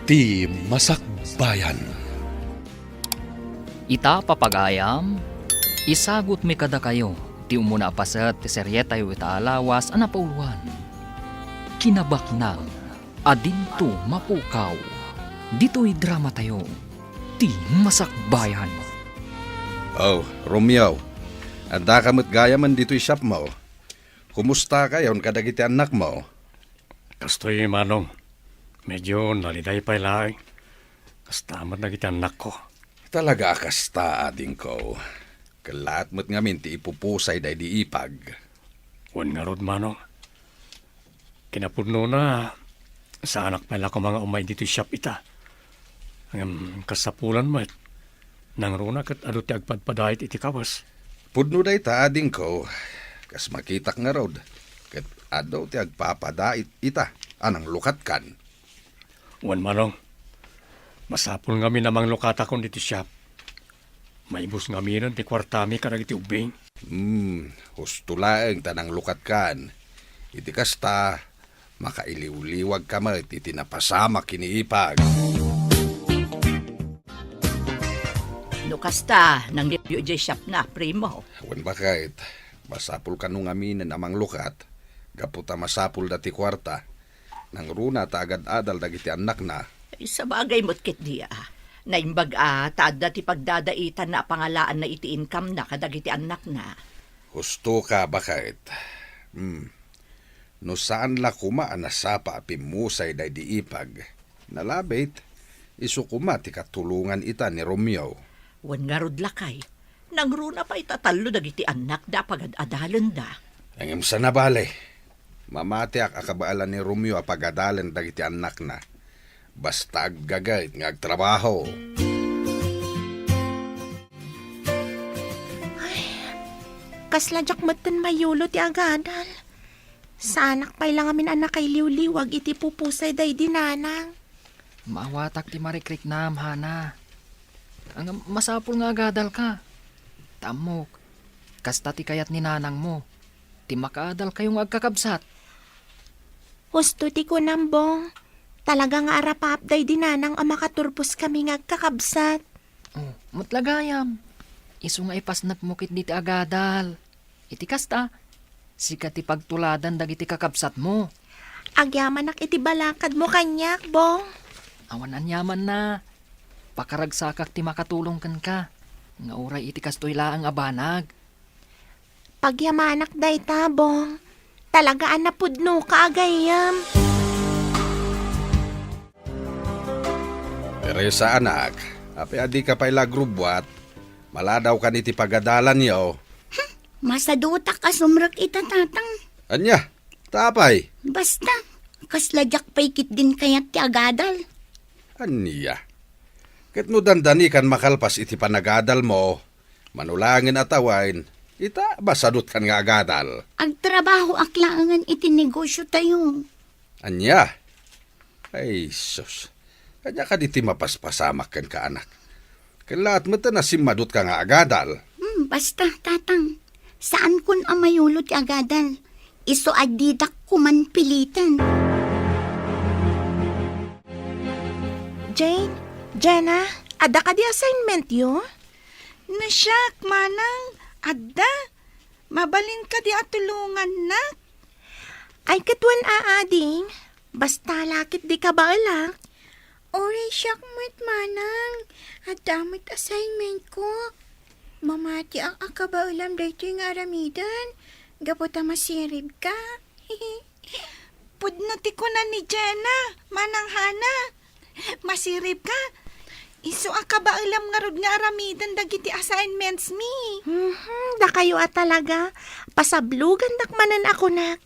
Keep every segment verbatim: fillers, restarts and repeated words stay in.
Ti Masakbayan. Ita, papagayam, isagutmi kadakayo ti umuna a paset ti serietayo ita a lawas a napauluan, Kinabaknang a Dinto Mapukaw. Ditoy dramatayo, Ti Masakbayan. Oh, Romeo, addaka met gayamen ditoy shopmo. Kumustakayon kadagiti annakmo? Kastoy, Manong. Medyo naliday pay laeng. Kasta met dagiti annakko. Talaga a kasta, adingko. Kellaat met ngamin ti ipupusay daydi ipag. Wen ngarud, Manong. Kinapudnona, saanak pay la koma nga umay ditoy shop ita. Ngem kasapulan met, nangruna ket adu ti agpadpadait iti kawes. Pudno dayta, adingko. Kas makitak ngarud, ket adu ti agpapadait ita a nanglukatkan. Wen, Manong, masapul ngamin a manglukatakon ditoy shop. Maibus ngaminen ti kuartami kadagiti ubbing. Hmm, husto laeng ta nanglukatkan. Iti kasta, makailiwliwagka met iti napasamak ken ni ipag. No kasta, nangruna idiay shopna, primo. Wen, baket, masapul kano ngaminen a manglukat, gapu ta masapulda ti kuarta. Nangruna ta agad-adal dagiti annakna. Ay, sabagay met ketdi a. Naimbag a ta adda ti pagdadaitanna a pangalaanna iti income-na kadagiti annakna. Hustoka, baket. Hmm. No saan la koma a nasapa a pimmusay daydi ipag, nalabit, isu koma ti katulongan ita ni Romeo. Wen ngarud, lakay, nangruna pay ta tallo dagiti annakda a pagad-adalenda. Ngem saan a bale, mamatiak a kabaelan ni Romeo a pagadalen dagiti annakna. Basta aggaget nga agtrabaho. Ay, kasla diak metten mayulo ti agadal. Saanak pay la ngamin a nakailiwliwag iti pupusay daydi nanang. Maawatak ti marikriknam, Hana. Ngem masapul nga agadalka. Ta ammok, kasta ti kayat ni nanangmo, ti makaadalkayo nga agkakabsat. Husto ti kunam, Bong. Talaga nga arapaap daydi nanang a makaturposkami nga agkakabsat. Oh, met la gayam. Isu nga ipasnekmo ketdi ti agadal. Iti kasta, sika ti pagtuladan dagiti kakabsatmo. Agyamanak iti balakadmo kaniak, Bong. Awan aniamanna. Pakaragsakak ti makatulong kenka, nga uray iti kastoy laeng a banag. Pagyamanak dayta, Bong. Talaga a napudnoka a gayyem. Teresa, anak, apay a dika pay la agrubbuat? Maladawkan iti pagadalanyo. Hmm, masadutak a sumrek ita, Tatang. Ania? Ta apay? Basta, kasla diak pay ketdin kayat ti agadal. Ania? Ket no dandanikan makalpas iti panagadalmo, mano laengen a tawen, ita, masadutkan nga agadal. Agtrabahoak laengen iti negosiotayo. Ania? Ay, sus. Ania kadi ti mapaspasamak kenka, anak? Kellaat met a simmadutka nga agadal. Hmm, basta, Tatang. Saankon a mayulo ti agadal. Isu a didak koman piliten. Jane, Jenna, adda kadi assignmentyo? Nasiak, Manang, adda. Mabalin kadi a tulongannak? Ay, ket wen a, ading. Basta la ket dika baelak. Uray siak met, Manang. Adda met assignmentko. Mamatiak a kabaelam daytoy nga aramiden, gapu ta masiribka. Pudno ti kuna ni Jenna, Manang Hana. Masiribka. Isu a kabaelam ngarud nga aramiden dagiti assignmentsmi. Mhm, dakayo a talaga. Pasablogandak manen a kunak.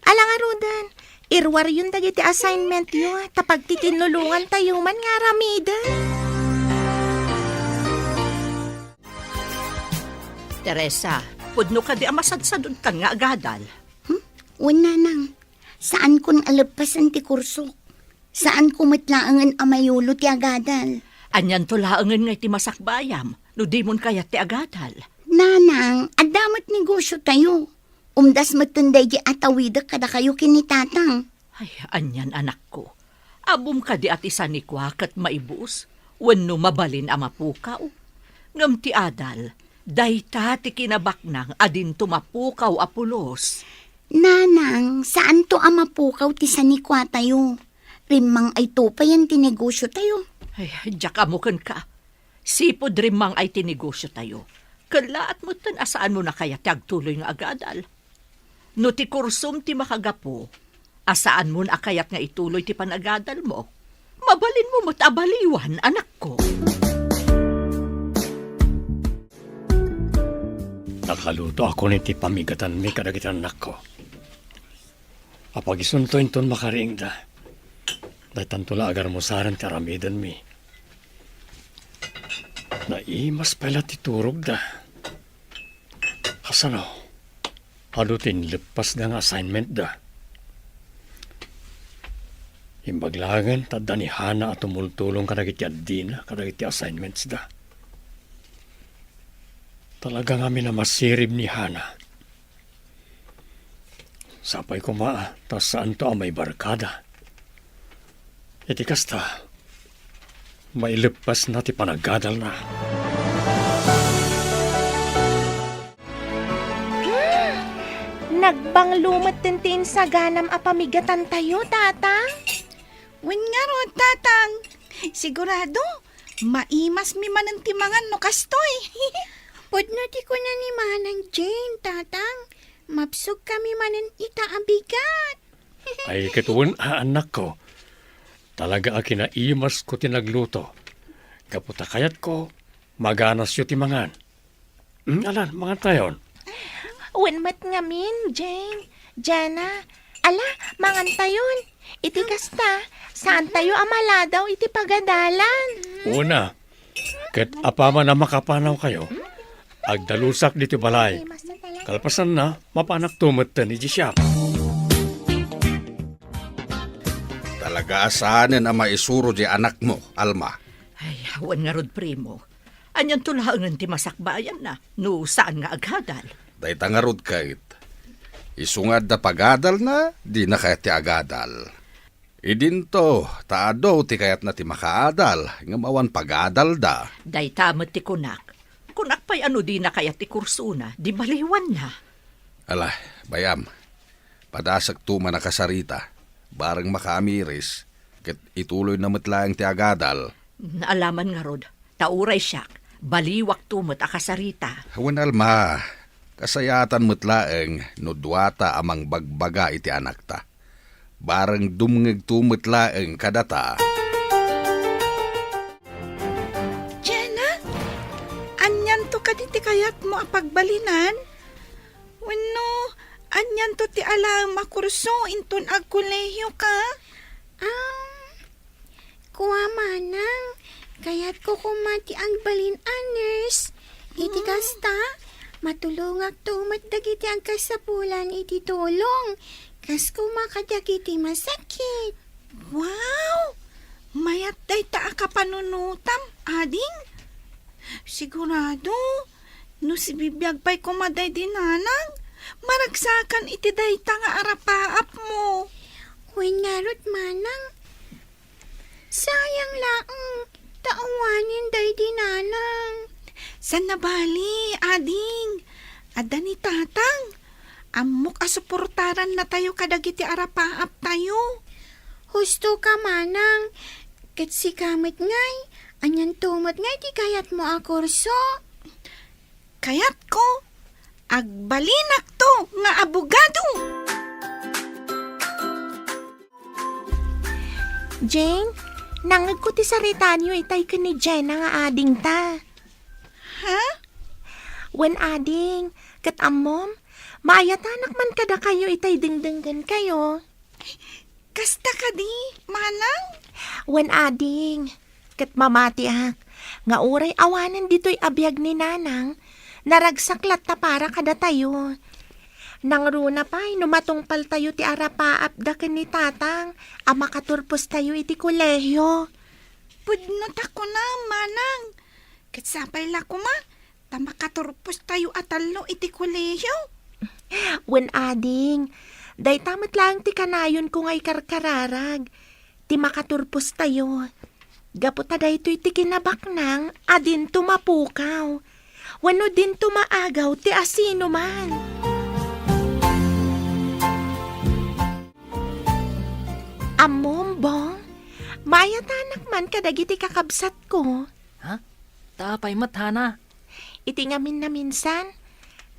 Ala ngaruden, iruaryon dagiti assignmentyo ta pagtitinnulongantayo man nga aramiden. Teresa, pudno kadi a masadsadutkan nga agadal? Hmm? Wen, Nanang. Saankon a leppasen ti kursok. Saanko met laengen a mayulo ti agadal. Anianto laengen nga iti masakbayam no dimon kayat ti agadal? Nanang, adda met negosiotayo. Umdas metten daydi a tawidek kadakayo ken ni Tatang. Ay, anian, anakko. Ammom kadi a ti sanikua ket maibus wenno mabalin a mapukaw? Ngem ti adal, dayta ti kinabaknang a dinto mapukaw a pulos. Nanang, saanto a mapukaw ti sanikuatayo. Rimmang-ayto payen ti negosiotayo. Ay, diak ammo kenka. Sipud rimmang-ay ti negosiotayo, kellaat metten a saanmon a kayat ti agtuloy nga agadal. No ti kursom ti makagapu, a saanmon a kayat nga ituloy ti panagadalmo, mabalinmo met a baliwan, anakko. Nakalutoakon iti pamigatanmi kadagiti annakko. Apagisunto inton makariingda. Daytanto la agarmusaren ti aramidenmi. Naimas pay la ti turogda. Kasano? Adu ti inleppasda nga assignmentda. Imbag laengen ta adda ni Hana a tumultulong kadagiti addina kadagiti assignmentsda. Talaga ngamin a masirib ni Hana. Sapay koma ta saanto a maibarkada. Iti kasta, maileppasna ti panagadalna. Hmm, nagbanglo metten ti insaganam a pamigatantayo, Tatang. Wen ngarud, Tatang. Sigurado, maimasmi manen ti mangan no kastoy. Pudno ti kuna ni Manang Jane, Tatang. Mabsogkami manen ita a bigat. Ay, ket wen a, annakko. Talaga a kinaimasko ti nagluto. Gapu ta kayatko, maganasyo ti mangan. Hmm, alan, mangantayon. Wen met ngamin, Jane. Jana, ala, mangantayon. Iti kasta, saantayo a maladaw iti pagadalan. Una, ket apaman a makapanawkayo, agdalusak ditoy balay. Kalpasanna, mapanakto metten idiay siak. Talaga a saanen a maisuro diay anakmo, Alma. Ay, wen ngarud, primo. Anianto laengen ti masakbayanna no saan nga agadal? Dayta ngarud ket, isu nga adda pagadalna, dina kayat ti agadal. Idinto, ta adu ti kayatna ti makaadal, ngem awan pagadalda. Dayta met ti kunak. Kunak pay a no dina kayat ti kursona, di baliwanna. Ala, bay-am, padasekto man a kasarita, bareng makaamiris, ket ituloyna met laeng ti agadal. Naalaman ngarud, ta uray siak, baliwakto met a kasarita. Wen, Alma, kasayaatan met laeng no duata a mangbagbaga iti anakta. Bareng dumngegto met laeng kadata. Jana, anianto kadi ti kayatmo a pagbalinan? Wenno, anianto ti alaem a kurso inton agkolehiyoka? Um, Kua, manang, kayatko koma ti agbalin a nurse. Iti kasta, matulongakto met dagiti agkasapulan iti tulong, kas koma kadagiti masakit. Wow! Mayat dayta a kapanunotam, ading. Sigurado, no sibibiag pay koma daydi nanang, maragsakan iti dayta nga arapaapmo. Wen ngarud, manang, Sayang laeng, ta awanen daydi nanang. Saan a bali, ading. Adda ni tatang. Ammok a suportarannatayo kadagiti arapaaptayo. Husto ka, manang. Ket sika met ngay, anianto met ngay ti kayatmo a kurso? Kayatko, agbalinakto nga abogado. Jane, nangngegko ti saritaanyo itay ken ni Jenna nga adingta. Ha? Wen, ading, ket ammom, maayatanak man kadakayo itay dengdenggenkayo. Kasta kadi, manang? Wen, ading, ket mamatiak nga uray awanen ditoy a biag ni nanang, naragsak latta para kadatayo. Nangruna pay no matungpaltayo ti arapaapda ken ni tatang a makaturpostayo iti kolehio. Pudno ta kunam, manang. Ket sapay la koma ta makaturpostayo a tallo iti kolehio. Wen, ading, dayta met laeng ti kanayonko nga ikarkararag. ti makaturpostayo. Gapu ta daytoy ti kinabaknang a dinto mapukaw, wenno dinto maagaw ti asinoman. Ammom, Bong, maayatanak man kadagiti kakabsatko. Ha? Ta apay met, Hana? Iti ngamin a minsan,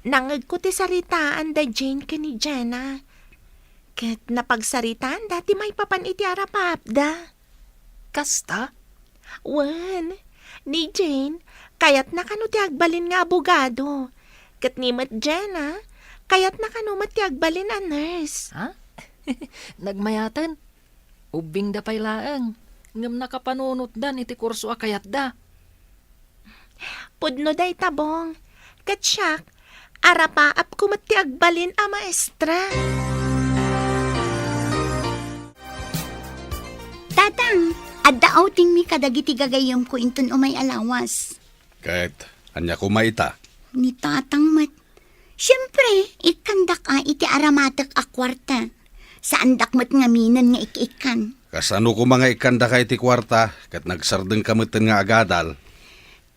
nangngegko ti saritaan da Jane ken ni Jenna. Ket napagsaritaanda ti maipapan iti arapaapda. Kasta? Wen, ni Jane, kayatna kano ti agbalin nga abogado. Ket ni met Jenna, kayatna kano met ti agbalin a nurse. Ha? Nagmayaten? Ubbingda pay laeng, ngem nakapanunotdan iti kurso a kayatda. Pudno dayta, Bong. Ket siak, arapaapko met ti agbalin a maestra. Tatang, adda outingmi kadagiti gagayyemko inton umay a lawas. Ket ania koma ita? Ni Tatang met. Siempre, ikkandak a iti aramatek a kuarta. Saandak met ngaminen nga ik-ikkan. Kasano koma nga ikkandaka iti kuarta ket nagsardengka metten nga agadal?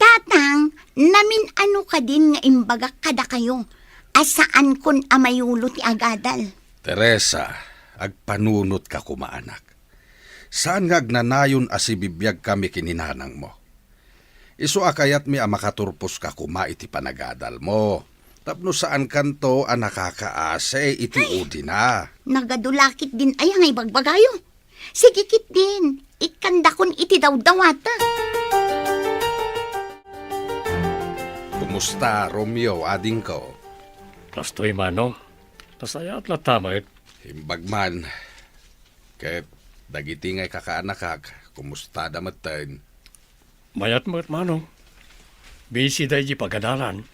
Tatang, namin-ano kadin nga imbagak kadakayo a saankon a mayulo ti agadal? Teresa, agpanunotka koma, anak. Saan nga agnanayon a sibibiagkami ken ni nanangmo. Isu a kayatmi a makaturposka koma iti panagadalmo, tapno saankanto a nakakaasi iti Ay! Udina. Nagadu la ketdin aya nga ibagbagayo. Sige ketdin, ikkandakon iti dawdawata. Kumusta, Romeo, adingko? Kastoy, Manong. Nasayaat latta met. Imbag man. Ket dagiti nga ikakaanakak, kumustada metten? Mayat met, Manong. Busy da iti pagadalan.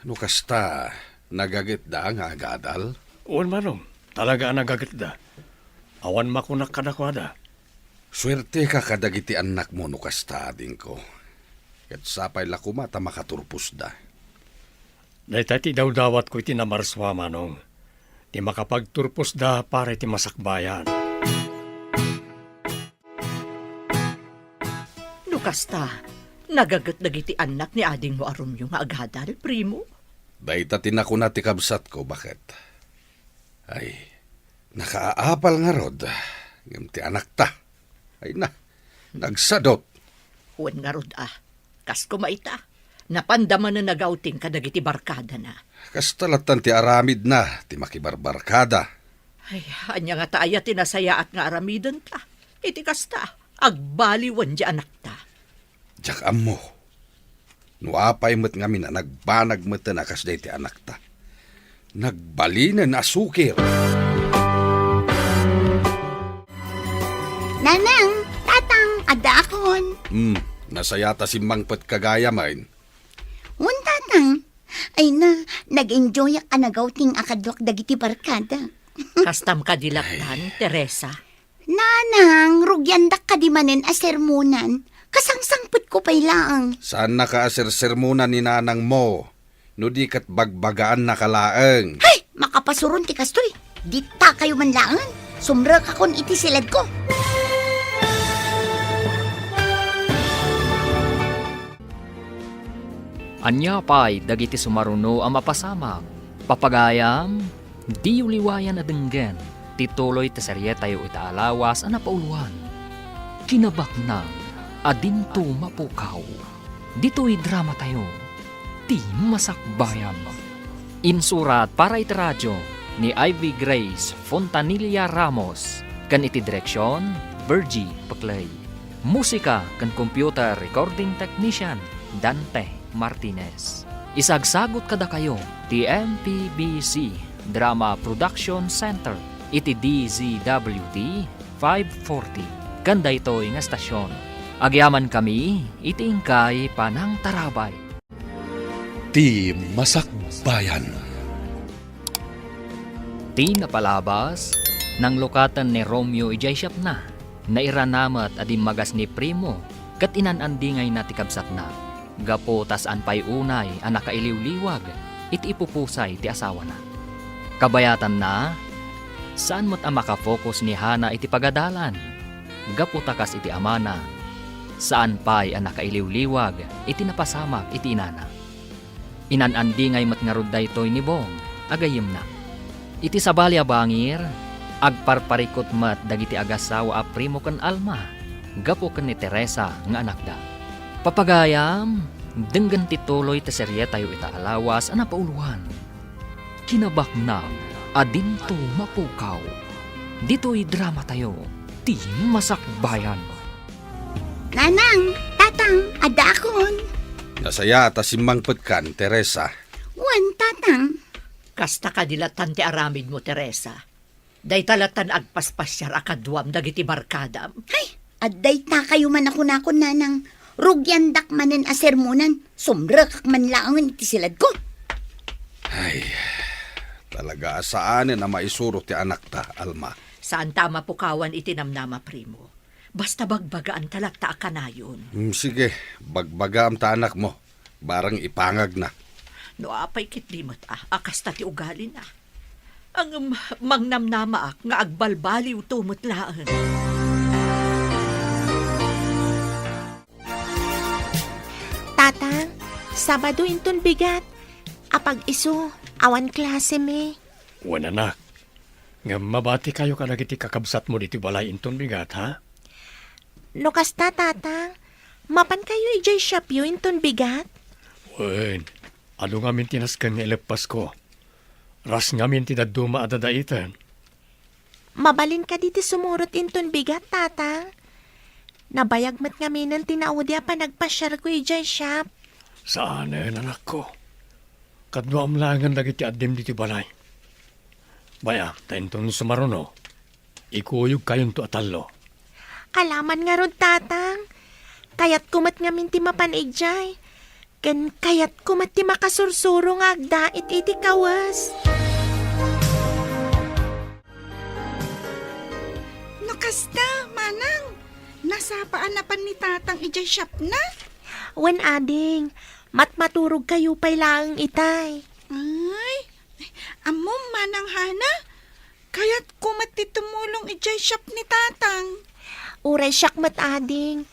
No kasta, nagagetda nga agadal? Wen, Manong. Talaga a nagagetda. Awan makunak kadakuada. Suerteka kadagiti annakmo no kasta, adingko. Ket sapay la koma ta makaturposda. Dayta ti dawdawatko iti namarsua, Manong. Ti makapagturposda para iti masakbayan. No kasta, nagaget dagiti annak ni adingmo a Romeo nga agadal, primo? Dayta ti nakuna ti kabsatko, baket. Ay, nakaapal ngarud, ngem ti anakta. Ay na, nagsadot. Wen ngarud a, kas koma ita, napanda manen nagawting kadagiti barkadana. Kasta lattan ti aramidna ti makibarbarkada. Ay, ania ngata aya ti nasayaat nga aramidenta iti kasta, agbaliwen ti anakta? Diak ammo. No apay met ngamin a nagbanag metten a kas dayta ti anakta. Nagbalinen a sukir. Nanang, Tatang, addaakon. Hmm, nasayaat a simmangpetka gayamen. Wen, Tatang. Ay na, nag-enjoyak a nagawting a kaduak dagiti barkada. Kastam kadi lattan, Ay. Teresa? Nanang, rugiandak kadi manen a sermonan. Kasangsangpetko pay laeng. Saannaka a sersermonan ni nanangmo, no di ket bagbagaannaka laeng. Hay! Makapasuron ti kastoy. Ditakayo man laengen. Sumrekakon iti siledko. Ania pay dagiti sumaruno a mapasamak? Papagayam, diyo liwayan a denggen ti tuloy ti serietayo ita a lawas a napauluan, Kinabaknang a Dinto Mapukaw. Ditoy dramatayo, Ti Masakbayan. Insurat para iti radio ni Ivy Grace Fontanilla Ramos ken iti direksion, Virgie Peclay. Musika ken computer recording technician, Dante Martinez. Isagsagut kadakayo ti M P B C Drama Production Center iti D Z W T five forty, ken daytoy nga estasion. Agyamankami iti inkay panangtarabay. Ti Masakbayan. Ti napalabas, nanglukaten ni Romeo idiay siapna. Nairana met a dimmagas ni Primo ket inan-andingayna ti kabsatna. Gapu ta saan pay unay a nakailiwliwag iti ipupusay ti asawana. Kabayatanna, saan met a makafocus ni Hana iti pagadalan. gapu ta kas iti amana, saan pay a nakailiwliwag iti napasamak iti inana. Inan-andingay met ngarud daytoy ni Bong a gayyemna. Iti sabali a bangir, agparparikut met dagiti agasawa a Primo ken Alma gapu ken ni Teresa nga anakda. Papagayam, denggen ti tuloy ti serietayo ita a lawas a napauloan. Kinabaknang a dinto mapukaw. Ditoy dramatayo, ti Masakbayan. Nanang, Tatang, addaakon. Nasayaat a simmangpetkan, Teresa. Wen, Tatang. Kasta kadi lattan ti aramidmo, Teresa. Dayta lattan agpaspasiar a kaduam dagiti barkadam. Hay, adda itakayo man a kunakon, Nanang. Rugiandak manen a sermonan, sumrekak man laengen iti siladko. Ay, talaga a saanen a maisuro ti anakta, Alma. Saanta a mapukawan iti namnama, Primo. Basta bagbagaanta latta a kanayon. Mm, sige, bagbagaam ta anakmo. Barang ipangagna. No apay ketdi met a, a kasta ti ugalina. Ngem mangnamnamaak nga agbalbaliwto met laeng. Tatang, Sabado inton bigat. Apag-isu, awan klasemi. Wen, anak. Ngem mabatikayo kadagiti kakabsatmo ditoy balay inton bigat, ha? No kasta, Tatang, mapankayo idiay shopyo inton bigat? Wen, adu ngamin ti nasken nga ileppasko. Ras ngamin ti dadduma a dadaiten. Mabalin kadi ti sumurot inton bigat, Tatang? Nabayag met ngaminen ti naudi a panagpasiarko idiay shop. Saanen, anakko. Kaduam laengen dagiti addim ditoy balay. Bay-am, ta inton sumaruno, ikuyogkayonto a tallo. Alaman ngarud, Tatang. Kayatko met ngamin ti mapan idiay. Ken kayatko met ti makasursuro nga agdait iti kawes. No kasta, Manang, nasapa a napan ni Tatang idiay shopna? Wen, ading, matmaturogkayo pay laeng itay. Ay, ammom, Manang Hana, kayatko met ti tumulong idiay shop ni Tatang. Uray siak met, ading.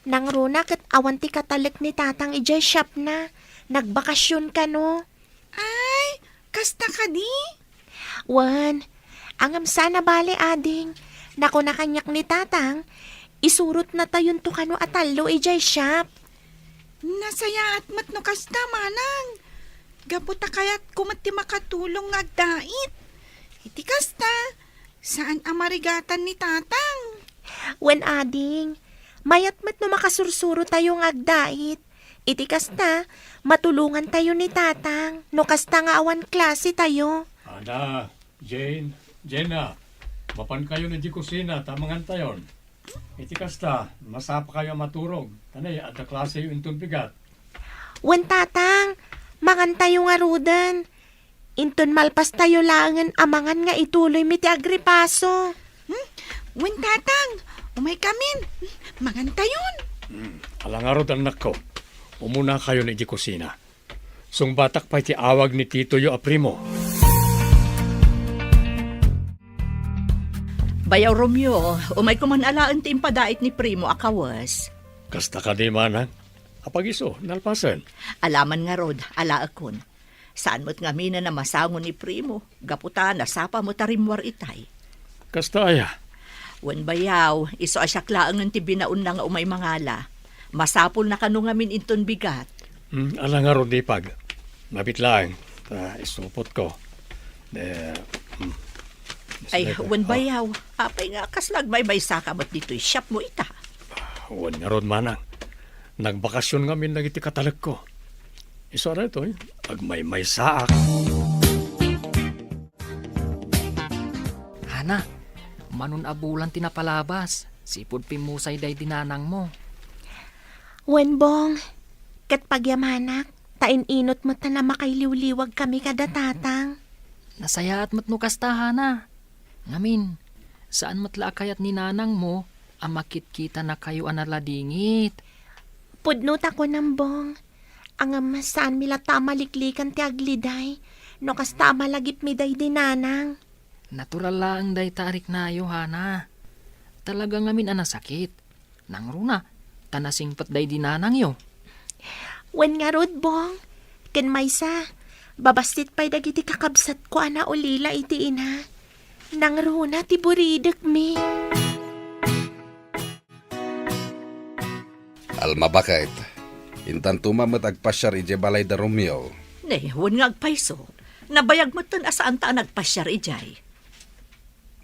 Nangruna ket awan ti katalek ni Tatang idiay shopna. Nagbakasyon kano. Ay, kasta kadi? Wen, ngem saan a bale, ading. Nakuna kaniak ni Tatang, isurotnatayonto kano a tallo idiay shop. Nasayaat met no kasta, Manang. Gapu ta kayatko met ti makatulong nga agdait. Iti kasta, saan a marigatan ni Tatang. Wen, ading, mayat met no makasursurotayo nga agdait. Iti kasta, matulongantayo ni Tatang no kasta nga awan klasetayo. Ana, Jane, Jenna, mapankayon idiay kusina ta mangantayon. Iti kasta, masapakayo a maturog, ta nay, adda klaseyo inton bigat. Wen, Tatang, mangantayo ngaruden. Inton malpastayo laengen a mangan nga ituloymi ti agripaso. Hmm? Wen, Tatang, umaykamin. Mangantayon. Hmm, ala ngarud, annakko. Umunakayon idiay kusina. Sungbatak pay ti awag ni titoyo a Primo. Bayaw Romeo, umayko man alaen ti impadait ni Primo a kawes. Kasta kadi, Manang? Apag-isu, nalpasen. Alaman ngarud, alaekon. Saan met ngaminen a masango ni Primo, gapu ta nasapa met a rimmuar itay. Kasta aya? Wen, bayaw, isu a siak laengen ti binaonna nga umay mangala. Masapulna kano ngamin inton bigat. Hmm, ala ngarud, Ipag. Mabit laeng, ta isupotko. De, hmm. Ay, wen, bayaw, apay nga kasla agmaymaysaka met ditoy shopmo ita? Wen ngarud, Manang. Nagbakasyon ngamin dagiti katalekko. Isu a daytoy, agmaymaysaak. Hana, manon a bulan ti napalabas, sipud pimmusay daydi nanangmo. Wen, Bong, ket pagyamanak, ta in-inot met ta makailiwliwagkami kada Tatang. Nasayaat met no kasta, Hana. Ngamin, saan met la a kayat ni nanangmo a makitkitanakayo a naladingit. Pudno ta kunam, Bong. Ngem saanmi latta a maliklikan ti agliday no kasta a malagipmi daydi nanang. Natural laeng dayta a riknayo, Hana. Talaga ngamin a nasakit. Nangruna, ta nasingpet daydi nanangyo. Wen ngarud, Bong. Ken maysa, babassit pay dagiti kakabsatko a naulila iti ina. Nangruna ti buridekmi. Alma, baket, intanto man met agpasiar idiay balay da Romeo. Ne, wen nga agpayso. Nabayag metten a saanta a nagpasiar idiay.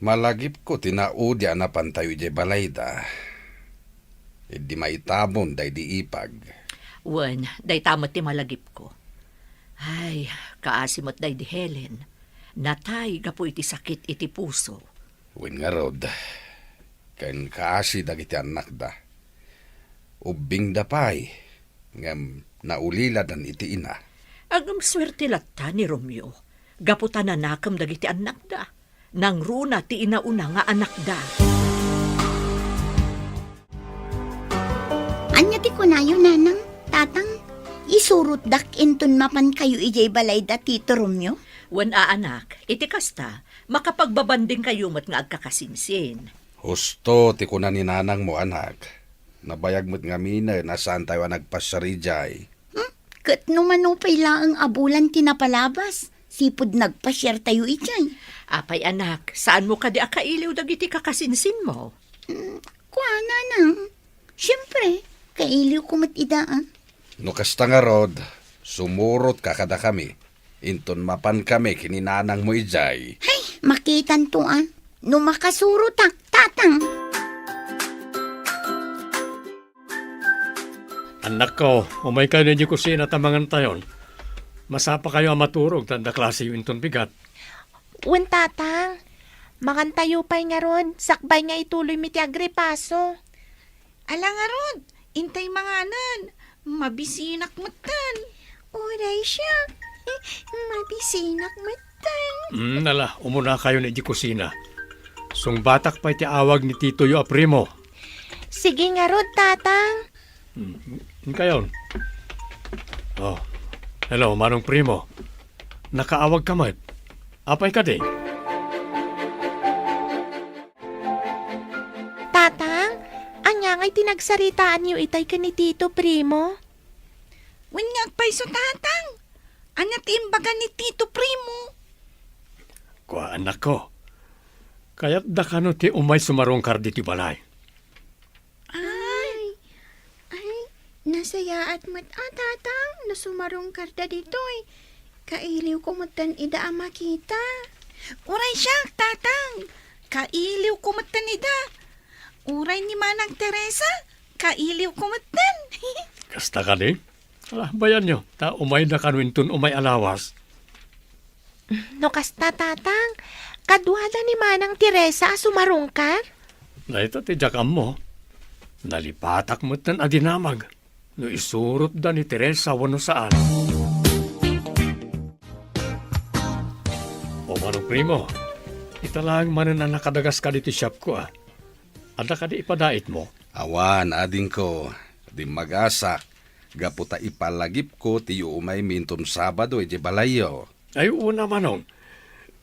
Malagipko ti naudi a napantayo idiay balayda. Idi maitabon daydi ipag. Wen, dayta met ti malagipko. Ay, kaasi met daydi Helen. Natay gapu iti sakit iti puso. Wen ngarud, ken kaasi dagiti annakda. Ubbingda pay, ngem nauliladan iti ina. Agam suerte latta ni Romeo, gapu ta nanakem dagiti annakda. Nangruna ti inauna nga anakda. Ania ti kunayo, Nanang, Tatang? Isurotdak inton mapankayo idiay balay da Tito Romeo? Wen a, anak, iti kasta, makapagbabandingkayo met nga agkakasinsin. Husto ti kuna ni nanangmo, anak. Nabayag met ngaminen a saantayo a nagpasiar idiay. Hmm? Ket no mano pay laeng a bulan ti napalabas, sipud nagpasiartayo idiay. Apay, anak, saanmo kadi a kailiw dagiti kakasinsinmo? Hmm, kua, Nanang. Siempre, kailiwko met ida, a. No kasta ngarud, sumurotka kadakami, inton mapankami ken ni nanangmo idiay. Hay, makitanto, a. No makasurotak, Tatang. Annakko, umaykayo idiay kusina ta mangantayon. Masapakayo a maturog ta adda klaseyo inton bigat. Wen, Tatang. Mangantayo pay ngarud, sakbay nga ituloymi ti agripaso. Ala ngarud, intay manganen. Mabisinak metten. Uray siak. Mabisinak metten. Mm, ala, umunakayon idiay kusina. Sungbatak pay ti awag ni titoyo a primo. Sige ngarud, Tatang. Mm, inkayon. Oh, hello, Manong Primo. Nakaawagka met. Apay kadi? Tatang, ania ngay ti nagsaritaanyo itay ken ni Tito Primo? Wen nga agpayso, Tatang. Ania ti imbaga ni Tito Primo? Kua, annakko. Kayatda kano ti umay sumarungkar ditoy balay? Ay, ay, nasayaat met a, Tatang, no sumarungkarda ditoy. Kailiwko metten ida a makita. Uray siak, Tatang. Kailiwko metten ida. Uray ni Manang Teresa, kailiwko metten. Kasta kadi? Ala, bayanyo, ta umayda kano inton umay a lawas. No kasta, Tatang, kaduada ni Manang Teresa a sumarungkar? Dayta ti diak ammo. Nalipatak metten a dinamag no isurotda ni Teresa wenno saan. O Manong Primo, ita laeng manen a nakadagaska ditoy siapko, a. Adda kadi ipadaitmo? Awan, adingko. Dimmagasak, gapu ta ipalagipko ti iumaymi inton Sabado idiay balayyo. Ay, wen a, Manong.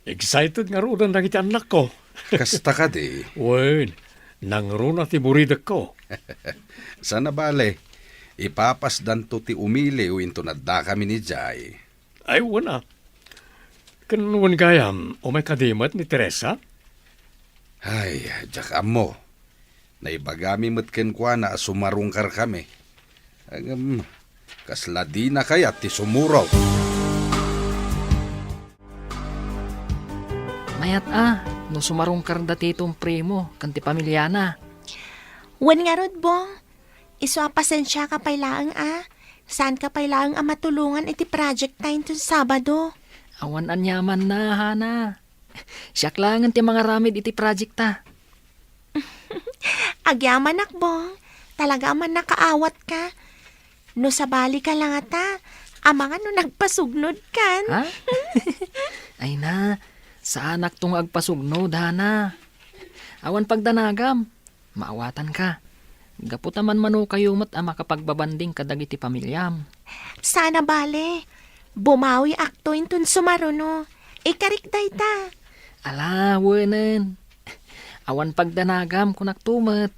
Excited ngaruden dagiti annakko. Kasta kadi? Wen, nangruna ti buridekko. Saan a bale, ipapasdanto ti umiliw inton addakamin idiay. Ay, wen a. Ken wen gayam, umay kadi met ni Teresa? Ay, diak ammo. Naibagami met kenkuana a sumarungkarkami. Ngem, kasla dina kayat ti sumurot. Mayat a, no sumarungkarda ti Tito Primo ken ti pamiliana. Wen ngarud, Bong. Isu a pasensiaka pay laeng a, saanka pay laeng a matulongan iti project ta inton Sabado. Awan aniamanna, Hana. Siak laengen ti mangaramid iti project ta. Agyamanak, Bong. Talaga a mannakaawatka. No sabalika la ngata, amangan no nagpasugnodkan. Ha? Ay na, saanakto nga agpasugnod, Hana. Awan pagdanagam. Maawatanka. Gapu ta manmanokayo met a makapagbabanding kadagiti pamiliam. Saan a bale. Bumawiakto inton sumaruno. Ikarik dayta. Ala, wenen. Awan pagdanagam, kunakto met.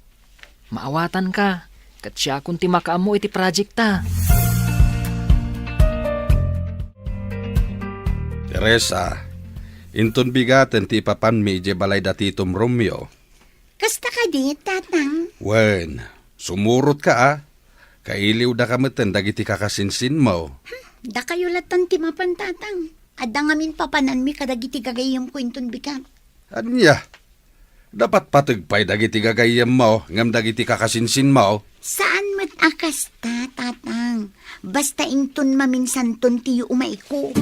Maawatanka, ket siakon ti makaammo iti project ta. Teresa, inton bigaten ti ipapanmi idiay balay da Titom Romeo. Kasta kadi, Tatang? Wen, sumurotka a. Kailiwdaka metten dagiti kakasinsinmo. Hmm, dakayo latta ti mapan, Tatang. Adda ngamin papananmi kadagiti gagayyemko inton bigat. Ania? Napatpateg pay dagiti gagayyemmo ngem dagiti kakasinsinmo? Saan met a kasta, Tatang. Basta inton maminsanton ti yuumayko.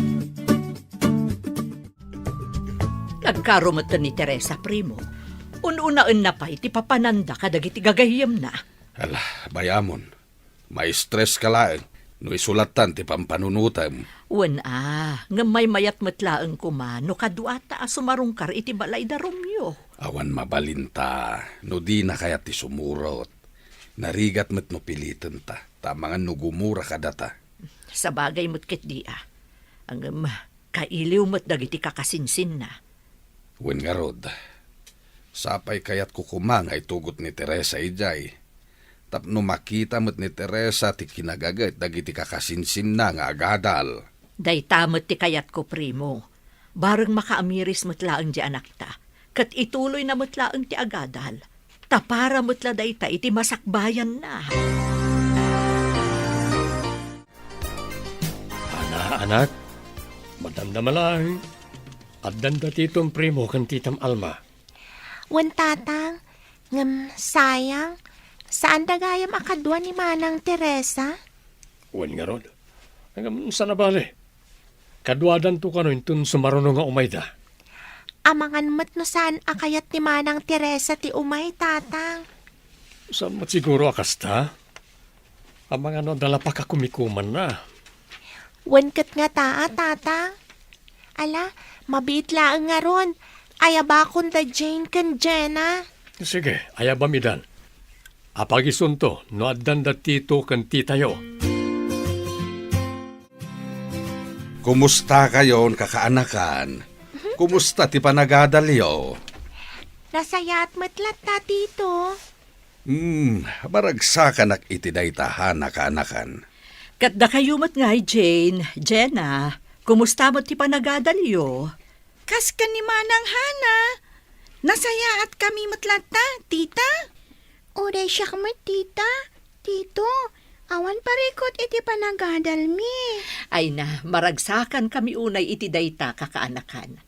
Nagkaro metten ni Teresa, primo. Un-unaenna pay ti papananda kadagiti gagayyemna. Ala, bayamon. Maistres ka laeng no isu lattan ti pampanunotem. Wen a, ngem maymayat met laeng koma no kaduata a sumarungkar iti balay da Romeo. Awan mabalinta no dina kayat ti sumurot. Narigat met no pilitenta, ta amangan no gumura kadata. Sabagay met ketdi a. Ngem, kailiw met dagiti kakasinsinna. Wen ngarud, sapay kayatko koma nga itugot ni Teresa idiay, tapno makita met ni Teresa ti kinagaget dagiti kakasinsinna nga agadal. Dayta met ti kayatko, primo. Bareng makaamiris met laeng ti anakta, ket ituloyna met laeng ti agadal, ta para met la dayta iti masakbayanna. Ana, anak, madamdama laeng. Addan da Titom Primo ken Titam Alma. Wen, Tatang, ngem sayang, saanda gayam a kadua ni Manang Teresa? Wen ngarud. Ngem saan a bale. Kaduadanto kano inton sumaruno nga umayda. Amangan met no saan a kayat ni Manang Teresa ti umay, Tatang. Saan met siguro a kasta? Amangan no adda la pakakumikumanna. Wen ket ngata a, Tatang. Ala, mabiit laeng ngarud. Ayabakon da Jane ken Jenna. Sige, ayabam idan. Apagisunto no addan da Tito ken Titayo. Kumustakayon, kakaanakan? Kumusta ti panagadalyo? Nasayaat met latta, Tito. Hmm, maragsakanak iti dayta, Hana, kaanakan. Ket dakayo met ngay, Jane, Jenna, kumusta met ti panagadalyo? Kas ken ni Manang Hana, nasayaatkami met latta, Tita. Uray siak met, Tita. Tito, awan parikut iti panagadalmi. Ay na, maragsakankami unay iti dayta, kakaanakan.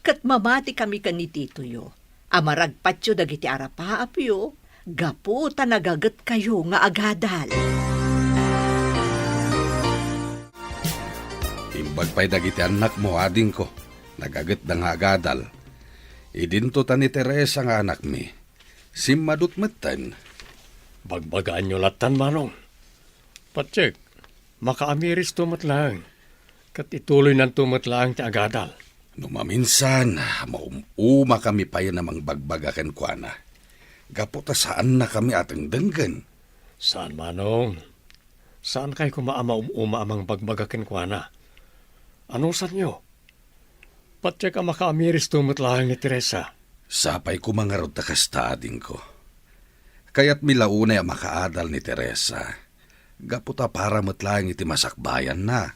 Ket mamatikami ken ni titoyo a maragpatyo dagiti arapaapyo gapu ta nagagetkayo nga agadal. Imbag pay dagiti annakmo, adingko, nagagetda nga agadal. Idinto ta ni Teresa nga anakmi. Simmadut metten. Bagbagaanyo lattan, Manong. Patiek, makaamiristo met laeng, ket ituloynanto met laeng ti agadal. No maminsan, maum-umakami payen a mangbagbaga kenkuana, gapu ta saannakami a dengdenggen. Saan, Manong. Saankay koma a maum-uma a mangbagbaga kenkuana. Anusanyo? Patiek a makaamiristo met laeng ni Teresa. Sapay koma ngarud ta kasta, adingko. Kayatmi la unay a makaadal ni Teresa, gapu ta para met laeng iti masakbayanna.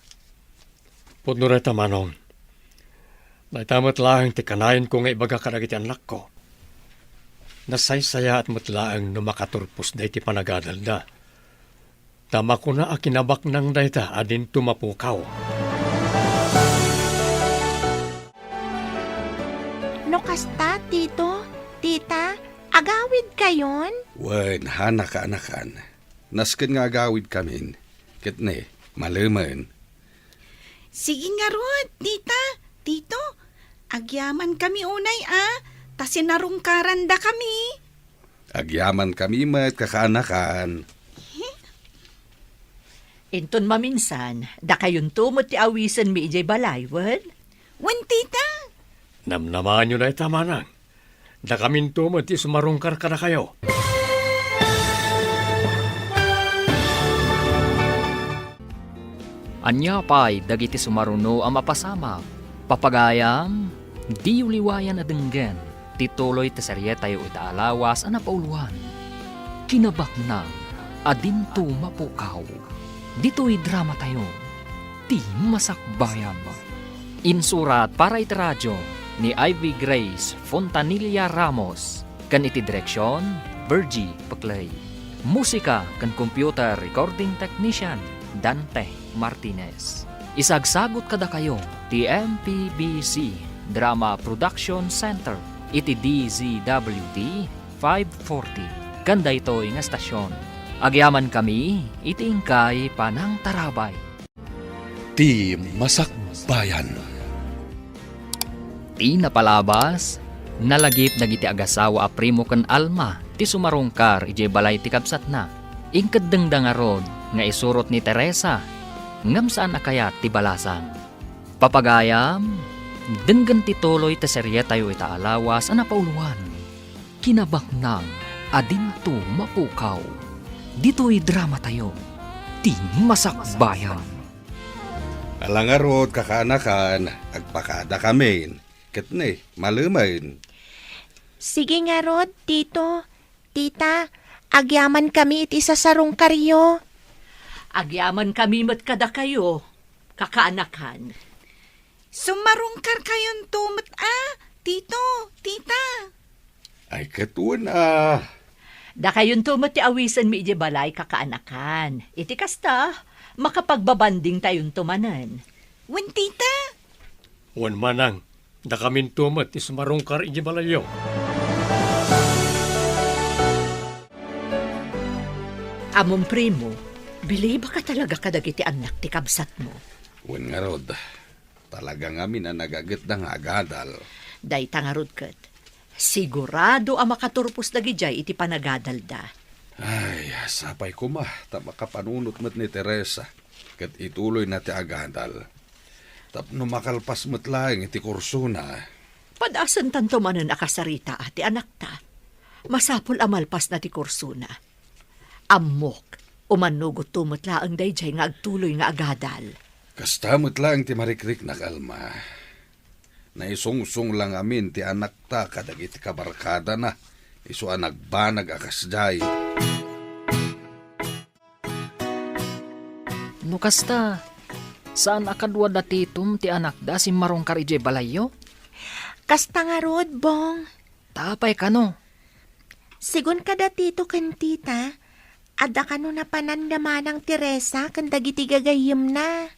Pudno dayta, Manong. Dayta met laeng ti kanayanko nga ibaga kadagiti annakko. Nasaysayaat met laeng no makaturpos dayta panagadalda. Ta makuna a kinabaknang dayta a dinto mapukaw. No kasta, Tito, Tita, agawidkayon? Wen, Hana, kaanakan. Nasken nga agawidkamin. Ket ne, malemen. Sige ngarud, Tita, Tito, agyamankami unay a, ta sinarungkarandakami. Agyamankami met, kakaanakan. Inton maminsan, dakayonto met ti awisenmi idiay balay, wen? Wen, Tita. Namnamaanyo dayta, Manang. Dakaminto met ti sumarungkar kadakayo. Ania pay dagiti sumaruno a mapasamak? Papagayam, diyo liwayan a denggen. ti tuloy ti serietayo ita a lawas a napauluan, Kinabaknang a Dinto Mapukaw. Ditoy dramatayo, Ti Masakbayan. Insurat para iti radio ni Ivy Grace Fontanilla Ramos, ken iti direksion, Virgie Peclay. Musika ken computer recording technician, Dante Martinez. Isagsagut kadakayo ti M P B C Drama Production Center iti D Z W T five forty, ken daytoy nga estasion. Agyamankami iti inkay panangtarabay. Ti Masakbayan. Ti napalabas, nalagip dagiti agasawa a Primo ken Alma ti sumarungkar idiay balay ti kabsatna. Inkeddengda ngarud nga isurot ni Teresa, ngem saan a kayat ti balasang. Papagayam, denggen ti tuloy ti serietayo ita a lawas a napauluan, Kinabaknang a Dinto Mapukaw. Ditoy dramatayo, Ti Masakbayan. Ala ngarud, kakaanakan, agpakadakamin. Ket ne, malemen. Sige ngarud, Tito, Tita, agyamankami iti sasarungkaryo. Agyamankami met kadakayo, kakaanakan. Sumarungkarkayonto met a, Tito, Tita. Ay, ket wen a. Dakayonto met ti awisenmi idiay balay, kakaanakan. Iti kasta, makapagbabandingtayonto manen. Wen, Tita. Wen, Manang, dakaminto met ti sumarungkar idiay balayyo. Ammom, Primo, bilibak a talaga kadagiti annak ti kabsatmo. Wen ngarud, talaga ngamin a nagagetda nga agadal. Dayta ngarud ket, sigurado a makaturpos dagidiay iti panagadalda. Ay, sapay koma ta makapanunot met ni Teresa ket ituloyna ti agadal tapno makalpas met laeng iti kursona. Padasentanto manen a kasaritaa ti anakta. Masapul a malpasna ti kursona. Ammok, umannugotto met laeng daydiay nga agtuloy nga agadal. Kasta met laeng ti marikriknak, Alma. Naisungsong la ngamin ti anakta kadagiti kabarkadana, isu a nagbanag a kasdiay. No kasta, saan a kadua da Titom ti anakda a simmarungkar idiay balayyo? Kasta ngarud, Bong. Ta apay kano? Sigun kada Tito ken Tita, adda kano napanan da Manang Teresa ken dagiti gagayyemna.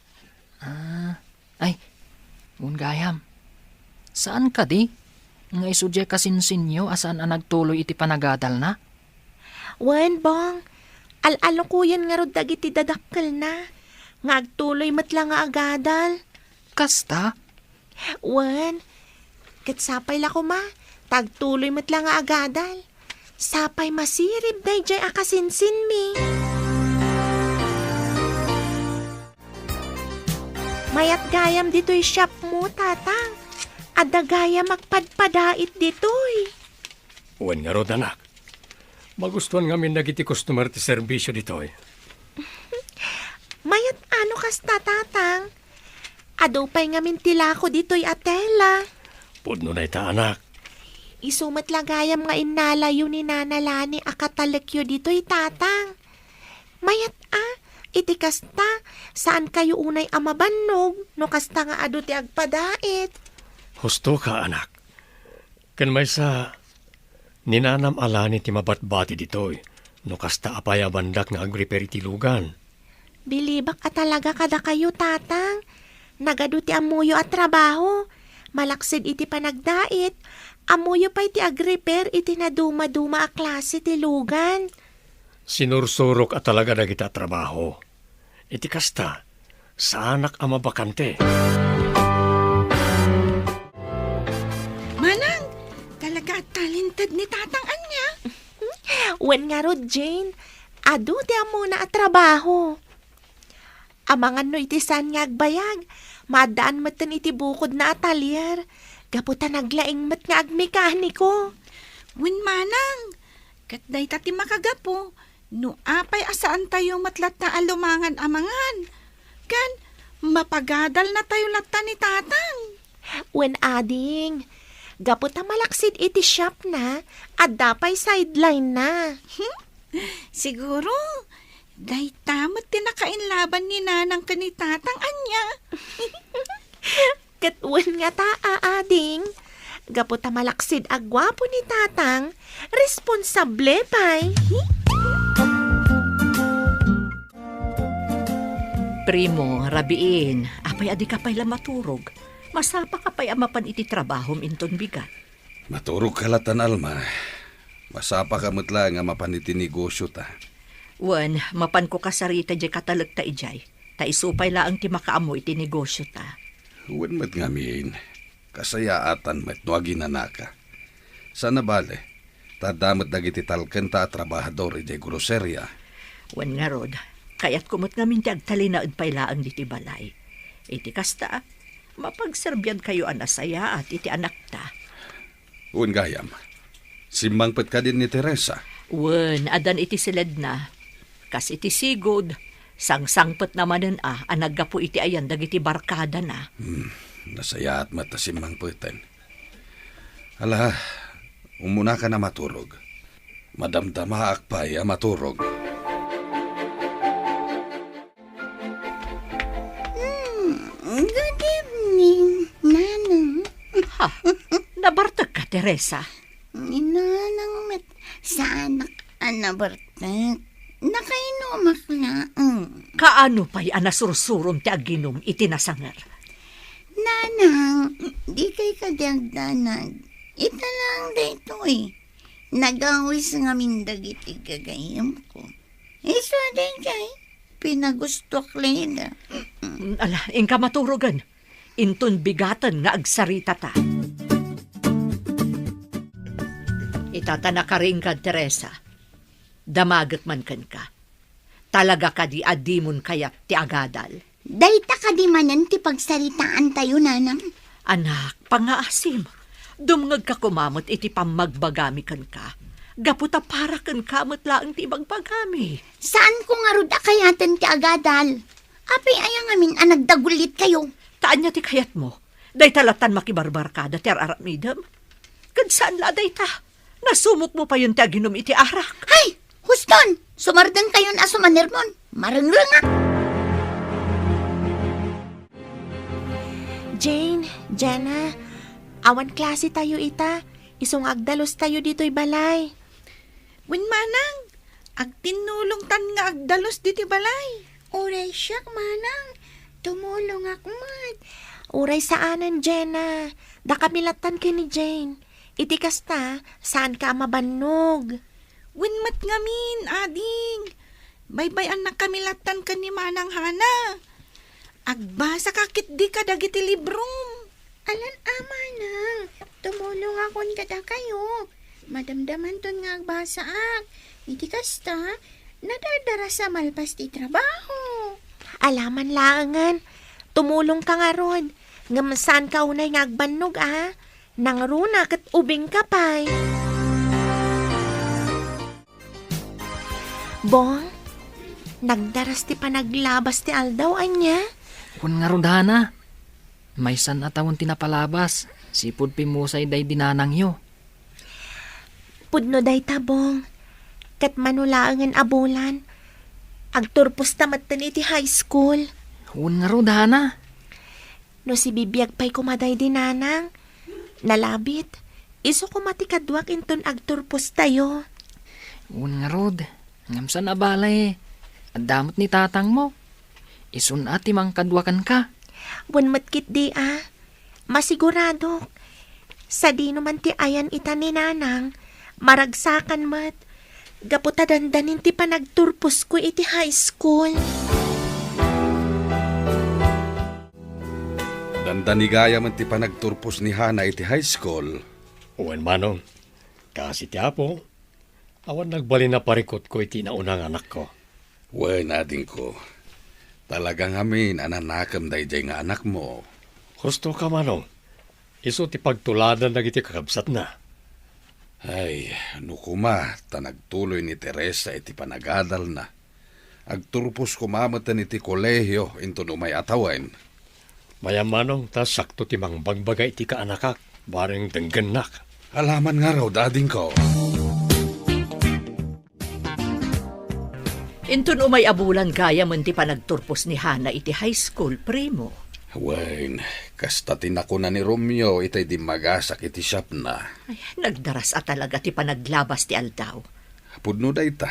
Ah, ay, wen gayam. Saan kadi nga isu diay kasinsinyo a saan a nagtuloy iti panagadalna? Wen, Bong, al-alukoyen ngarud dagiti dadakkelna nga agtuloy met la nga agadal. Kasta? Wen, ket sapay la koma ta agtuloy met la nga agadal. Sapay masirib daydiay a kasinsinmi. Mayat gayam ditoy shopmo, Tatang. Adda gayam agpadpadait ditoy. Wen ngarud, anak. Magustuan ngamin dagiti customer ti serbisio ditoy. Mayat a no kasta, Tatang. Adu pay ngamin ti lako ditoy a tela. Pudno dayta, anak. Isu met la gayam nga innalayo ni Nana Lani a katalekyo ditoy, Tatang. Mayat a, iti kasta, saankayo unay a mabannog no kasta nga adu ti agpadait. Husto ka, anak. Ken maysa, ni Nanam a Lani ti mabatbati ditoy, no kasta a payabandak nga agrepair iti lugan. Bilibak a talaga kadakayo, Tatang. Nagadu ti ammoyo a trabaho. Malaksid iti panagdait, ammoyo pay ti agrepair iti nadumaduma a klase ti lugan. Sinursurok a talaga dagita a trabaho. Iti kasta, saanak a mabakante. Manang, talaga a talented ni Tatang ania? Wen ngarud, Jane. Adu ti ammona a trabaho. Amangan no iti saan nga agbayag, maaddaan metten iti bukodna a talyer, gapu ta naglaing met nga agmekaniko. Wen, Manang, ket dayta ti makagapu no apay a saantayo met latta a lumangan a mangan, ken mapagadalnatayo latta ni Tatang. Wen, ading, Gapu ta malaksid iti shopna, adda pay sideline-na. Siguro, dayta met ti nakainlaban ni Nanang ken ni Tatang, ania? Ket wen ngata, a, ading. Gapu ta malaksid a guapo ni Tatang, responsable pay. Primo, rabiin, apay a dika pay la maturog? Masapaka pay a mapan iti trabahom inton bigat. Maturogka lattan, Alma. Masapaka met laeng a mapan iti negosiota. Wen, mapanko kasarita diay katalekta idiay, ta isu pay laeng ti makaammo iti negosiota. Wen met ngamin, kasayaatan met no aginanaka. Saan a bale, ta adda met dagiti talkenta a trabahador idiay groseria. Wen ngarud, kayatko met ngamin ti agtalinaed pay laeng ditoy balay. Iti kasta, mapagserbiankayo a nasayaat iti anakta. Wen gayam, simmangpet kadin ni Teresa? Wen, addan iti siledna. Kas iti sigud, sangsangpetna manen a, a naggapu iti ayan dagiti barkadana. Hmm, nasayaat met ta simmangpeten. Ala, umunakan a maturog. Madamdamaak pay a maturog. Hmm, good evening, Nanang. Ha? Nabartek ka, Teresa? Ni Nanang met saanak a nabartek. Nakainumak laeng. Kaano pay a nasursurom ti aginum iti nasanger? Nanang, dikay kadi agdanag. Ita laeng daytoy. Nagawis ngamin dagiti gagayyemko. Isu daydiay, pinagustoak laeng. Mm, ala, inka maturogen. Inton bigaten nga agsaritata. Ita ta nakaringkad, Teresa. Damaget man kenka. Talaga kadi a dimon kayat ti agadal? Dayta kadi manen ti pagsaritaantayo, Nanang? Anak, pangngaasim. Dumngegka koma met iti pammagbagami kenka. Gapu ta para kenka met laeng ti ibagbagami. Saanko ngarud a kayaten ti agadal. Apay aya ngamin a nagdagulitkayo? Ta ania ti kayatmo? Dayta lattan makibarbarkada ti ar-aramidem? Ket saan la a dayta. Nasumokmo payen ti aginum iti arak. Ay! Huston! Sumardengkayon a sumanermon. Marengrengak! Jane, Jenna, awan klasetayo ita. Isu nga agdalustayo ditoy balay. Wen, Manang, agtinnulongtan nga agdalus ditoy balay. Uray siak, Manang, tumulongak met. Uray saanen, Jenna. Dakami lattan ken ni Jane. Iti kasta, saanka a mabannog. Wen met ngamin, ading. Baybay-annakami lattan ken ni Manang Hana. Agbasaka ketdi kadagiti librom. Alan a, Manang, tumulongakon kadakayo. Madamdamanton nga agbasaak. Iti kasta, nadadarasa malpas ti trabaho. Alaman laengen, tumulongka ngarud. Ngem saanka unay nga agbannog, a? Nangruna ket ubingka pay. Bong, nagdaras ti panaglabas ti aldaw, ania? Wen ngarud, Hana. Maysan a tawen ti napalabas, sipud pimmusay daydi nanangyo. Pudno dayta, Bong. Ket mano laengen a bulan, agturposta metten iti high school. Wen ngarud, Hana. No sibibiag pay koma daydi nanang, nalabit, isu koma ti kaduak inton agturpostayo. Wen ngarud, ngem saan a bale, adda met ni tatangmo. Isun a ti mangkadua kenka. Wen met ketdi a, masiguradok. Sadino man ti ayan ita ni nanang, maragsakan met. Gapu ta dandanin ti panagturposko iti high school. Dandani gayam ti panagturpos ni Hana iti high school. Wen, Manong, kaasi ti Apo, awan nagbalin a parikutko iti nauna nga anakko. Wen, adingko, talaga ngamin a nanakem daydiay nga anakmo. Husto ka, Manong. Isu ti pagtuladan dagiti kakabsatna. Ay, no koma ta nagtuloy ni Teresa iti panagadalna, agturpos koma metten iti kolehio inton umay a tawen. Mayammanong ta sakto ti mangbagbaga iti kaanakak. Bareng denggennak. Alaman ngarud, adingko. Inton umay a bulan gayamen ti panagturpos ni Hana iti high school, primo. Wen, kasta ti nakuna ni Romeo itay dimmagasak iti shopna. Ay, nagdaras a talaga ti panaglabas ti aldaw. Pudno dayta.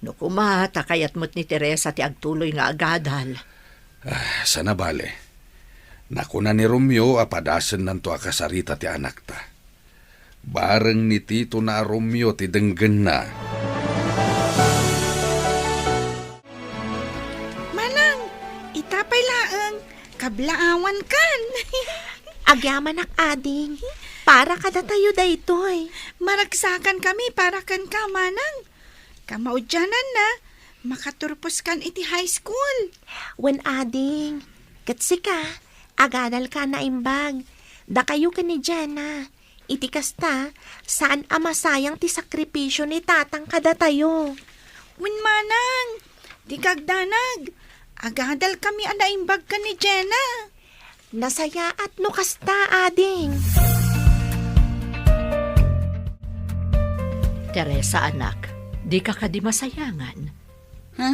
No kuma, ta kayat met ni Teresa ti agtuloy nga agadal. Ah, sana bale. Nakuna ni Romeo a padasennanto a kasarita ti anakta. Bareng ni Tito na a Romeo ti denggenna. Manang, ita pay laeng, kablaawankan. Agyamanak, ading. Para kadatayo daytoy. Maragsakan kami para kenka, Manang. Kamaudiananna, makaturposkan iti high school. Wen, ading. Ket sika, agadalka a naimbag. Dakayo ken ni Jenna. Iti kasta, saan a masayang ti sakripisio ni Tatang kadatayo. Wen, Manang, dika agdanag. Agadalkami a naimbag ken ni Jenna. Nasayaat no kasta, ading. Teresa, anak, dika kadi masayangan? Ha?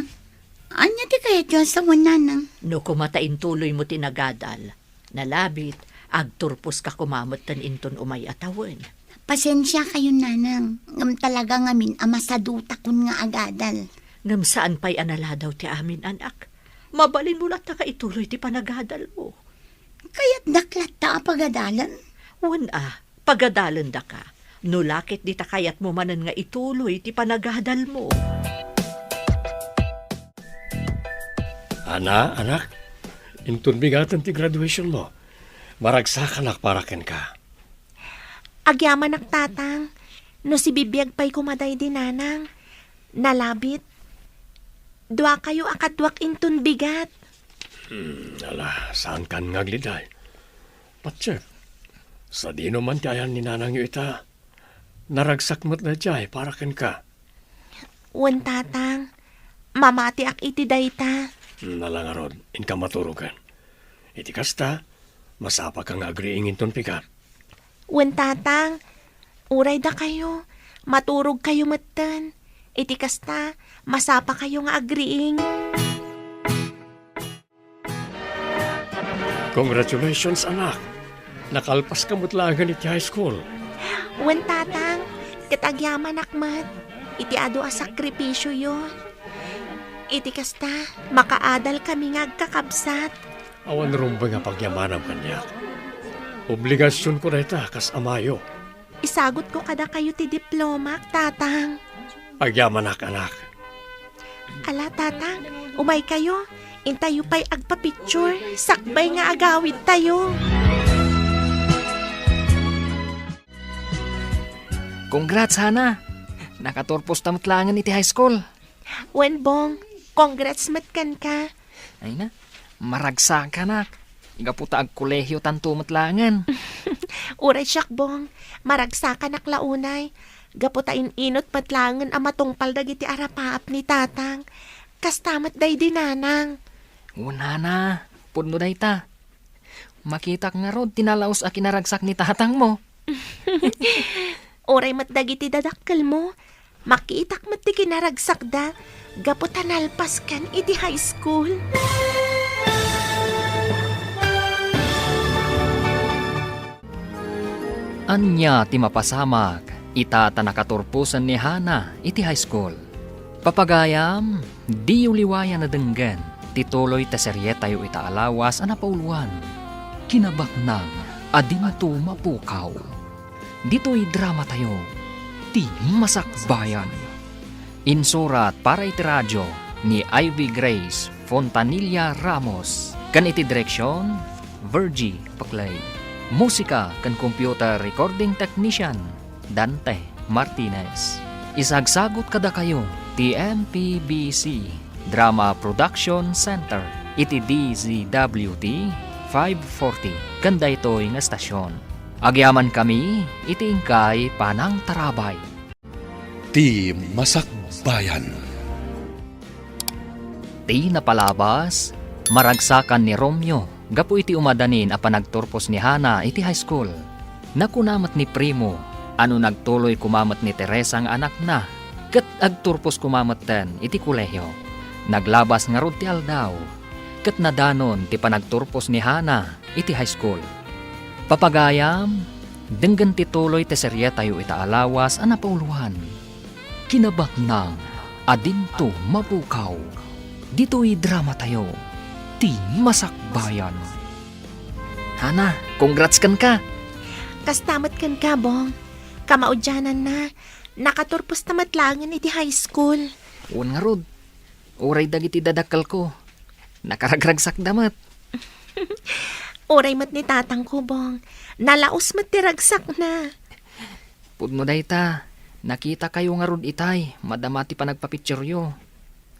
Ania ti kayatyo a sawen, Nanang? No kuma ta intuloymo ti nagadal, nalabit, agturposka kuma metten inton umay a tawen. Pasensiakayon, Nanang, ngem talaga ngamin a masadutakon nga agadal. Ngem saan pay a naladaw ti amin, anak. Mabalinmo latta nga ituloy ti panagadalmo. Kayatdak latta a pagadalen? Wen a, pagadalendaka. No la ket dita kayatmo manen nga ituloy ti panagadalmo. Ana, anak, inton bigaten ti graduationmo, maragsakanak para kenka. Agyamanak, Tatang, no sibibiag pay koma daydi Nanang, nalabit. Duakayo a kaduak inton bigat. Hmm, ala, saankan nga agliday. Patiek, sadino man ti ayan ni Nanangyo ita, naragsak met daydiay para kenka. Wen, Tatang, mamatiak iti dayta. Hmm, ala ngarud, inka maturogen. Iti kasta, masapaka nga agriing inton pigat. Wen, Tatang, uray dakayo, maturogkayo metten. Iti kasta, masapakayo nga agriing. Congratulations, anak! Nakalpaska met laengen iti high school. Wen, Tatang, ket agyamanak met iti adu a sakripisioyo. Iti kasta, makaadalkami nga agkakabsat. Awan rumbeng a pagyamanam kaniak. Obligasionko dayta kas amayo. Isagutko kadakayo ti diplomak, Tatang. Agyamanak, anak. Ala, Tatang, umaykayo. Intayo pay agpa-picture. Sakbay nga agawidtayo. Congrats, Hana! Nakaturposta met laengen iti high school. Wen, Bong, congrats met kenka. Ay na, maragsakanak. Gapu ta agkolehiotanto met laengen. Uray siak, Bong, maragsakanak la unay. Gapu ta in-inut met laengen a matungpal dagiti arapaap ni Tatang. Kasta met daydi Nanang. Wen, Hana, pudno dayta. Makitak ngarud ti nalaus a kinaragsak ni tatangmo. Uray met dagiti dadakkelmo, makitak met ti kinaragsakda gapu ta nalpaskan iti high school. Ania ti mapasamak ita ta nakaturposen ni Hana iti high school? Papagayam, diyo liwayan a denggen ti tuloy ta serietayo ita a lawas a napauluan, Kinabaknang a Dinto Mapukaw. Ditoy dramatayo, Ti Masakbayan. Insurat para iti radio ni Ivy Grace Fontanilla Ramos, ken iti direksion, Virgie Paclay. Musika ken computer recording technician, Dante Martinez. Isagsagut kadakayo ti M P B C Drama Production Center iti D Z W T five forty ken daytoy nga estasion. Agyamankami iti inkay panangtarabay. Ti Masakbayan. Ti napalabas, maragsakan ni Romeo gapu iti umadanin a panagturpos ni Hana iti high school. Nakuna met ni Primo a no nagtuloy koma met ni Teresa nga anakna, ket agturpos koma metten iti kolehio. Naglabas ngarud ti aldaw, ket nadanon ti panagturpos ni Hana iti high school. Papagayam, denggen ti tuloy ti serietayo ita a lawas a napauloan. Kinabaknang a dinto mapukaw. Ditoy dramatayo, ti Masakbayan. Hana, congrats kenka! Kasta met kenka, Bong. Kamaudiananna, nakaturpos ta met laengen iti high school. Wen ngarud, uray dagiti dadakkelko, nakaragragsakda met. Uray met ni tatangko, Bong. Nalaos met ti ragsakna. Pudno dayta, nakitakayo ngarud itay, madama ti panagpapictureyo.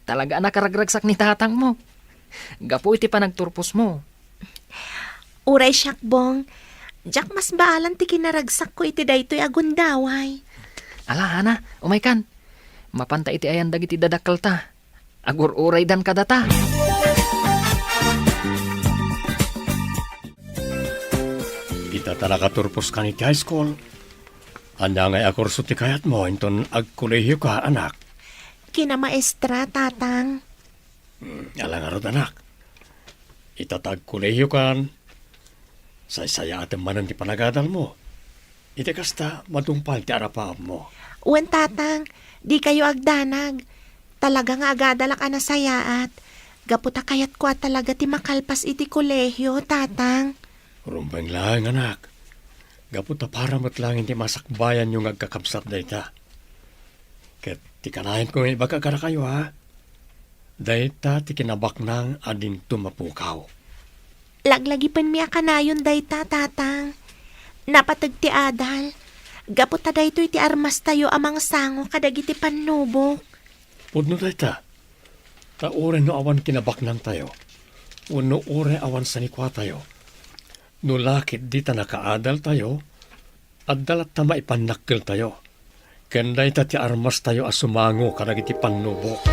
Talaga a nakaragragsak ni tatangmo. Gapu iti panagturposmo. Uray siak, Bong. Diak masbaalan ti kinaragsakko iti daytoy a gundaway. Ala, Hana, umaykan. Mapanta iti ayan dagiti dadakkelta. Agur-uraydan kadata. Ita ta nakaturpos kan iti high school, ania ngay a kurso ti kayatmo inton agkolehioka, anak? Kinamaestra, Tatang. Hmm, ala ngarud, anak. Ita ta agkolehiokan, saysayaatem manen ti panagadalmo. Iti kasta, madungpal ti arapaapmo. Wen, Tatang, dikayo agdanag. Talaga nga agadalak a nasayaat. Gapu ta kayatko a talaga ti makalpas iti kolehio, Tatang. Rumbeng laeng, anak. Gapu ta para met laeng iti masakbayanyo nga agkakabsat dayta. Ket ti kanayon koma ibaga kadakayo, ha? Dayta ti kinabaknang a dinto mapukaw. Laglagipenmi a kanayon dayta, Tatang. Napateg ti adal. Gapu ta daytoy ti armastayo a mangsango kadagiti pannubok. Pudno dayta. Ta uray no awan kinabaknangtayo, wenno uray awan sanikuatayo, no la ket dita nakaadaltayo, adda latta maipannakkeltayo. Ken dayta ti armastayo a sumango kadagiti pannubok.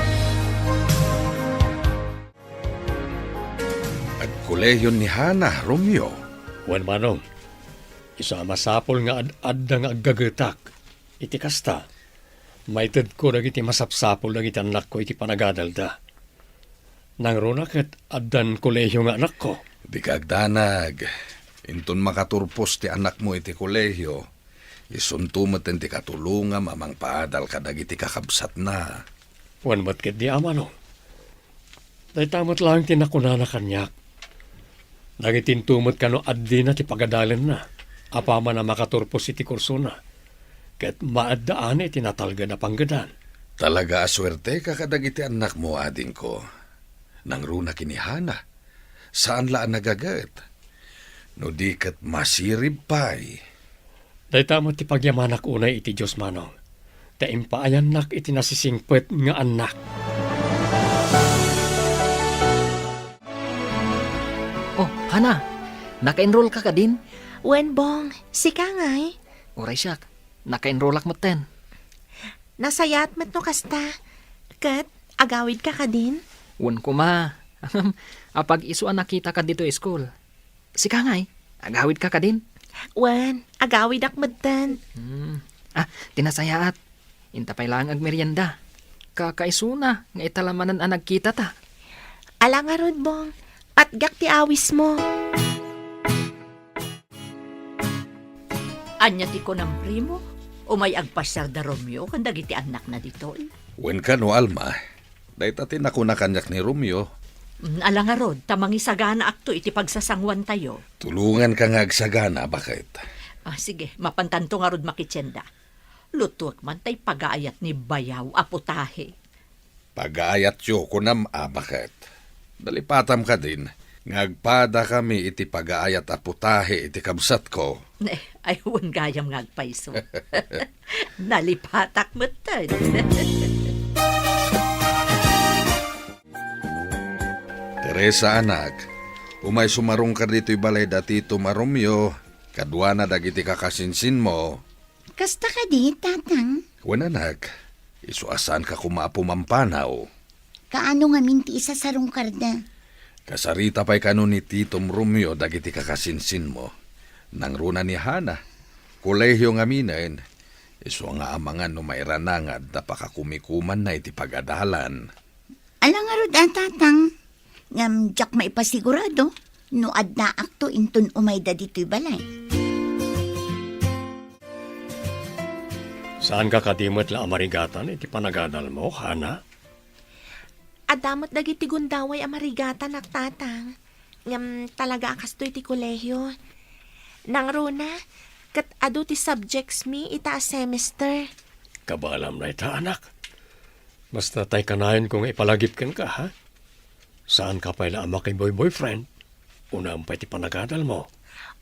Agkolehion ni Hana, Romeo. Wen, Manong, isu a masapul nga ad-adda nga aggagetak. Iti kasta, maitedko dagiti masapsapul dagiti annakko iti panagadalda. Nangruna ket addan kolehio nga anakko. Dika agdanag. Inton makaturpos ti anakmo iti kolehio, isunto met ti katulongam a mangpaadal kadagiti kakabsatna. Wen met ketdi, Manong. Dayta met laeng ti nakunana kaniak. Dagiti into met kano addina ti pagadalenna, apaman a makaturpos iti kursona, ket maaddaana iti natalged a panggedan. Talaga a suerteka kadagiti annakmo, adingko. Nangruna ken ni Hana, saan la a nagaget. No di ket masirib pay. Dayta met ti pagyamanak unay iti Dios, Manong, ta impaayannak iti nasisingpet nga annak. Oh, Hana, naka-enroll ka kadin? Wen, Bong. Sika ngay? Uray siak, naka-enrollak metten. Nasayaat met no kasta. Ket, agawid ka kadin? Wen koma. Apag isu a nakitaka ditoy school. Sika ngay, agawid ka kadin? Wen, agawidak metten. Hmm. Ah, ti nasayaat. Inta pay laeng agmerienda. Kakaisuna nga ita la manen a nagkitata. Ala ngarud, Bong. Patgak ti awismo. Ania ti kunam, Primo? Umay agpasiar da Romeo ken dagiti annakna ditoy? Wen kano, Alma. Dayta ti nakuna kaniak ni Romeo. Mm, ala ngarud, ta mangisaganaakto iti pagsasanguantayo. Tulonganka nga agsagana, baket. Ah, sige, mapantanto ngarud makitienda. Lutuek man tay pagaayat ni Bayaw a putahe. Pagaayatyo, kunam a, baket. Nalipatam kadin nga agpadakami iti pagaayat a putahe iti kabsatko. Eh, ay, wen gayam nga agpayso. Nalipatak metten. Teresa, anak, umay sumarungkar ditoy balay da titom a Romeo, kaduana dagiti kakasinsinmo. Kasta kadi, Tatang? Wen, anak, isu a saanka koma a pumampanaw. Kaano ngamin ti isasarungkarda? Kasarita pay kano ni titom Romeo dagiti kakasinsinmo. Nangruna ni Hana, Kolehiyo ngaminen, isu nga amangan no mairana nga adda pakakumikumanna iti pagadalan. Ala ngarud a, Tatang, ngem diak maipasigurado no addaakto inton umayda ditoy balay. Saanka kadi met la a marigatan iti panagadalmo, Hana? Adda met dagiti gundaway a marigatanak, Tatang. Ngem talaga a kastoy ti kolehiyo. Nangruna, ket adu ti subjects mi ita a semester. Kabaelam dayta, anak. Basta tay kanayonko nga ipalagip kenka, ha? Saanka pay la a makiboy-boyfriend? Unaem pay ti panagadalmo.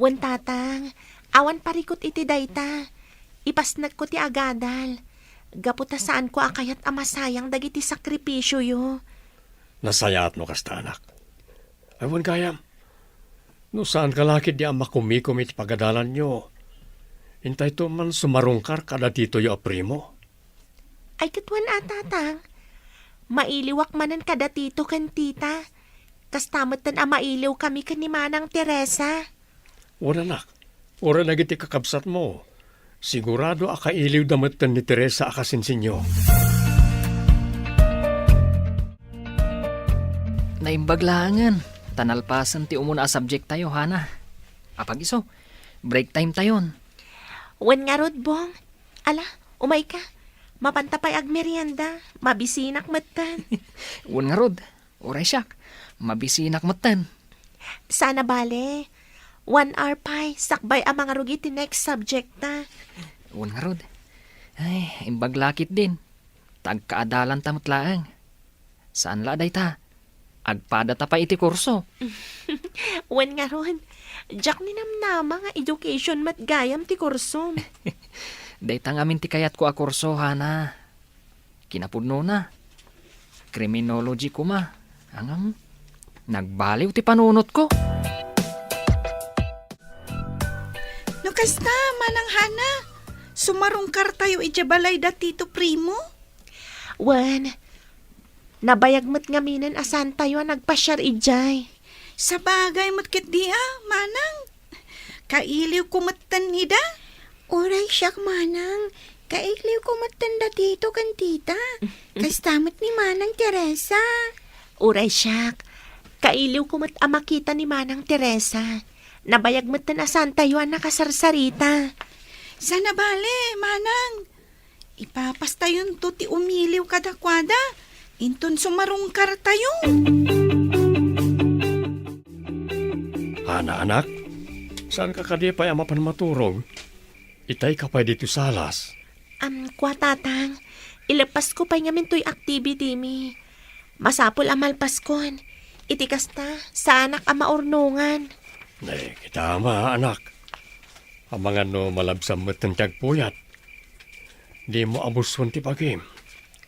Wen, Tatang, awan parikut iti dayta. Ipasnekko ti agadal. Gapu ta saanko a kayat a masayang dagiti sakripisioyo. Nasayaat no kasta, anak. Ay, wen gayam, no saanka la ketdi a makumikom iti pagadalanyo, intayto man sumarungkar kada titoyo a primo. Ay, ket wen a, Tatang. Mailiwak manen kada tito ken tita. Kasta metten a mailiwkami ken ni Manang Teresa. Wen, anak, uray dagiti kakabsatmo, sigurado a kailiwda metten ni Teresa a kasinsinyo. Naimbag laengen, ta nalpasen ti umuna a subject tayo, Hana. Apag isu, break time tayon. Wen ngarud, Bong. Ala, umayka. Mapanta pay agmerienda. Mabisinak metten. Wen ngarud, uray siak. Mabisinak metten. Saan a bale. One hour pay, sakbay a mangrugit ti next subject ta. Wen ngarud. Ay, imbag la ketdin. Ta agkaadalanta met laeng. Saan la a dayta. Agpadata pay iti kurso. Wen ngarud, diak ninamnama nga education met gayam ti kursom. Dayta ngamin ti kayatko a kurso, Hana. Kinapudnona, criminology koma. Ngem, nagbaliw ti panunotko. No kasta, Manang Hana, sumarungkar tayo idiay balay da Tito Primo? Wen, nabayag met ngaminen a saantayo a nagpasiar idiay. Sabagay met ketdi a, Manang. Kailiwko metten ida. Uray siak, Manang. Kailiwko metten da Tito ken Tita. Kasta met ni Manang Teresa. Uray siak. Kailiwko met a makita ni Manang Teresa. Nabayag metten a saantayo a nakasarsarita. Saan a bale, Manang. Ipapastayonto ti umiliw kadakuada, inton sumarungkartayo. Hana, anak, saanka kadi pay a mapan maturog? Itayka pay ditoy salas. Am, kua, Tatang, ileppasko pay ngamin toy activity mi. Masapul a malpaskon. Iti kasta, saanak a maurnongan. Ne, kita ama, anak. Amangan no malabsam metten ti agpuyat. Dimo abuson ti bagim.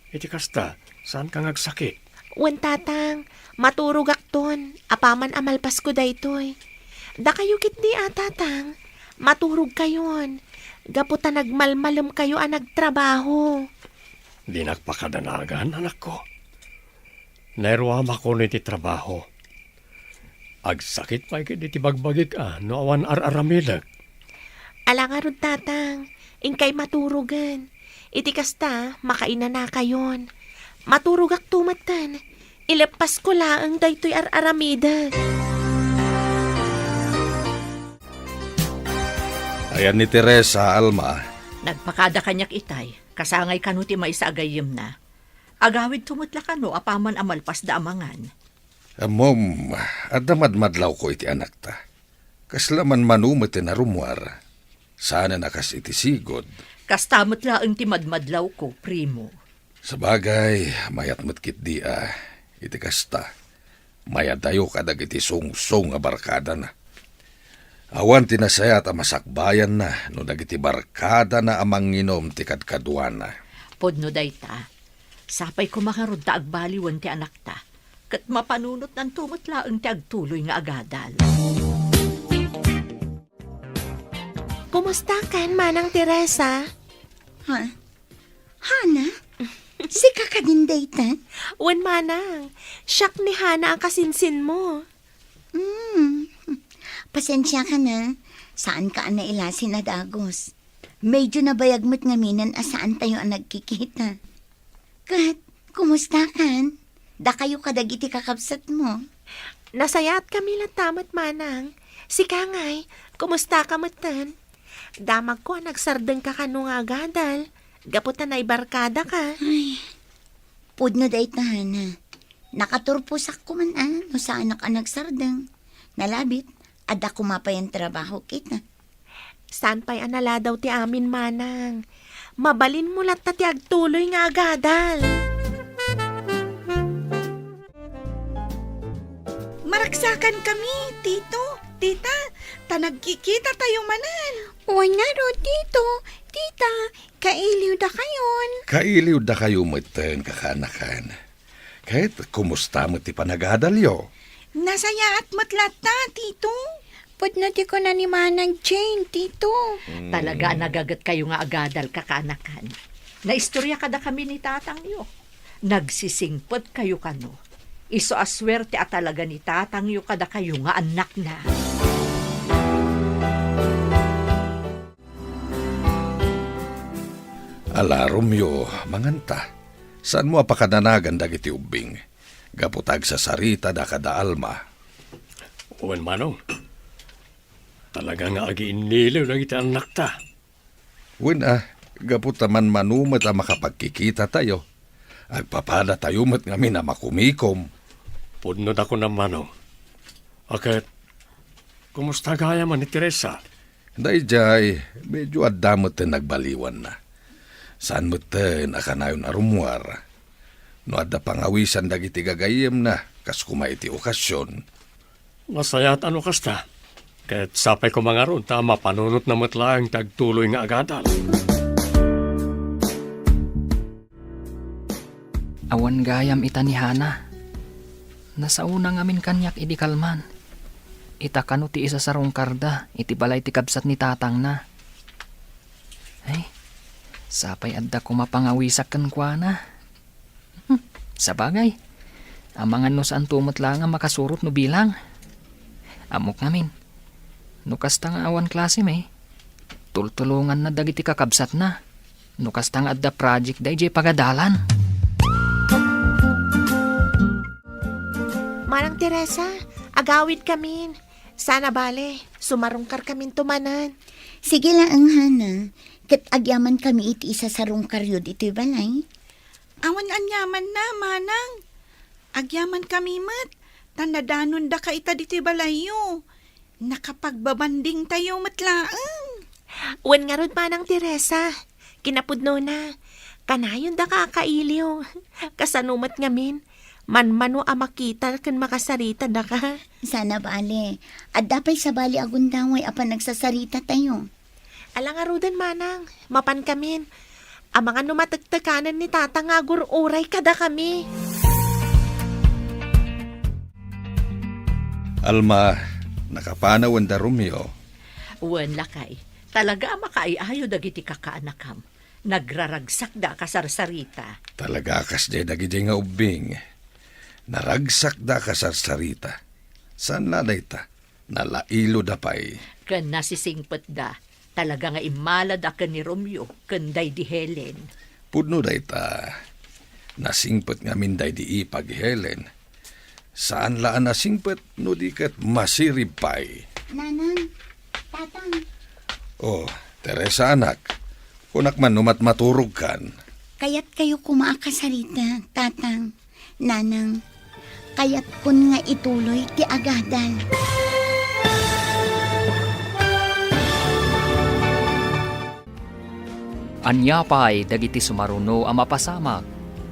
Iti kasta, saanka nga agsakit? Wen, Tatang, maturogakton, apaman a malpasko daytoy. Dakayo ketdi a, Tatang, maturogkayon, gapu ta nagmalmalemkayo a nagtrabaho. Dinak pakadanagan, anakko. Nairuamakon iti trabaho. Agsakit pay ketdi ti bagbagik a no awan ar-aramidek. Ala ngarud, Tatang, inkay maturogen. Iti kasta, makainanakayon. Maturogakto metten. Ileppasko laeng daytoy ar-aramidek. Ayan ni Teresa, Alma. Nagpakada kaniak itay, kasangay kano ti maysa a gayyemna. Agawidto met la kano apaman a malpasda a mangan. Ammom, adda madmadlawko iti anakta. Kasla manmano met ti narummuar. Saanen a kas iti sigud. Kasta met laeng ti madmadlawko, Primo. Sabagay, mayat met ketdi a, iti kasta. Mayadayo kadagiti sungsong a barkadana. Awan ti nasayaat a masakbayanna no dagiti barkadana a manginum ti kadkaduana. Pudno dayta. Sapay koma ngarud ta agbaliwen ti anakta, ket mapanunotnanto met laeng ti agtuloy nga agadal. Kumustakan, Manang Teresa? Ha? Hana? Sika kadin dayta? Wen, Manang. Siak ni Hana a kasinsinmo. Hmm. Pasensiakan a. Saanka a nailasin a dagus. Medyo nabayag met ngaminen a saantayo a nagkikita. Ket, kumustakan? Dakayo kadagiti kakabsatmo? Nasayatkami latta met, manang. Sika ngay, kumustaka metten? Damagko a nagsardengka kano nga agadal, gapu ta naibarkadaka. Ay, pudno dayta, Hana. Nakaturposak koma a no saanak a nagsardeng. Nalabit, adda koma pay a trabaho kita. Saan pay a naladaw ti amin, manang. Mabalinmo latta ti agtuloy nga agadal. Maragsakankami, Tito, Tita, ta nagkikitatayo manen. Wen ngarud, Tito, Tita, kailiwdakayon. Kailiwdakayo metten, kakaanakan. Ket kumusta met ti panagadalyo? Nasayaat met latta, Tito. Pudno ti kuna ni Manang Jane, Tito. Hmm. Talaga a nagagetkayo nga agadal, kakaanakan. Naistorya kadakami ni tatangyo. Nagsisingpetkayo kano. Isu a suerte a talaga ni tatangyo kadakayo nga annakna. Ala, Romeo, manganta. Saanmo a pakananagan dagiti ubbing? Gapu ta agsasaritada kada Alma. Wen, manong. Talaga nga agiinniliw dagiti annakta. Wen a, gapu ta manmano met a makapagkikitatayo. Agpapadatayo met ngamin a makumikom. Pudno da kunam, manong. A ket, kumusta gayam ni Teresa? Daydiay, medyo adda metten nagbaliwanna. Saan metten a kanayon a rummuar. No adda pangawisan dagiti gagayyemna, kas koma iti okasion. Nasayaat a no kasta. Ket sapay koma ngarud ta mapanunotna met laeng ti agtuloy nga agadal. Awan gayam ita ni Hana. Nasaona ngamin kaniak idi kalman. Ita kano ti isasarungkarda iti balay ti kabsat ni tatangna. Ay, sapay adda koma pangawisak kenkuana. Hmm, sabagay. Amangan no saanto met laeng a makasurot no bilang. Ammok ngamin. No kasta nga awan klasem, tultulonganna dagiti kakabsatna. No kasta nga adda project daydiay pagadalan. Manang Teresa, agawidkamin. Saan a bale, sumarungkarkaminto manen. Sige laeng, Hana. Ket agyamankami iti isasarungkaryo ditoy balay. Awan aniamanna, manang. Agyamankami met, ta nadanondaka ita ditoy balayyo. Nakapagbabandingtayo met laeng. Wen ngarud, Manang Teresa, kinapudnona, kanayondaka a kailiw. Kasano met ngamin, manmano a makita ken makasaritada ka. Saan a bale, adda pay sabali a gundaway a panagsasaritatayo. Ala ngaruden, manang, mapankamin. Amangan no matektekanen ni tata nga agur-uray kadakami. Alma, nakapanaw wen da Romeo? Wen, lakay. Talaga a makaiayo dagiti kakaanakam. Nagraragsakda a kasarsarita. Talaga a kasdiay dagidiay nga ubbing. Naragsakda a kasarsarita. Saan la dayta? Nalailoda pay. Ken nasisingpetda. Talaga nga immalada ken ni Romeo ken daydi Helen. Pudno dayta. Nasingpet ngamin daydi ipag Helen. Saan la a nasingpet no di ket masirib pay. Nanang, Tatang. Oh, Teresa, anak. Kunak man no matmaturogkan. Kayatkayo koma a kasarita, Tatang. Nanang, kayatkon nga ituloy ti agadal. Ania pay dagiti sumaruno a mapasamak?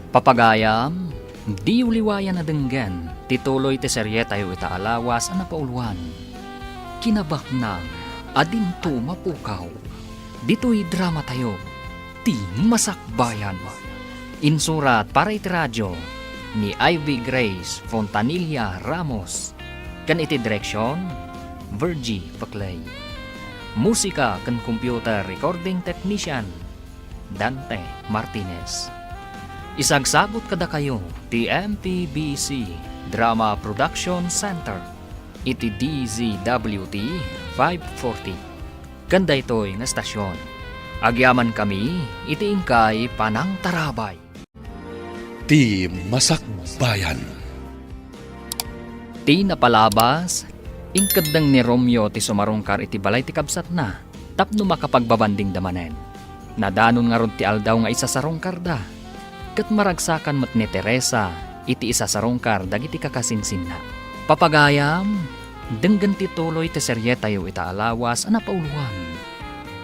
Papagayam, diyo liwayan a denggen ti tuloy ti serietayo ita a lawas a napauluan. Kinabaknang a dinto mapukaw. Ditoy dramatayo, ti Masakbayan. Insurat para iti radio ni Ivy Grace Fontanilla Ramos, ken iti direksion, Virgie Paclay. Musika ken computer recording technician, Dante Martinez. Isagsaggut kadakayo ti M P B C Drama Production Center iti D Z W T five forty. Ken daytoy nga estasion, Agyamankami iti inkay panangtarabay. Ti Masakbayan. Ti napalabas, inkeddeng ni Romeo ti sumarungkar iti balay ti kabsatna tapno makapagbabandingda manen. Nadanon ngarud ti aldaw nga isasarungkarda, ket maragsakan met ni Teresa iti isasarungkar dagiti kakasinsinna. Papagayam, denggen ti tuloy ti serietayo ita a lawas a napauloan,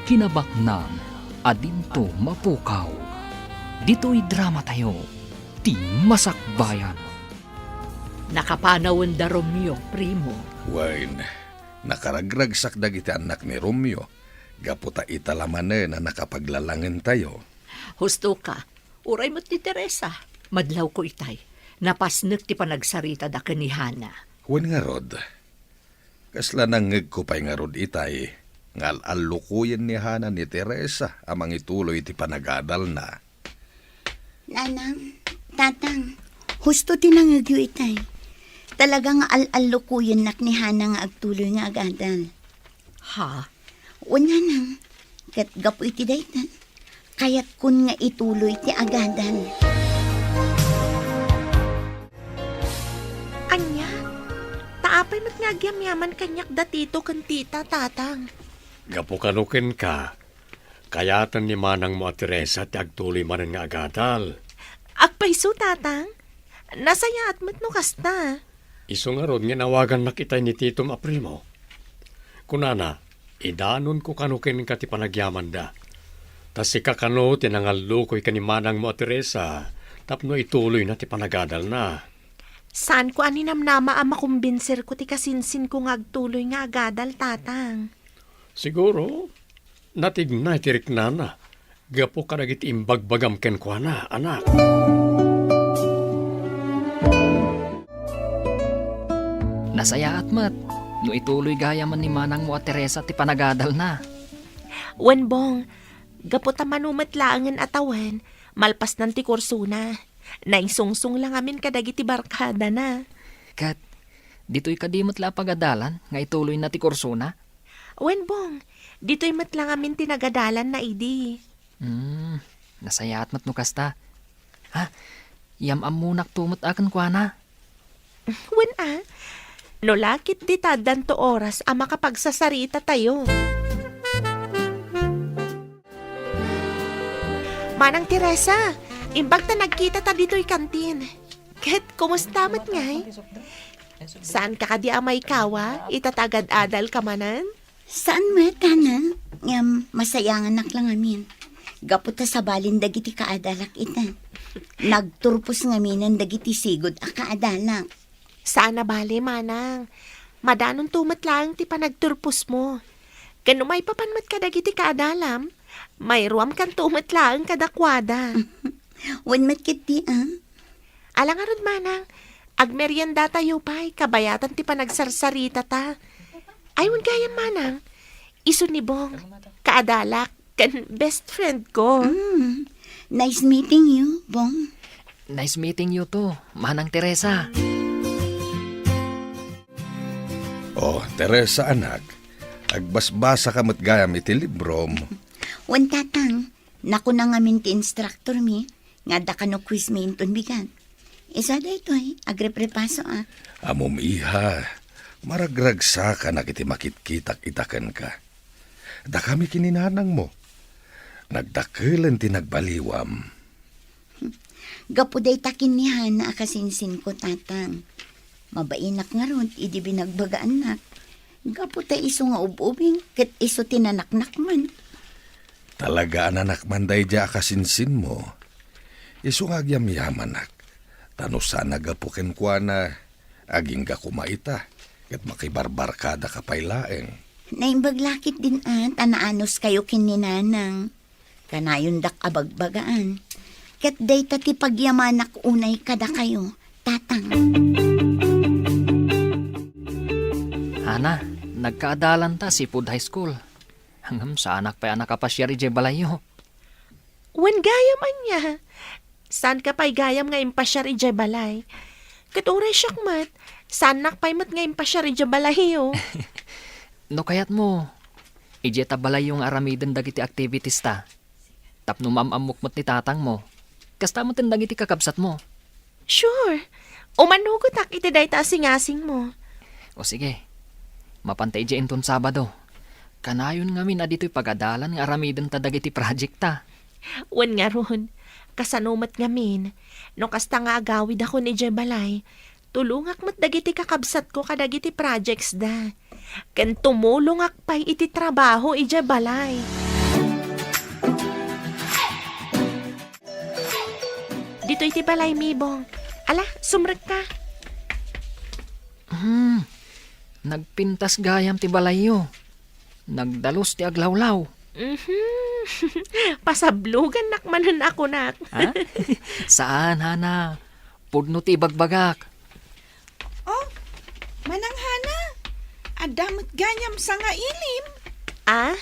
Kinabaknang a Dinto Mapukaw. Ditoy dramatayo, Ti Masakbayan. Nakapanawenda Romeo, primo. Wen, nakaragragsak dagiti annak ni Romeo, gapu ta ita la manen a nakapaglalangentayo. Husto ka, uray met ni Teresa, madlawko itay. Napasnek ti panagsaritada ken ni Hana. Wen ngarud, kasla nangngegko pay ngarud itay nga al-allukoyen ni Hana ni Teresa a mangituloy iti panagadalna. Nanang, Tatang, husto ti nangngegyo itay. Talaga nga al-allukoyennak ni Hana nga agtuloy nga agadal. Ha? Wen, Nanang, ket gapu iti dayta, kayatkon nga ituloy ti agadal. Ania? Ta apay met nga agyamyaman kaniak da Tito ken Tita, Tatang? Gapu kano kenka, kayaten ni manangmo a Teresa ti agtuloy manen nga agadal. Agpayso, Tatang? Nasayaat met no kasta. Isu ngarud nga inawagannak itay ni titom a primo. Kunana, idanonko kano kenka ti panagyamanda. Ta sika kano ti nangallukoy ken ni manangmo a Teresa tapno ituloyna ti panagadalna. Saanko a ninamnama a makumbinserko ti kasinsinko nga agtuloy nga agadal, Tatang. Siguro, natignay ti riknana gapu kadagiti imbagbagam kenkuana, anak. Nasayaat met no ituloy gayamen ni manangmo a Teresa ti panagadalna. Wen, Bong, gapu ta mano met laengen a tawen, malpasnan ti kursona. Naisungsong la ngamin kadagiti barkadana. Ket, ditoy kadi met la a pagadalan nga ituloyna ti kursona? Wen, Bong, ditoy met la ngamin ti nagadalanna idi. Hmm, nasayaat met no kasta. Ha? Yam-ammonakto met a kenkuana. Wen a, no la ketdi ta addanto oras a makapagsasaritatayo. Manang Teresa, imbag ta nagkitata ditoy kantin. Ket kumusta met ngay? Saanka kadi a maikawa ita ta agad-adalka manen? Saan met, Hana. Ngem masayanganak la ngamin. Gapu ta sabalen dagiti kaadalak ita. Nagturpos ngaminen dagiti sigud a kaadalak. Saan a bale, manang. Madanonto met laeng ti panagturposmo. Ken no maipapan met kadagiti kaadalam, mairuamkanto met laeng kadakuada. Wen met ketdi, a? Ala ngarud, manang, agmeriendatayo pay kabayatan ti panagsarsaritata. Ay, wen gayam, manang, isu ni Bong, kaadalak, ken best friend ko. Mm. Nice meeting you, Bong. Nice meeting you too, Manang Teresa. Oh, Teresa, anak, agbasbasa ka met gayam iti librom. Wen, Tatang, nakuna ngamin ti instructor mi nga adda kano quiz mi inton bigat. Isu daytoy, agreprepasoak. Ammom, iha, maragragsakanak iti makitkitak ita kenka. Dakami ken ni nanangmo. Nagdakelen ti nagbaliwam. Gapu dayta ken ni Hana a kasinsinko, Tatang. Mabainak ngarud idi binagbagaannak. Gapu ta isu nga ub-ubing ket isu ti nanaknakman. Talaga a nanakman daydiay a kasinsinmo. Isu nga agyamyamanak, ta no saan a gapu kenkuana, agingga koma ita, ket makibarbarkadaka pay laeng. Naimbag la ketdin a ta naanuskayo ken ni Nanang. Kanayondak a bagbagaan. Ket dayta ti pagyamanak unay kadakayo, Tatang. Hana, nagkaadalanta sipud high school. Ngem saanak pay a nakapasiar idiay balayyo. Wen gayam ania? Saanka pay gayam nga impasiar idiay balay? Ket uray siak met, saannak pay met nga impasiar idiay balayyo. No kayatmo, Idiay ta balayyo nga aramiden dagiti activities ta. Tapno maam-ammok met ni tatangmo. Kasta met dagiti kakabsatmo. Sure. Umanugotak iti dayta a singasingmo. O sige. Mapanta idiay inton Sabado. Kanayon ngamin a ditoy pagadalan nga aramiden ta dagiti project ta. Wen ngarud, kasano met ngamin, no kasta nga agawidakon idiay balay, tulongak met dagiti kakabsatko kadagiti projects da. Ken tumulongak pay iti trabaho idiay balay. Ditoy ti balay, Mibong. Ala, sumrekka. Hmm, nagpintas gayam ti balayyo. Nagdalus ti aglawlaw. Mhm. Pasablogannak manen a kunak. Ha? Saan, Hana. Pudno ti ibagbagak. Oh, Manang Hana, adda met gayam sangailim. Ah? Ah?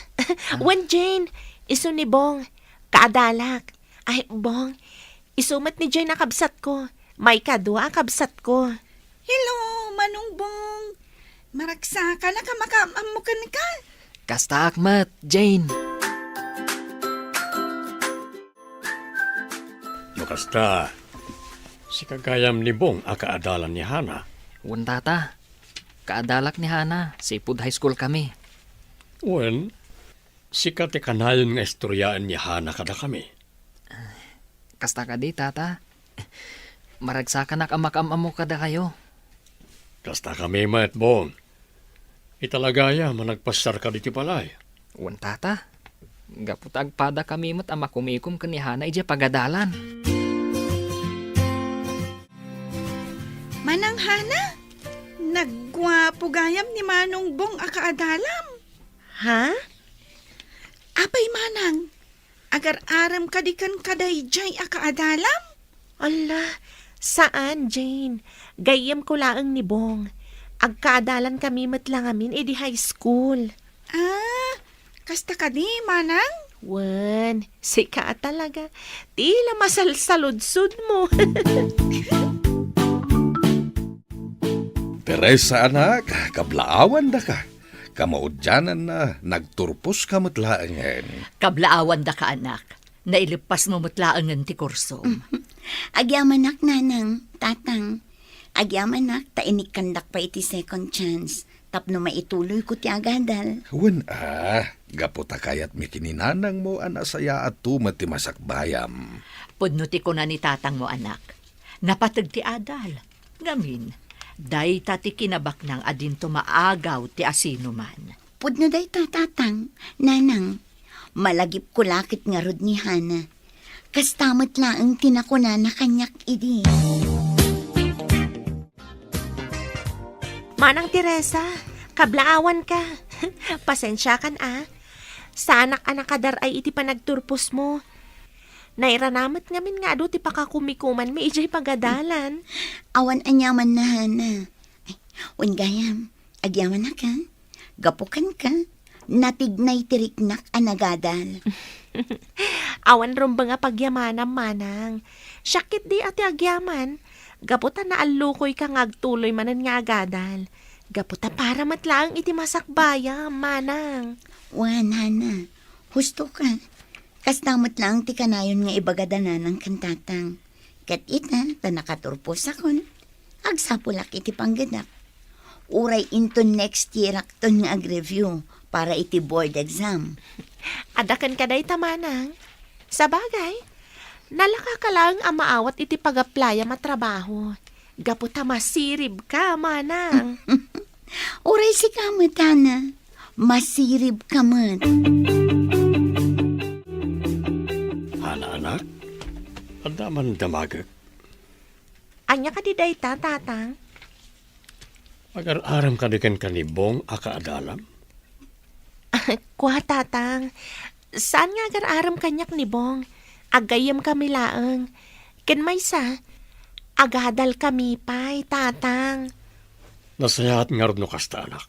Wen, Jane, isu ni Bong. Kaadalak. Ay, Bong, isu met ni Jane a kabsatko. Maikadua a kabsatko. Hello, Manong Bong. Maragsakanak a makaam-ammo kenka. Kastaak met, Jane. No kasta, sika gayam ni Bong a kaadalan ni Hana? Wen, Tata. Kaadalak ni Hana, sipud high school kami. Wen, sika ti kanayon nga istoryaen ni Hana kadakami. Kasta kadi, Tata. Maragsakanak a makaam-ammo kadakayo. Kasta kami met, Bong. Italagayam a nagpasyarka ditoy balay. Wen, Tata. Gapu ta agpadakami met a makumikom ken ni Hana idiay pagadalan. Manang Hana, nagguapo gayam ni Manong Bong a kaadalam. Ha? Apay, Manang, agar-arem kadi kenka daydiay a kaadalam? Ala, saan, Jane. Gayyemko laeng ni Bong. Agkaadalankami met la ngamin idi high school. Ah, kasta kadi, Manang? Wen, sika a talaga. Ti la masalsaludsodmo. Teresa, anak, kablaawandaka. Kamaudiananna, nagturposka met laengen. Kablaawandaka, anak. Naileppasmo met laengen ti kursom. Agyamanak, Nanang, Tatang. Agyamanak ta inikkandak pay iti second chance tapno maituloyko ti agadal. Wen a, gapu ta kayatmi ken ni nanangmo a nasayaatto met ti masakbayam. Pudno ti kuna ni tatangmo, anak. Napateg ti adal. Ngamin, dayta ti kinabaknang a dinto maagaw ti asinoman. Pudno dayta, Tatang, Nanang. Malagipko la ket ngarud ni Hana. Kasta met laeng ti nakunana kaniak idi. Manang Teresa, kablaawanka. Pasensiakan a. Saanak a nakadar-ay iti panagturposmo. Nairana met ngamin nga adu ti pakakumikumanmi idiay pagadalan. Awan aniamanna, Hana. Ay, wen gayam, agyamanak a. Gapu kenka, natignay ti riknak a nagadal. Awan rumbeng a pagyamanam, Manang. Siak ketdi a ti agyaman, gapu ta naallukoyka nga agtuloy manen nga agadal. Gapu ta para met laeng iti masakbayam, Manang. Wen, Hana, husto ka. Kasta met laeng ti kanayon nga ibagada Nanang ken Tatang. Ket ita, ta nakaturposakon, agsapulak iti panggedak. Uray inton next year-akton nga ag-review para iti board exam. Adda kenka dayta, Manang. Sabagay, nalakaka laeng a maawat iti pag-applyam a trabaho. Gapu ta masiribka, Manang. Uray sika met, Hana. Masiribka met. Hana, anak, adda man damagek. Ania kadi dayta, Tatang? Agar-arem kadi kenka ni Bong a kaadalam? Kua, Tatang. Saan nga agar-arem kaniak ni Bong. Aggayyemkami laeng. Ken maysa, agadalkami pay, Tatang. Nasayaat ngarud no kasta, anak.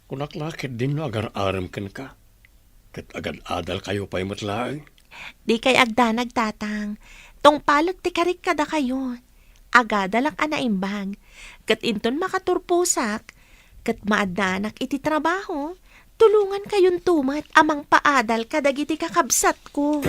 Kunak la ketdin no agar-arem kenka, ket agad-adalkayo pay met laeng. Dikay agdanag, Tatang. Tungpalek ti karik kadakayo. Agadalak a naimbag. Ket inton makaturposak, ket maaddanak iti trabaho, Tulongankayonto met a mangpaadal kadagiti kakabsatko.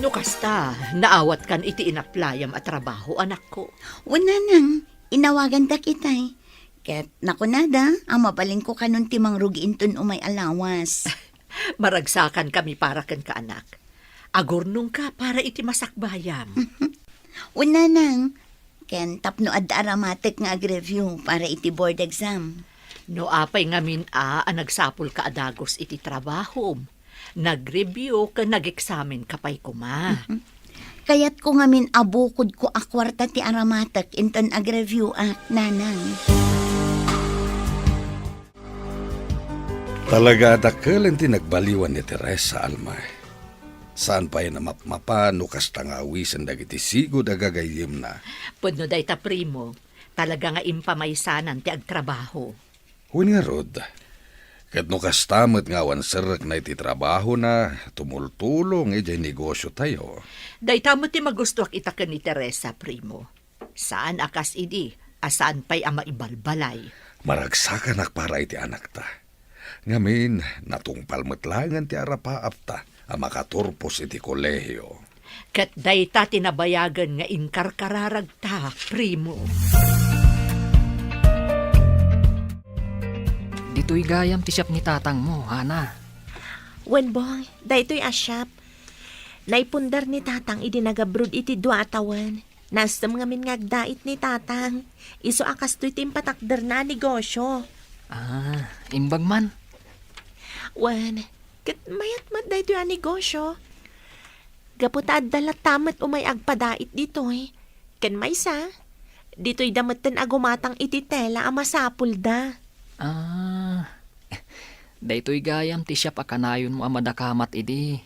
No kasta, naawatkan iti inaplayam a trabaho, anakko. Wen, nanang, inawagandak itay. Ket nakunada a mabalinko kanon ti mangrugi inton umay a lawas. Maragsakankami para kenka, anak. Agurnongka para iti masakbayam. Wen, nanang, ken tapno adda aramatek nga ag-review para iti board exam. No apay ngamin a, a nagsapulka a dagus iti trabahom, nag-review ken nag-eksamenka pay koma. Kayatko ngamin a bukodko a kuarta ti aramatek inton ag-review ak, nanang. Talaga a dakkel ti nagbaliwan ni Teresa, Alma. Saan pay a mapmapan no kasta nga awisen dagiti sigud a gagayyemna. Pudno dayta, primo. Talaga nga impamaysanan ti agtrabaho. Wen ngarud, ket no kasta met nga awan serrekna iti trabahona, tumultulong idiay negosiotayo. Dayta met ti magustoak ita ken ni Teresa, primo. Saan a kas idi a saan pay a maibalbalay. Maragsakanak para iti anakta. Ngamin, natungpal met laengen ti arapaapta a makaturpos iti kolehio. Ket dayta ti nabayagen nga inkarkararagta, primo. Ditoy gayam ti siap ni tatangmo, Hana. Wen, Bong, daytoy a siap. Naipundar ni tatang idi nagabrod iti dua a tawen. Naestem ngamin nga agdait ni tatang. Isu a kastoy ti impatakderna a negosio. Ah, imbag man. Wen, ket mayat met daytoy a negosio. Gapu ta adda latta met umay agpadait ditoy. Ken maysa, ditoyda metten a gumatang iti tela a masapulda. Ah, daytoy gayam ti siap a kanayonmo a madakamat idi.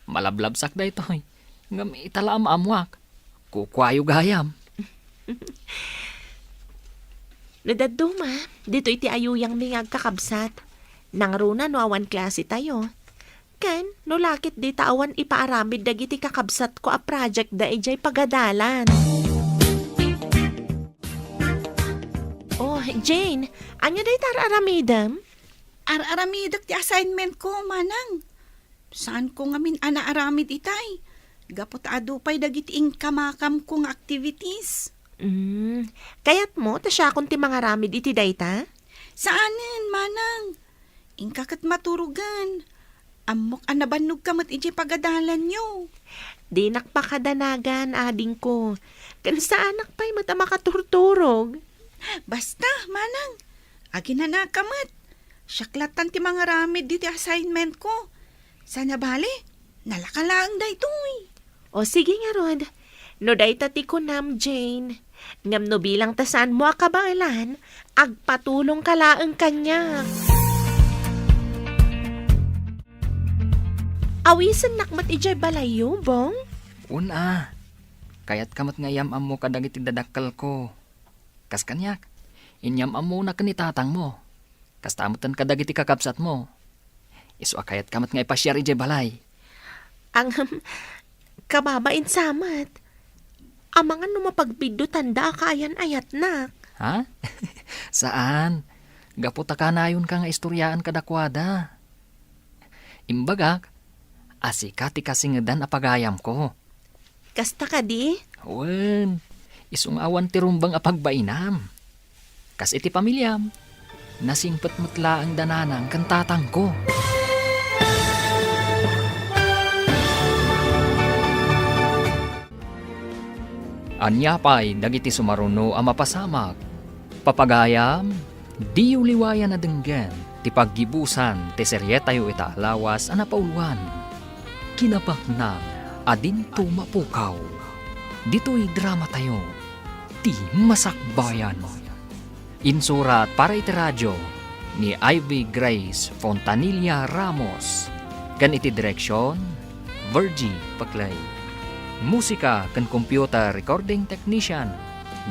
Malablabsak daytoy. Ngem ita la a maammoak. Kukuayo gayam. No dadduma, ditoy ti ayuyangmi nga agkakabsat. Nangruna no awan klase tayo. Ken, no lakit dita awan ipaaramid dagiti kakabsatko a project da idiay pagadalan. Oh, Jane, ania dayta ar-aramidem? Ar-aramidek ti assignment ko, manang. Saanko ngamin a naaramid itay. Gapu ta adu pay dagiti inkamakamko nga activities. Mm, kayatmo ta siakon ti mangaramid iti dayta? Saanen, manang. Inka ket maturogen. Ammok a nabannogka met idiay pagadalanyo. Dinak pakadanagan, adingko. Ken saanak pay met a makaturturog. Basta, manang. Aginanaka met. Siak lattan ti mangaramid diti assignment ko. Sana bale, nalaka laeng daytoy. O sige ngarud, no dayta ti kunam, Jane. Ngem no bilang ta saanmo a kabaelan, agpatulongka laeng kaniak. Awisennak met idiay balayyo, Bong? Wen a. Kayatka met nga iyam-ammo kadagiti dadakkelko. Kas kaniak, inyam-ammona ken ni tatangmo. Kasta metten kadagiti kakabsatmo. Isu a kayatka met nga ipasiar idiay balay. Ngem, kababain sa met. Amangan no mapagbiddutanda a kaayan-ayatnak. Ha? Saan. Gapu ta kanayonka nga istoriaan kadakuada. Imbagak a sika ti kasingedan a pagayamko. Kasta kadi? Wen, isu nga awan ti rumbeng a pagbainam. Kas iti pamiliam, nasingpet met laeng da nanang ken tatangko. Ania pay dagiti sumaruno a mapasamak? Papagayam, diyo liwayan a denggen ti paggibusan ti serietayo ita a lawas a napauluan, Kinabaknang a Dinto Mapukaw. Ditoy dramatayo, Ti Masakbayan. Insurat para iti radio ni Ivy Grace Fontanilla Ramos, ken iti direksion, Virgie Paclay. Musika ken computer recording technician,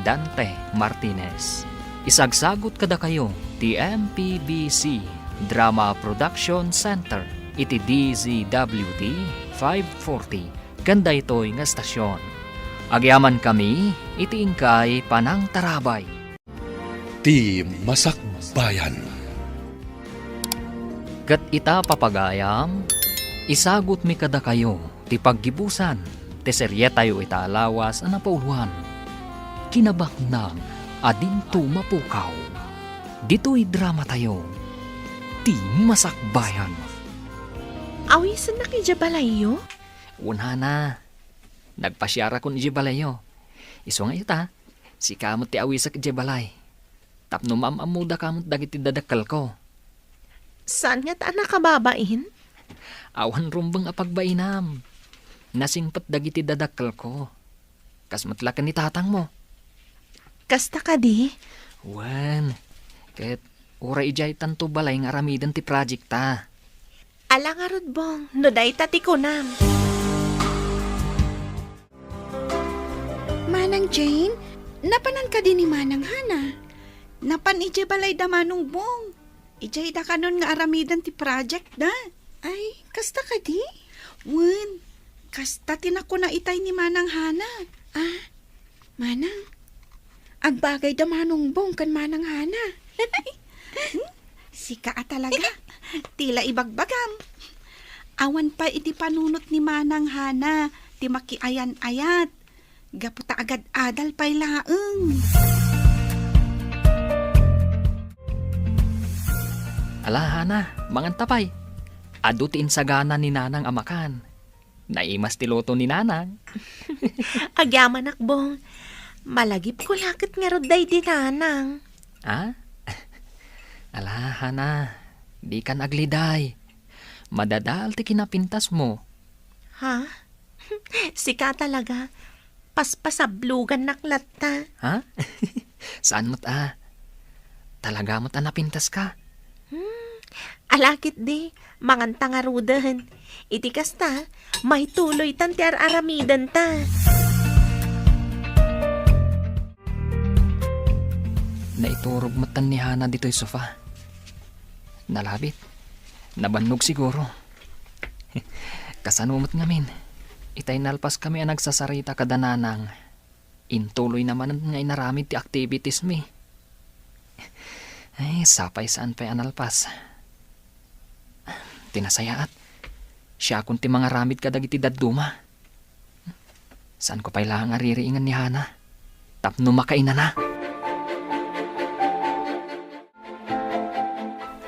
Dante Martinez. Isagsagut kadakayo ti M P B C Drama Production Center iti D Z W T five forty ken daytoy nga estasion. Agyamankami iti inkay panangtarabay. Ti Masakbayan. Ket ita, papagayam, isagutmi kadakayo ti paggibusan ti serietayo ita a lawas a napauloan, Kinabaknang a Dinto Mapukaw. Ditoy dramatayo, Ti Masakbayan. Awisennak idiay balayyo? Wen, Hana. Nagpasiarakon idiay balayyo. Isu nga ita, sika met ti awisek idiay balay. Tapno maam-ammodaka met dagiti dadakkelko. Saan ngata a nakababain? Awan rumbeng a pagbainam. Nasingpet dagiti dadakkelko. Kas met la ken ni tatangmo. Kasta kadi? Wen, ket uray idiay tanto balay nga aramiden ti project ta. Ala ngarud, Bong, no dayta ti kunam. Manang Jane, napanan kadi ni Manang Hana? Napan idiay balay da Manong Bong. Idiay da kanon nga aramiden ti project da. Ay, kasta kadi? Wen, kasta ti nakuna itay ni Manang Hana. Ah, Manang, agbagay da Manong Bong ken Manang Hana. Hmm? Sika a talaga. Ti la ibagbagam. Awan pay iti panunot ni Manang Hana ti makiayan-ayat. Gapu ta agad-adal pay laeng. Ala, Hana, manganta pay. Adu ti insagana ni Nanang a makan. Naimas ti luto ni Nanang. Agyamanak, Bong. Malagipko la ket ngarud daydi Nanang. Ah? Ala, Hana, dikan agliday. Madadael ti kinapintasmo. Ha? Sika talaga. Paspasablogannak latta. Ha? Saan met a? Talaga met a napintaska? Hmm, ala ketdi, manganta ngaruden. Iti kasta, maituloytan ti ar-aramidenta. Naiturog metten ni Hana ditoy sofa. Nalabit. Nabannog siguro. Kasano met ngamin? Itay nalpaskami a nagsasarita kada Nanang. Intuloyna manen nga inaramid ti activitiesmi. Ay, sapay saan pay a nalpas. Ti nasayaat, siakon ti mangaramid kadagiti dadduma. Saanko pay laeng a ririingen ni Hana tapno makainana.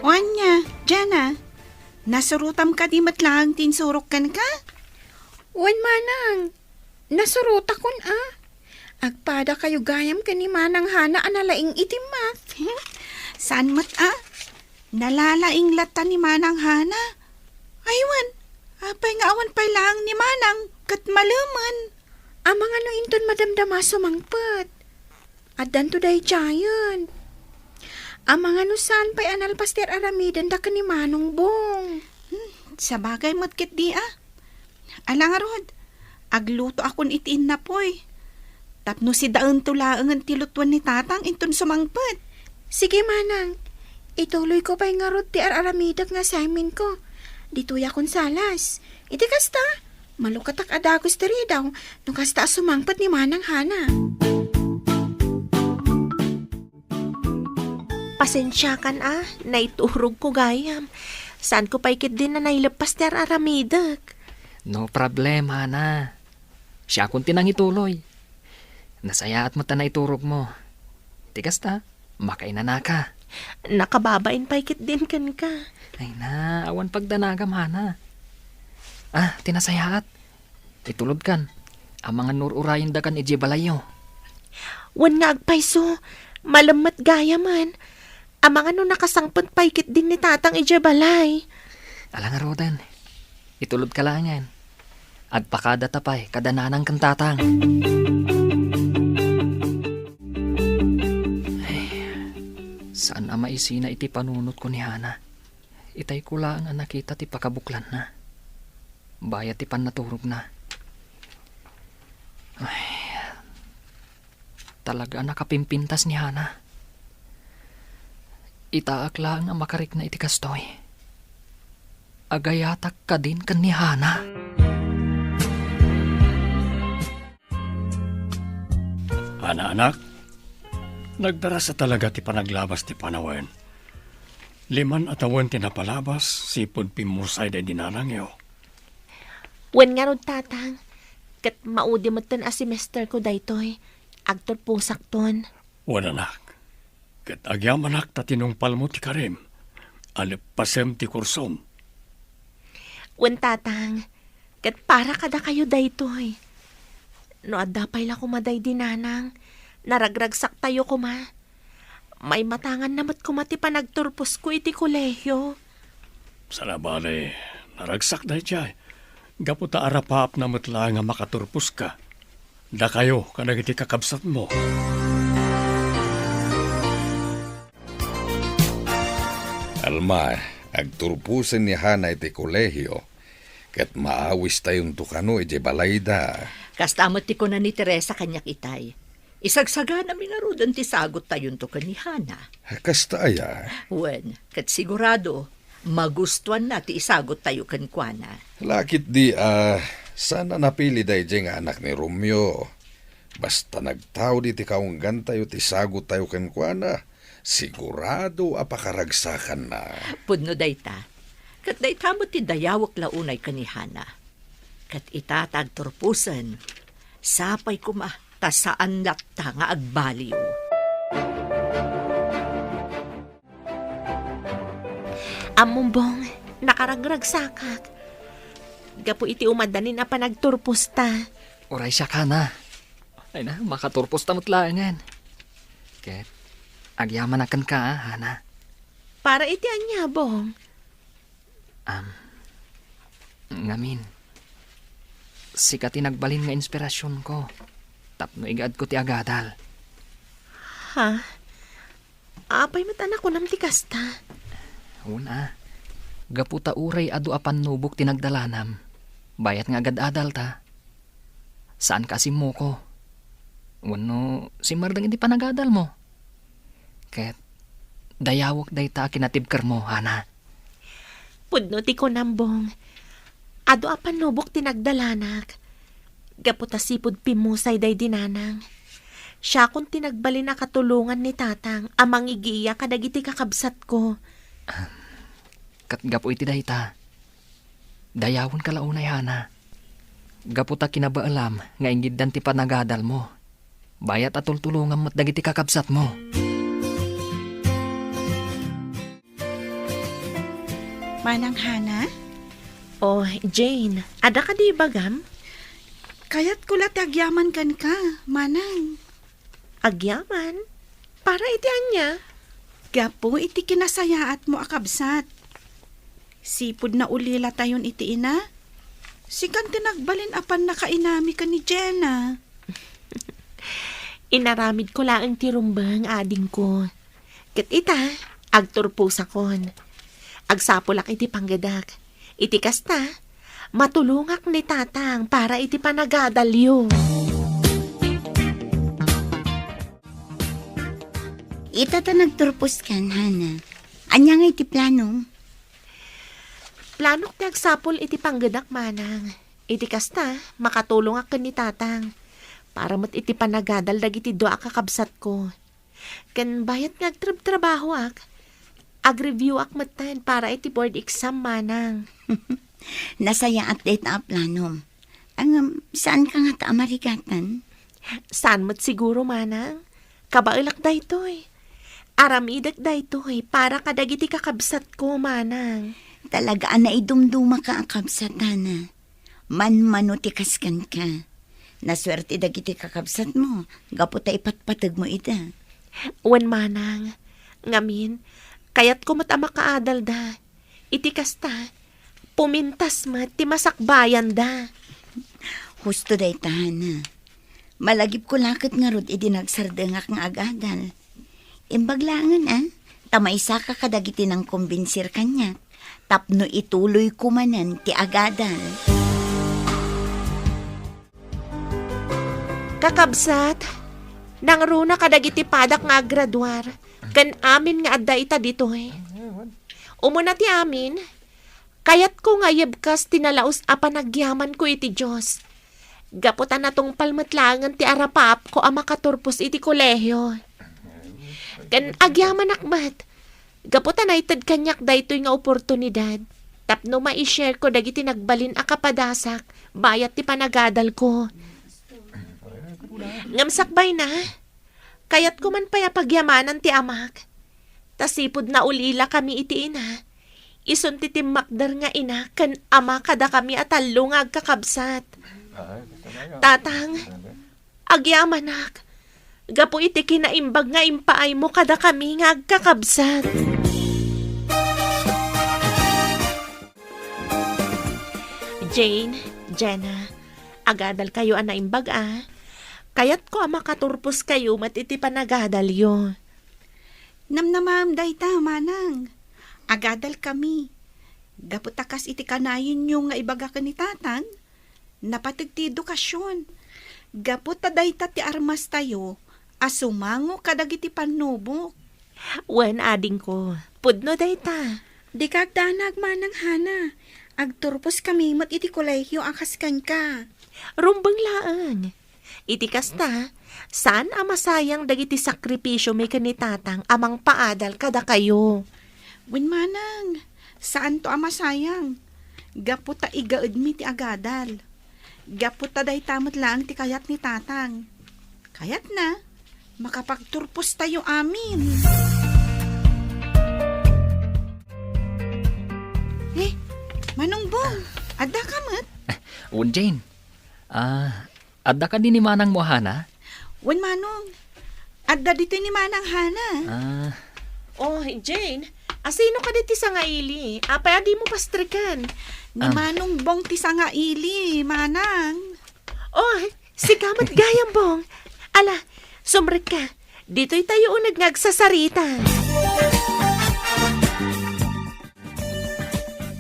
O ania, Jana, nasurotam kadi met laeng ti insurok kenka? Wen, Manang, nasurotakon a. Agpadakayo gayam ken ni Manang Hana a nalaing iti math. Saan met a? Nalalaing latta ni Manang Hana. Ay wen, apay nga awan pay laeng ni Manang ket malemen? Amangan no inton madamdama a sumangpet. Addanto daydiayen. Amangan no saan pay a nalpas ti ar-aramidenda ken ni Manong Bong. Hmm, sabagay met ketdi a. Ala ngarud, aglutoakon iti innapoy. Tapno sidaento laengen ti lutoen ni Tatang inton sumangpet. Sige, Manang. Ituloyko pay ngarud ti ar-aramidek nga assignmentko. Ditoyakon salas. Iti kasta, malukatak a dagus ti ridaw no kasta a sumangpet ni Manang Hana. Pasensiakan a, naiturogko gayam. Saanko pay ketdin a naileppas ti ar-aramidek. No problem, Hana. Siakon ti nangituloy. Nasayaat met a naiturogmo. Ti kasta, makainanaka. Nakababain pay ketdin kenka. Ay na, awan pagdanagam, Hana. Ah, ti nasayaat. Itulodkan. Amangan no ur-urayendakan idiay balayyo. Wen nga agpayso, malem met gayamen. Amangan no nakasangpet pay ketdin ni Tatang idiay balay. Ala ngaruden. Itulodka laengen. Agpakadata pay kada Nanang ken Tatang. Ay, saan a maisina iti panunotko ni Hana. Itayko laeng a nakita ti pakabuklanna. Bayat ti pannaturogna. Ay, talaga a nakapimpintas ni Hana. Itaak laeng a makarikna iti kastoy. Agayatak kadin ken ni Hana. Hana, anak, Nagdarasa talaga ti panaglabas ti panawen. Liman a tawen ti napalabas, sipud pimmusay daydi nanangyo. Wen ngarud, Tatang, ket maudi metten a semester ko daytoy. Agturposakton. Wen, anak, ket agyamanak ta tinungpalmo ti karim, a leppasem ti kursom. Wen, Tatang, ket para kadakayo daytoy. No adda pay la koma daydi nanang, naragragsaktayo koma. Maimatanganna met koma ti panagturposko iti kolehio. Saan a bale, naragsak daydiay. Gapu ta arapaapna met laeng a makaturposka. Dakayo kadagiti kakabsatmo. Alma, agturposen ni Hana iti kolehio, ket maawistayonto kano idiay balayda. Kasta met ti kuna ni Teresa kaniak itay. Isagsaganami ngaruden ti sagottayonto ken ni Hana. Kasta aya? Wen, ket sigurado, magustuanna ti isagottayo kenkuana. Lakit di a, saan a napili daydiay nga anak ni Romeo. Basta nagtaud iti kaunggantayo ti sagottayo kenkuana, sigurado a pakaragsakanna. Pudno dayta. Ket dayta met ti dayawek la unay ken ni Hana. Ket ita ta agturposen, sapay koma ta saan latta nga agbaliw. Ammom, Bong, nakaragragsakak. Gapu iti umadanin a panagturposta. Uray siak, Hana. Ay na, makaturposta met laengen. Ket, agyamanak kenka, a, Hana. Para iti ania, Bong? Am, ngamin, sika ti nagbalin nga inspirasionko tapno igaedko ti agadal. Ha? Apay met a nakunam ti kasta? Una, gapu ta uray adu a pannubok ti nagdalanam, bayat nga agad-adalta. Saanka a simmuko. Wenno simmardeng iti panagadalmo. Ket dayawek dayta a kinatibkermo, Hana. Pudno ti kunam, Bong. Adu a pannubok ti nagdalanak. Gapu ta sipud pimmusay daydi nanang. Siakon ti nagbalin a katulongan ni tatang a mangigiya kadagiti kakabsatko. Ket gapu iti dayta, dayawenka la unay, Hana. Gapu ta kinabaelam nga ingiddan ti panagadalmo. Bayat a tultulongam met dagiti kakabsatmo. Manang Hana? Oh, Jane, adda kadi ibagam? Kayatko la ti agyaman kenka, Manang. Agyaman? Para iti ania? Gapu iti kinasayaatmo a kabsat. Sipud naulilatayon iti ina, sikan ti nagbalin a pannakainami ken ni Jenna. Inaramidko laeng ti rumbeng, adingko. Ket ita, agturposakon. Agsapulak iti panggedak. Iti kasta, matulongak ni tatang para iti panagadalyo. Ita ta nagturposkan, Hana. Ania ngay ti planom? Planok ti agsapul iti panggedak, Manang. Iti kasta, makatulongak ken ni tatang. Para met iti panagadal dagiti dua a kakabsatko. Ken bayat nga agtrabtrabahoak, agreviewak metten para iti board exam, Manang. Nasayaat dayta a planom. Ngem, saanka ngata a marigatan? Saan met siguro, Manang. Kabaelak daytoy. Aramidek daytoy para kadagiti kakabsatko, Manang. Talaga a naidumdumaka a kabsat, Hana. Manmano ti kas kenka. Nasuerte dagiti kakabsatmo gapu ta ipatpategmo ida. Wen, Manang, ngamin, kayatko met a makaadalda. Iti kasta, pumintas met ti masakbayanda. Husto dayta, Hana. Malagipko la ket ngarud idi nagsardengak nga agadal. Imbag laengen, a, ta maisaka kadagiti nangkombinsir kaniak tapno ituloyko manen ti agadal. Kakabsat, nangruna kadagiti padak nga aggraduar ken amin nga adda ita ditoy. Umuna ti amin, kayatko nga ayebkas ti nalaus a panagyamanko iti Dios. Gapu ta natungpal met laengen ti arapaapko a makaturpos iti kolehio. Ken agyamanak met, gapu ta naited kaniak daytoy nga oportunidad tapno mai-share ko dagiti nagbalin a kapadasak bayat ti panagadalko. Ngem sakbayna, kayatko man pay a pagyamanan ti amak. Ta sipud naulilakami iti ina, isun ti timmakder nga ina ken ama kadakami a tallo nga agkakabsat. Tatang, agyamanak, gapu iti kinaimbag nga impaaymo kadakami nga agkakabsat. Jane, Jenna, agadalkayo a naimbag a. Kayatko a makaturposkayo met iti panagadalyo. Namnamaem dayta, manang. Agadalkami. Gapu ta kas iti kanayenyo nga ibaga ken ni tatang, napateg ti edukasion. Gapu ta dayta ti armastayo a sumango kadagiti pannubok. Wen, adingko, pudno dayta. Dika agdanag, Manang Hana. Agturposkami met iti kolehio a kas kenka. Rumbeng laeng. Iti kasta, saan a masayang dagiti sakripisiomi ken ni tatang a mangpaadal kadakayo. Wen, manang, saanto a masayang. Gapu ta igaedmi ti agadal. Gapu ta dayta met laeng ti kayat ni tatang. Kayatna, makapagturpostayo amin. Eh, Manong Bong, adda ka met? Wen, Jane. Ah, adda kadi ni manangmo a Hana? Wen, Manong. Adda ditoy ni Manang Hana. Ah. Oh, Jane, asino kadi ti sangaili? Apay a dimo pastreken? Ni Ah. Manong Bong ti sangaili, Manang. Oh, sika met gayam, Bong. Ala, sumrekka. Ditoy tayo uneg nga agsasarita.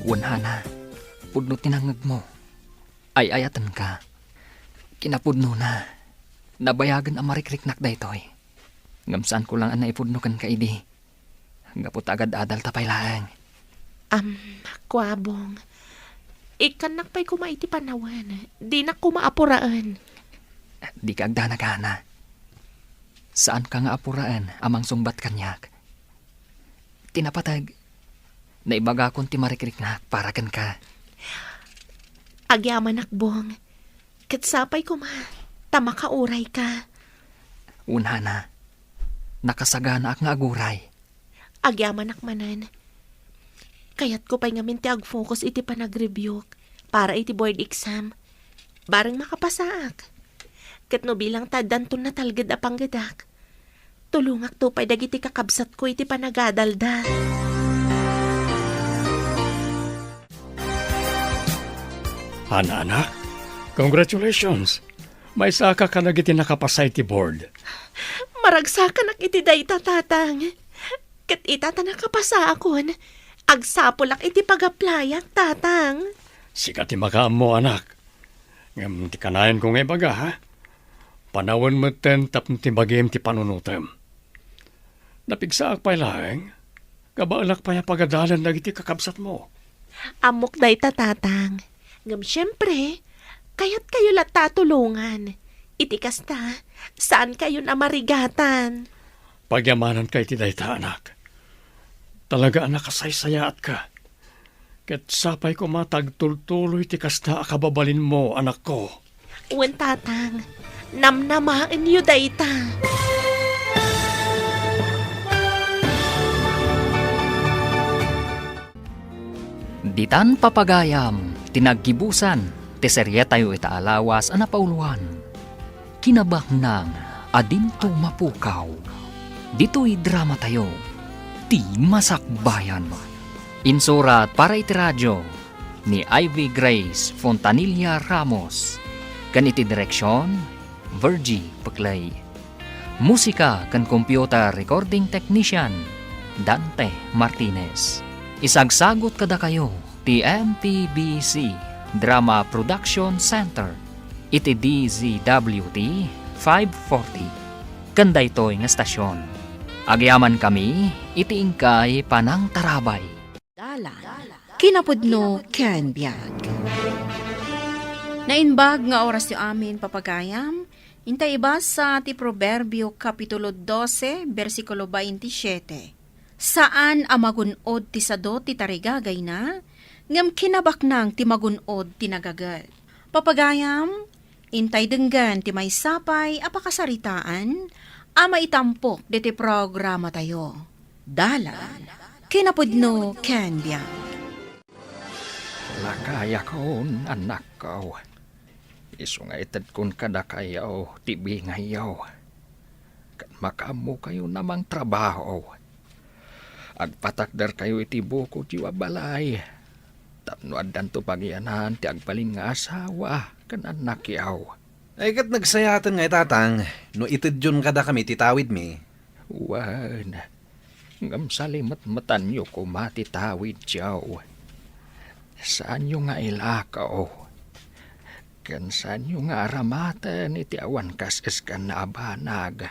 Wen, Hana, pudno ti nangngegmo. Ay-ayatenka. Kinapudnona, nabayagen a marikriknak daytoy. Ngem saanko laeng a naipudno kenka idi. Gapu ta agad-adalta pay laeng. Am, kua, Bong. Ikkannak pay koma iti panawen. Dinak koma apuraen. Dika agdanag, Hana. Saanka nga apuraen a mangsungbat kaniak. Ti napateg, naibagakon ti marikriknak para kenka. Agyamanak, Bong. Ket sapay koma ta makaurayka. Wen, Hana, nakasaganaak nga aguray. Agyamanak manen. Kayatko pay ngamin ti agfocus iti panagreviewk para iti board exam. Bareng makapasaak. Ket no bilang ta addanton natalged a panggedak, tulongakto pay dagiti kakabsatko iti panagadalda. Hana, anak, congratulations. Maysaka kadagiti nakapasa iti board. Maragsakanak iti dayta, Tatang. Ket ita ta nakapasaakon, agsapulak iti pag-applyak, Tatang. Sika ti makaammo, anak. Ngem ti kanayanko nga ibaga, ha? Panawen metten tapno ti bagim ti panunotem. Napigsaak pay laeng, kabaelak pay a pagadalan dagiti kakabsatmo. Ammok dayta, Tatang. Ngem siempre, kayatkayo latta a tulongan. Iti kasta, saankayon a marigatan. Pagyamananka iti dayta, anak. Talaga a nakasaysayaatka. Ket sapay koma ta agtultuloy ti kasta a kababalinmo, anakko. Wen, Tatang, namnamaenyo dayta. Ditan papagayam ti naggibusan ti serietayo ita a lawas a napauloan. Kinabaknang a dinto mapukaw. Ditoy dramatayo, Ti Masakbayan. Insurat para iti radio ni Ivy Grace Fontanilla Ramos, ken iti direksion, Virgie Peclay. Musika ken computer recording technician, Dante Martinez. Isagsagut kadakayo ti M P B C Drama Production Center iti D Z W T five forty. Ken daytoy nga estasion, agyamankami iti inkay panangtarabay. Dalan. Kinapudno ken biag. Naimbag nga orasyo amin, papagayam, Intay ibasa ti Proverbio, Kapitulo dose, bersikulo baintisiete. Saan a magun-od ti sado ti tarigagayna, ngem kinabaknang ti magun-od ti nagaget. Papagayam, intay denggen ti maysa pay a pakasaritaan a maitampok ditoy programatayo. Dalan, kinapudno ken biag. Lakayakon, annakko. Isu nga itedkon kadakayo ti bingayyo. Ket makaammokayo a mangtrabaho. Agpatakderkayo iti bukodyo a balay. Tapno addanto pagianan ti agbalin nga asawa ken annakyo. Ay, ket nagsayaten nga itatang no itedyon kadakami ti tawidmi. Wen, ngem salimetmetanyo koma ti tawidyo. Saanyo nga ilakaw, ken saanyo nga aramaten iti awan kas-eskanna a banag.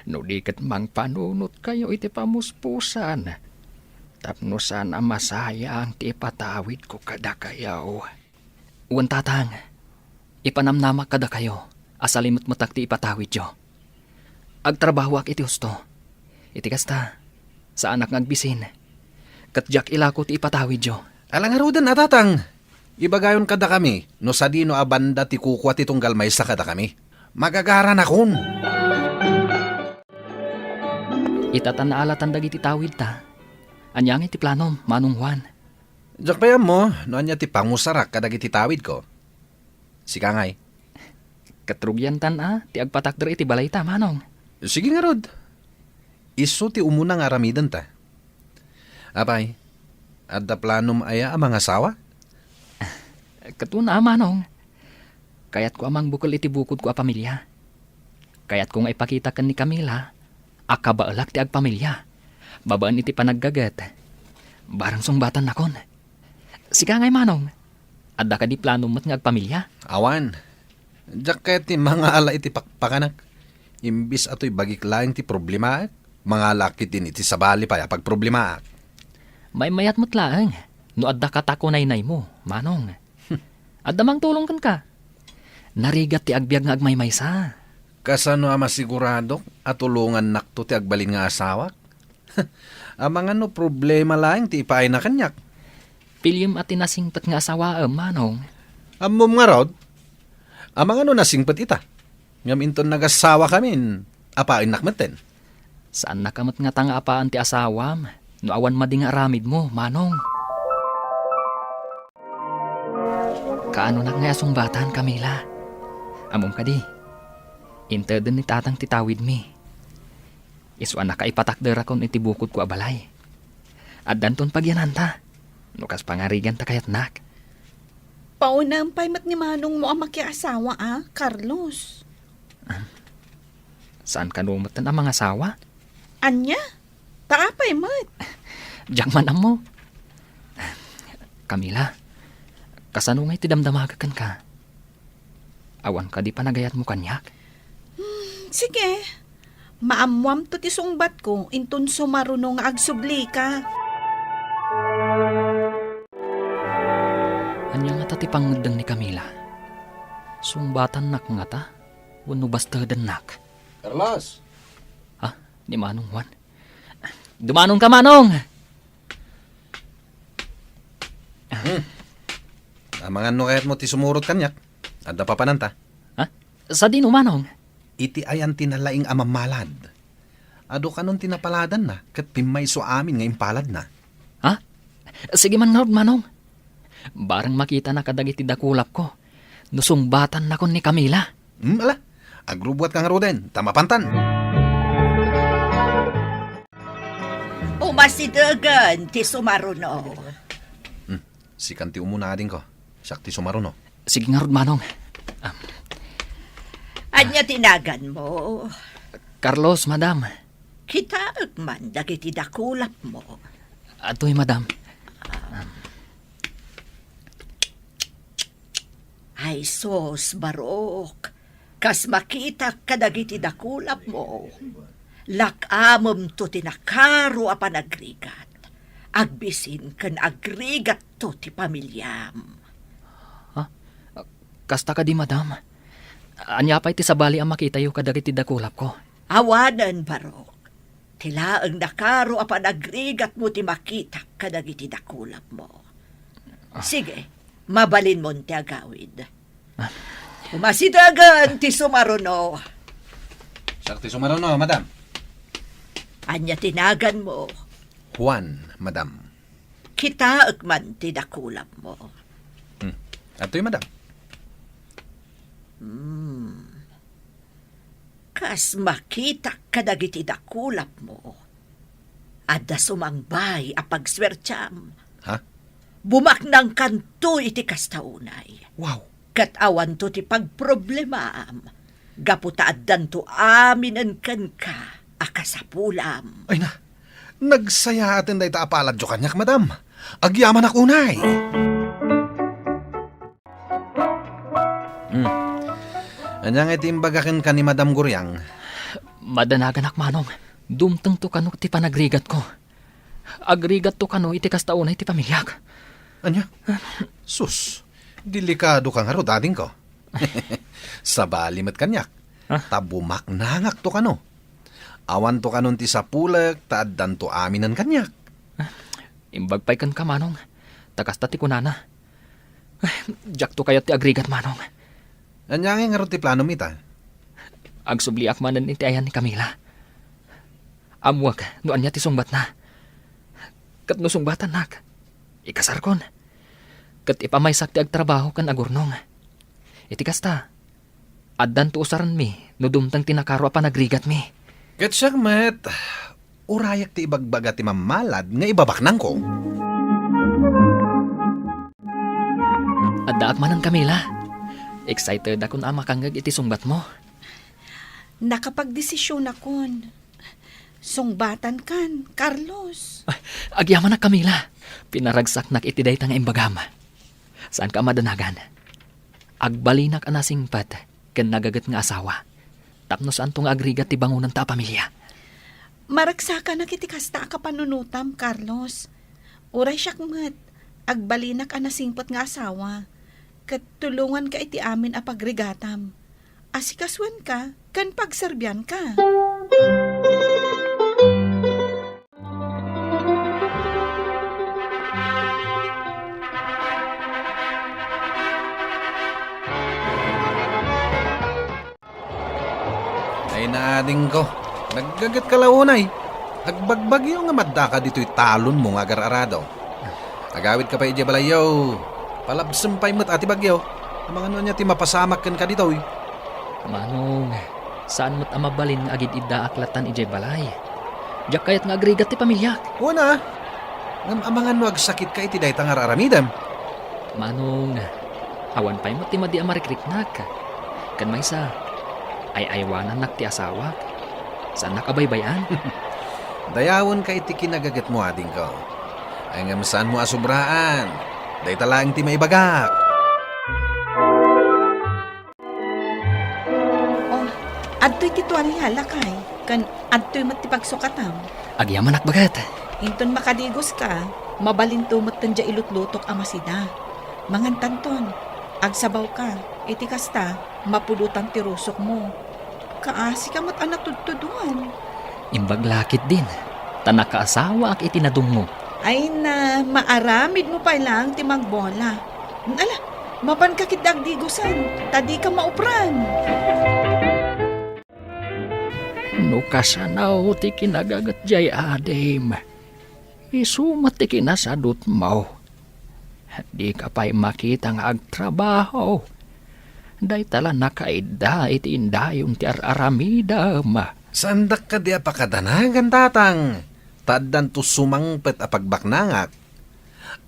No di ket mangpanunotkayo iti pamuspusan, tapno saan a masayang ti ipatawidko kadakayo. Wen, tatang, ipanamnamak kadakayo a salimetmetak ti ipatawidyo. Agtrabahoak iti husto. Iti kasta, saanak nga agbisin, ket diak ilako ti ipatawidyo. Ala ngaruden a, tatang, ibagayon kadakami no sadino a banda ti kukua ti tunggal maysa kadakami. Magagaranakon. Ita ta naalatan dagiti tawidta. Ania ngay ti planom, Manong Juan? Diak pay ammo no ania ti pangusarak kadagiti tawidko. Sika ngay? Ket rugiantan a ti agpatakder iti balayta, Manong. Sige ngarud. Isu ti umuna nga aramidenta. Apay, adda planom aya a mangasawa? Ket una, Manong. Kayatko a mangbukel iti bukodko a pamilia. Kayatko nga ipakita ken ni Camila a kabaelak ti agpamilia babaen iti panaggaget. Barang sungbatannakon. Sika ngay, Manong, adda kadi planom met nga agpamilia? Awan. Diak kayat ti mangala iti pakpakanak. Imbis a toy bagik laeng ti problemaak, mangalaak ketdin iti sabali pay a pagproblemaak. Maymayat met laeng no adda katakunaynaymo, Manong. Adda mangtulong kenka. Narigat ti agbiag nga agmaymaysa. Kasano a masiguradok a tulongannakto ti agbalin nga asawak? Amangan no problema laeng ti ipaayna kaniak. Piliem a ti nasingpet nga asawaem, Manong. Ammom ngarud? Amangan no nasingpet ita. Ngem inton nagasawakamin, apayennak metten. Saannaka met ngata nga apaen ti asawam no awan madi nga aramidmo, Manong. Kaanonak ngay a sungbatan, Camila? Ammom kadi, inteden ni tatang ti tawidmi. Isu a nakaipatakderakon iti bukodko a balay. Addanton pagiananta, no kas pangariganta kayatnak. Paunam pay met ni Manongmo a makiasawa a, Carlos. Saan kano metten a mangasawa? Ania? Ta apay met? Diak man ammo. Camila, kasano ngay ti damdamagek kenka? Awan kadi panagayatmo kaniak? Hmm, sige. Maammoamto ti sungbatko, inton sumaruno nga agsublika. Ania ngata ti pangngeddeng ni Camila? Sungbatannak ngata wenno bastedennak? Carlos! Ah, ni Manong Juan. Dumanon ka, Manong! Hmm. Amangan no kayatmo ti sumurot kaniak. Adda papananta. Ha? Sadino, Manong? Iti ayan ti nalaing a mammalad. Adu kanon ti napaladanna, ket pimmayso amin nga impaladna. Ha? Sige man ngarud, Manong. Barang makitana kadagiti dakulapko, no sungbatannakon ni Camila. Hmm, ala. Agrubuatka ngaruden, ta mapantan. Umasidegen ti sumaruno. Hmm, sikan ti umuna, adingko. Siak ti sumaruno. Sige ngarud, Manong. Am. Ania ti naganmo? Carlos, madam. Kitaek man dagiti dakulapmo. Atoy, madam. Ay sus, Barok, kas makitak kadagiti dakulapmo, lak-amemto ti nakaro a panagrigat. Agbisin ken agrigatto ti pamiliam. Ha? Kasta kadi, madam? Ania pay ti sabali a makitayo kadagiti dakulapko? Awanen, Barok. Ti laeng nakaro a panagrigatmo ti makitak kadagiti dakulapmo. Ah. Sige, mabalinmon ti agawid. Ah. Umasitagan ti sumaruno. Siak ti sumaruno, madam. Ania ti naganmo? Juan, madam. Kitaek man ti dakulapmo. Hmm. Adtoy, madam. Hmm. Kas makitak kadagiti dakulapmo, adda sumangbay a pagsuertiam. Ha? Bumaknangkanto iti kasta unay. Wow. Ket awanto ti pagproblemaam, gapu ta addanto aminen kenka a kasapulam. Ay na, nagsayaaten dayta a paladyo kaniak, madam. Agyamanak unay. Hmm. Ania ngay ti imbaga kenka ni Madam Guriang? Madanaganak, Manong. Dumtengto kano ti panagrigatko. Agrigatto kano iti kasta unay ti pamiliak. Ania? Sus, delikadoka ngarud, adingko. Sabali met kaniak. Ah? Ta bumaknangakto kano. Awanto kanon ti sapulek ta addanto aminen kaniak. Imbag pay kenka, Manong. Ta kasta ti kunana. Ay, diakto kayat ti agrigat, Manong. Ania ngay ngarud ti planom ita? Agsubliak manen iti ayan ni Camila. Ammoak no ania ti sungbatna. Ket no sungbatannak, ikasarkon. Ket ipamaysak ti agtrabaho ken agurnong. Iti kasta, addanto usarenmi no dumteng ti nakaro a panagrigatmi. Ket siak met, urayak ti ibagbaga ti mammalad nga ibabaknangko. Addaak manen, Camila. Excited akon a makangngeg iti sungbatmo. Nakapagdesisionakon. Sungbatankan, Carlos. Ay, agyamanak, Camila. Pinaragsaknak iti dayta nga imbagam. Saanka a madanagan. Agbalinak a nasingpet ken nagaget nga asawa. Tapno saanto nga agrigat ti bangonanta a pamilia. Maragsakanak iti kasta a kapanunotam, Carlos. Uray siak met, agbalinak a nasingpet nga asawa, ket tulonganka iti amin a pagrigatam. Asikasuenka ken pagserbianka. Ay, naadingko. Naggagetka la unay. Agbagbagyo nga maddaka ditoy talonmo nga agar-arado. Agawidka pay idiay balayyo. Palabsem pay met a ti bagyo. Amangan no ania ti mapasamak kenka ditoy. Manong, saan met a mabalin nga agid-iddaak lattan idiay balay. Diak kayat nga agrigat ti pamiliak. Wen a, ngem amangan no agsakitka iti dayta nga ar-aramidem. Manong, awan pay met ti madi a marikriknak. Ken maysa, ay-aywanannak ti asawak. Saannak a baybay-an. Dayawenka iti kinagagetmo, adingko. Ay, ngem saanmo a sobraan. Dayta laeng ti maibagak. Oh, adtoy ti tualia, lakay, ken adtoy met ti pagsukatam. Agyamanak, baket. Inton makadigoska, mabalinto met diay ilutlutok a masida. Mangantanton, agsabawka, iti kasta, mapudotan ti rusokmo. Kaasika met a natudtuduan. Imbag lakit din, ta nakaasawaak iti nadungngo. Ay na, maaramidmo pay laeng ti magbola. Ala, mapanka ketdi agdigosan, ta dika maupran. No kasano ti kinagaget diay adim, isu met ti kinasadutmo. Dika pay makita nga agtrabaho. Dayta la nakaidda iti indayon ti ar-aramidem. Saandak kadi a pakadanagan, tatang, ta addanto sumangpet a pagbaknangak.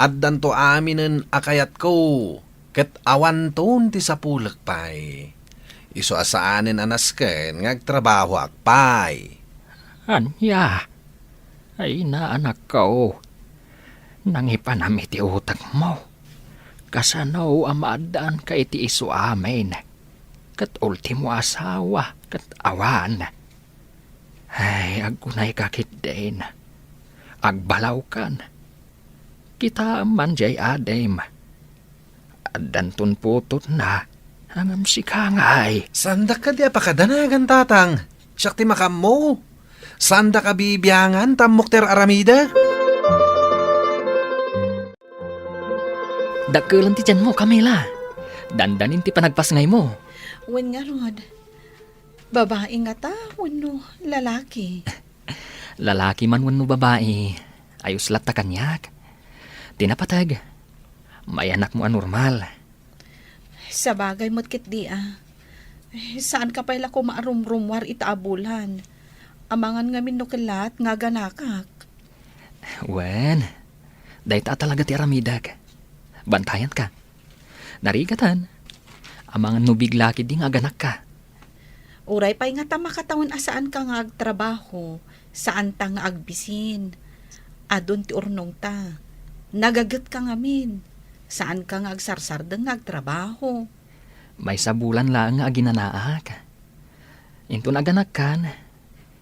Addanto aminen a kayatko, ket awanton ti sapulek pay. Isu a saanen a nasken nga agtrabahoak pay. Ania? Ay, naanakko, nangipanam iti utekmo. Kasano a maaddaanka iti isu amin? Ket ultimo asawa, ket awan. Ay, agkunayka ketdin. Agbalawkan. Kitaem man diay adim. Addanton putotna, Ngem sika ngay. Saandak kadi a pakadanagan, Tatang. Siak ti makaammo. Saandak a bibiangan ta ammok ti ar-aramidek. Dakkel ti tianmo, Camila. Dandanin ti panagpasngaymo. Wen ngarud, babai ngata wenno lalaki? Lalaki man wenno babai, ayos latta kaniak. Ti napateg, may anakmo a normal. Sabagay met ketdi a. Eh, saanka pay la koma a rumrummuar ita a bulan. Amangan ngamin no kellat nga aganakak. Wen, dayta a talaga ti aramidek. Bantayanka. Narigaten, amangan no bigla ketdi nga aganakka. Uray pay ngata makatawen a saanka nga agtrabaho, saanta nga agbisin. Adun ti urnongta. Nagagetka ngamin. Saanka nga agsarsardeng nga agtrabaho. Maysa bulan laeng nga aginanaak. Inton aganakkan,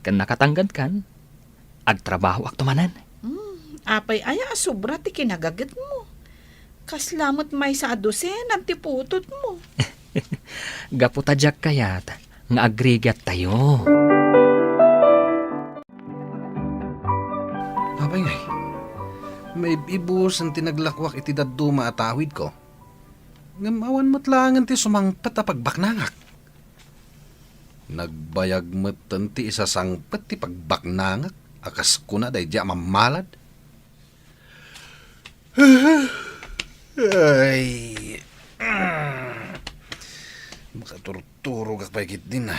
ken nakatanggadkan, agtrabahoakto manen. Hmm, apay aya a sobra ti kinagagetmo? Kasla met maysa a dosenan ti putotmo. Gapu ta diak kayat nga agrigattayo. Apay ngay, maib-ibusen ti naglakuak iti dadduma a tawidko. Ngem awan met laengen ti sumangpet a pagbaknangak. Nagbayag metten ti isasangpet ti pagbaknangak a kas kuna daydi a mammalad. Ay. Makaturturogak pay ketdin.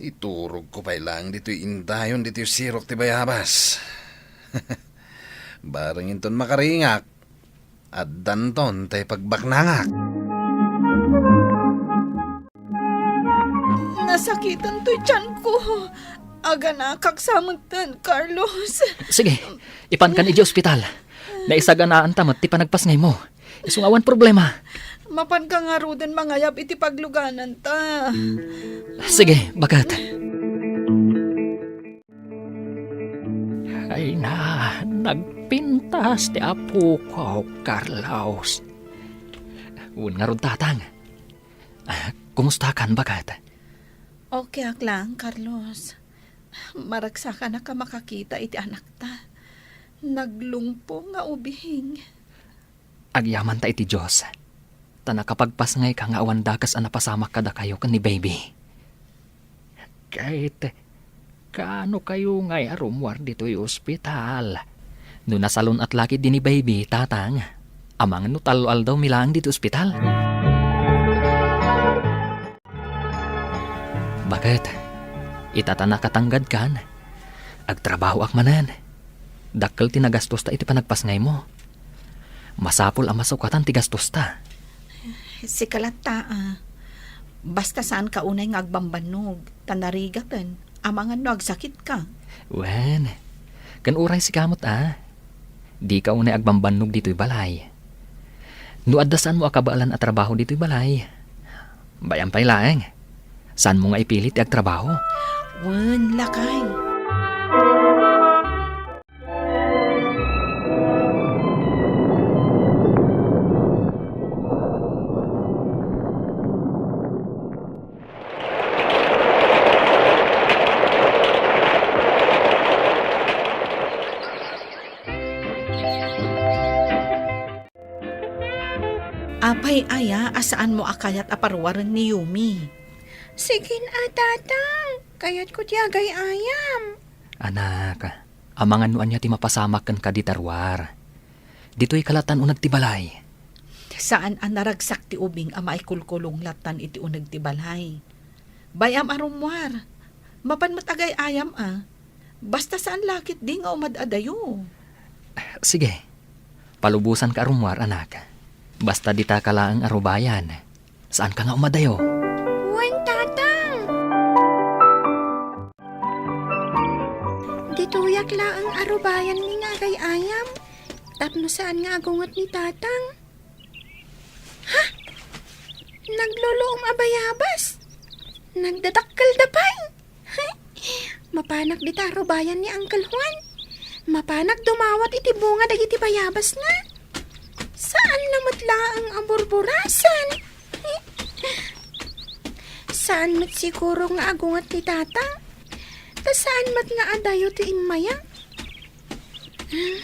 Iturogko pay laeng ditoy indayon ditoy sirok ti bayabas. Bareng inton makaringak, addanton tay pagbaknangak. Nasakiten toy tianko. Aganakak sa metten, Carlos. Sige, ipankan idiay ospital. Naisaganaanta met ti panagpasngaymo. Isu nga awan problema. Mapanka ngaruden mangayab iti paglugananta. Sige, baket. Ay na, nagpintas ti apoko, Carlos. Wen ngarud, Tatang. Ah, kumustakan, baket? Okay ak lang, Carlos. Maragsakanak a makakita iti anakta. Naglungpo nga ubing. Agyamanta iti Dios, ta nakapagpasngayka nga awan dakes a napasamak kadakayo ken ni baby. Ket kaano kayo ngay a rummuar ditoy ospital? No nasalun-at la ketdi ni baby, Tatang, amangan no tallo aldawmi laeng ditoy ospital. Baket, ita ta nakatanggadkan, agtrabahoak manen. Dakkel ti nagastosta iti panagpasngaymo. Masapul a masukatan ti gastosta. Sika latta, a. Basta saanka unay nga agbambannog, ta narigaten, amangan no agsakitka. Wen, ken uray sika met, a. Dika unay agbambannog ditoy balay. No adda saanmo a kabaelan a trabaho ditoy balay, bay-am pay laeng. Saanmo nga ipili ti agtrabaho? Wen, lakay. Apay aya a saanmo a kayat a paruaren ni Yumi? Sige a, Tatang. Kayatko ti agay-ayam. Anak, amangan no ania ti mapasamak kenka dita ruar. Ditoy ka lattan uneg ti balay. Saan a naragsak ti ubing a maikulkulong lattan iti uneg ti balay. Bay-am a rummuar. Mapan met agay-ayam a. Basta saan la ketdi nga umad-adayo. Sige. Palubosanka a rummuar, anak. Basta dita ka laeng a rubayan. Saanka nga umadayo? Wen, Tatang. Ditoyak laeng a rubayanmi nga agay-ayam. Tapno saan nga agunget ni Tatang. Ha? Nagluluom a bayabas. Nagdadakkelda pay. Mapanak dita a rubayan ni Uncle Juan. Mapanak dumawat iti bunga dagiti bayabasna. Saan na met laeng a burburasen. Saan met siguro nga agunget ni Tata? Ta saan met nga adayo ti immaya? Ah,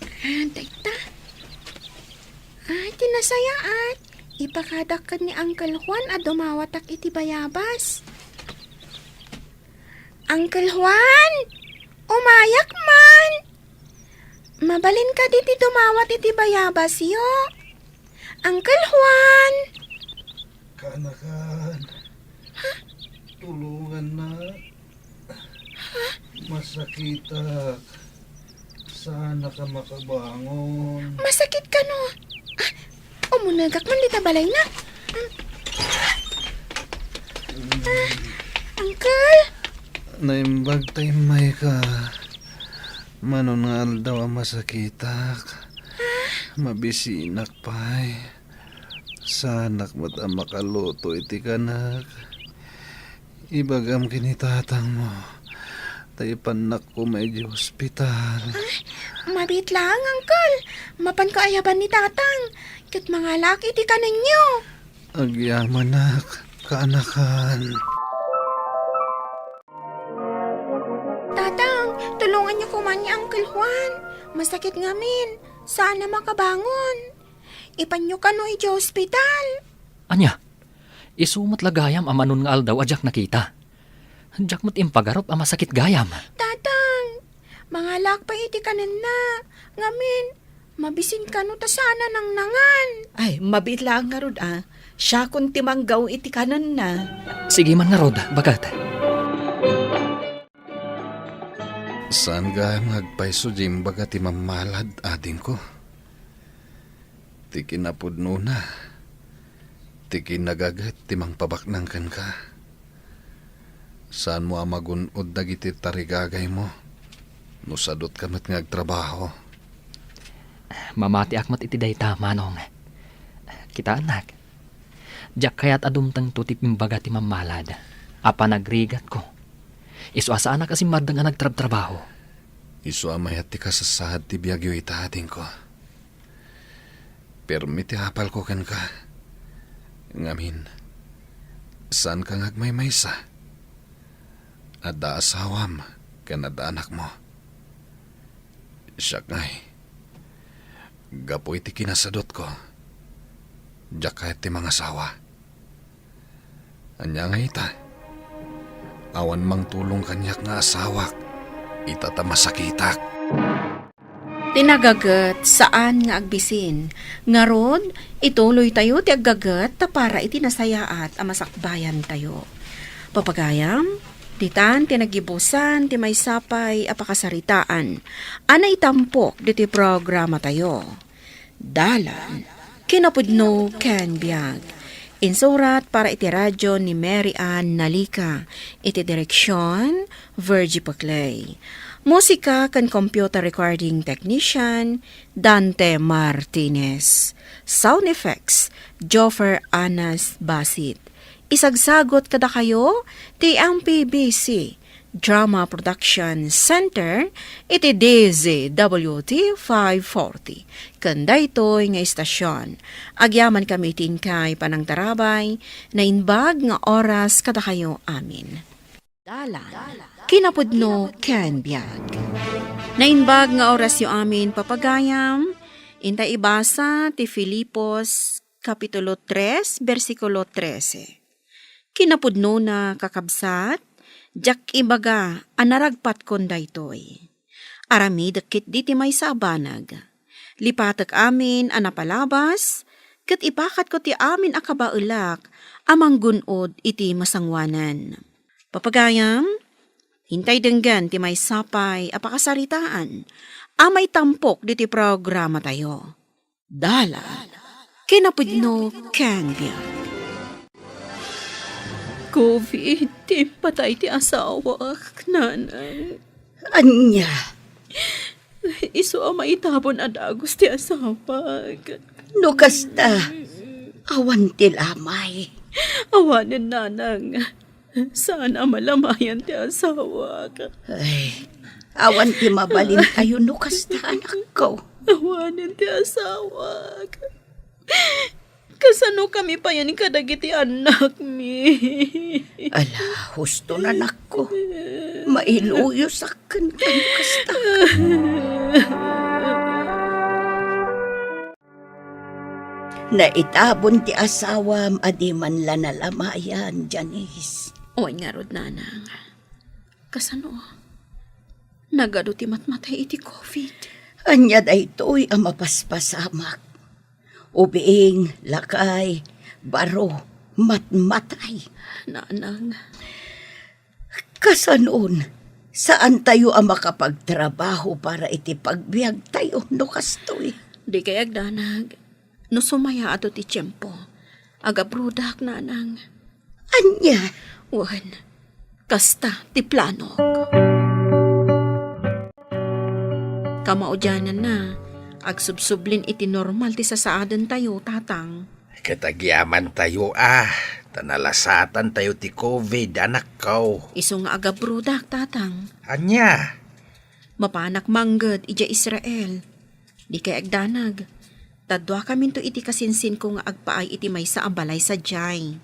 ah, dayta. Ah, ti nasayaat. Ipakadak ken ni Uncle Juan a dumawatak iti bayabas. Uncle Juan! Umayak man! Mabalin kadi ti dumawat iti bayabasyo? Uncle Juan! Kaanakan. Ha? Tulongannak. Ha? Masakitak. Saanak a makabangon. Masakit kano? Ah, umunegak man dita balayna. Ah, Uncle? Naimbag ta immayka. Manon nga aldaw a masakitak. Ah? Mabisinak pay. Saanak met a makaluto iti kanak. Ibagam ken ni tatangmo, ta ipannak koma idiay ospital. Ah, mabiit laeng, Uncle. Mapanko ayaban ni Tatang, ket mangalaak iti kanenyo. Agyamanak, kaanakan. Tatang, tulonganyo koma ni Uncle Juan. Masakit ngamin. Saan a makabangon. Ipanyo kano idiay ospital. Ania? Isu met la gayam a manon nga aldaw a diak nakita. Diak met impagarup a masakit gayam. Tatang, mangalaak pay iti kanenna. Ngamin, mabisin kano ta saan a nangnangan. Ay, mabiit laeng ngarud, a. Siakon ti manggaw iti kanenna. Sige man ngarud, baket. Saan gayam nga agpayso diay imbaga ti mammalad, adingko. Ti kinapudnona, ti kinagaget ti mangpabaknang kenka. Saanmo a magun-od dagiti tarigagaymo no sadutka met nga agtrabaho. Mamatiak met iti dayta, Manong. Kitaennak, diak kayat a dumtengto ti imbaga ti mammalad a panagrigatko. Isu a saanak a simmardeng a nagtrabtrabaho. Isu a mayat ti kasasaad ti biagyo ita, adingko. Permi ti apalko kenka. Ngamin, saanka nga agmaymaysa. Adda asawam ken adda anakmo. Siak ngay, gapu iti kinasadutko, diak kayat ti mangasawa. Ania ngay ita? Awan mangtulong kaniak nga asawak ita ta masakitak. Ti nagaget, saan nga agbisin. Ngarud, ituloytayo ti aggaget ta para iti nasayaat a masakbayantayo. Papagayam, ditan ti naggibusan ti maysa pay a pakasaritaan a naitampok diti programatayo. Dalan, kinapudno ken biag. Insurat para iti radyo ni Mary Ann Nalica. Iti direksion, Virgie Paclay. Musika ken computer recording technician, Dante Martinez. Sound effects, Joffer Anas Basit. Isagsagot kadakayo ti M P B C Drama Production Center iti D Z W T five forty. Ken daytoy nga istasion, agyamankami iti inkay panangtarabay, naimbag nga oras kadakayo amin. Dalan, kinapudno ken biag. Naimbag nga orasyo amin, papagayam, inta ibasa ti Filipos, Kapitulo tres, bersikulo trese. Kinapudnona, kakabsat, diak ibaga a naragpatkon daytoy. Aramidek ketdi ti maysa a banag. Lipatek amin a napalabas, ket ipakatko ti amin a kabaelak a manggun-od iti masangoanan. Papagayam, intay denggen ti maysa pay a pakasaritaan a maitampok diti programatayo. Dalan, kinapudno ken biag. Covid ti impatay ti asawak, nanang. Ania? Isu a maitabon a dagus ti asawak. No kasta, awan ti lamay. Awanen, nanang. Saan a malamayan ti asawak. Ay, awan ti mabalintayo no kasta, anakko. Awanen ti asawak. Kasanokami payen kadagiti annakmi? Ala, husto, anakko. Mailuyosak ken kasta. Naitabon ti asawam a di man la nalamayan, Janice. Wen ngarud, nanang. Kasano? Nagadu ti matmatay iti covid. Ania daytoy a mapaspasamak? Ubing, lakay, baro, matmatay. Nanang. Kasanon, saantayo a makapagtrabaho para iti pagbiagtayo no kastoy? Dikay agdanag. No sumayaat ti tiempo, agabrodak, nanang. Ania? Wen, kasta ti planok. Kamaudiananna, agsubsublin iti normal ti sasaadentayo, tatang. Ket agiamantayo a, ta nalasatantayo ti covid, anakko. Isu nga agabrodak, tatang. Ania? Mapanak mangged idiay Israel. Dikay agdanag. Ta duakaminto iti kasinsinko nga agpaay iti maysa a balay sadiay.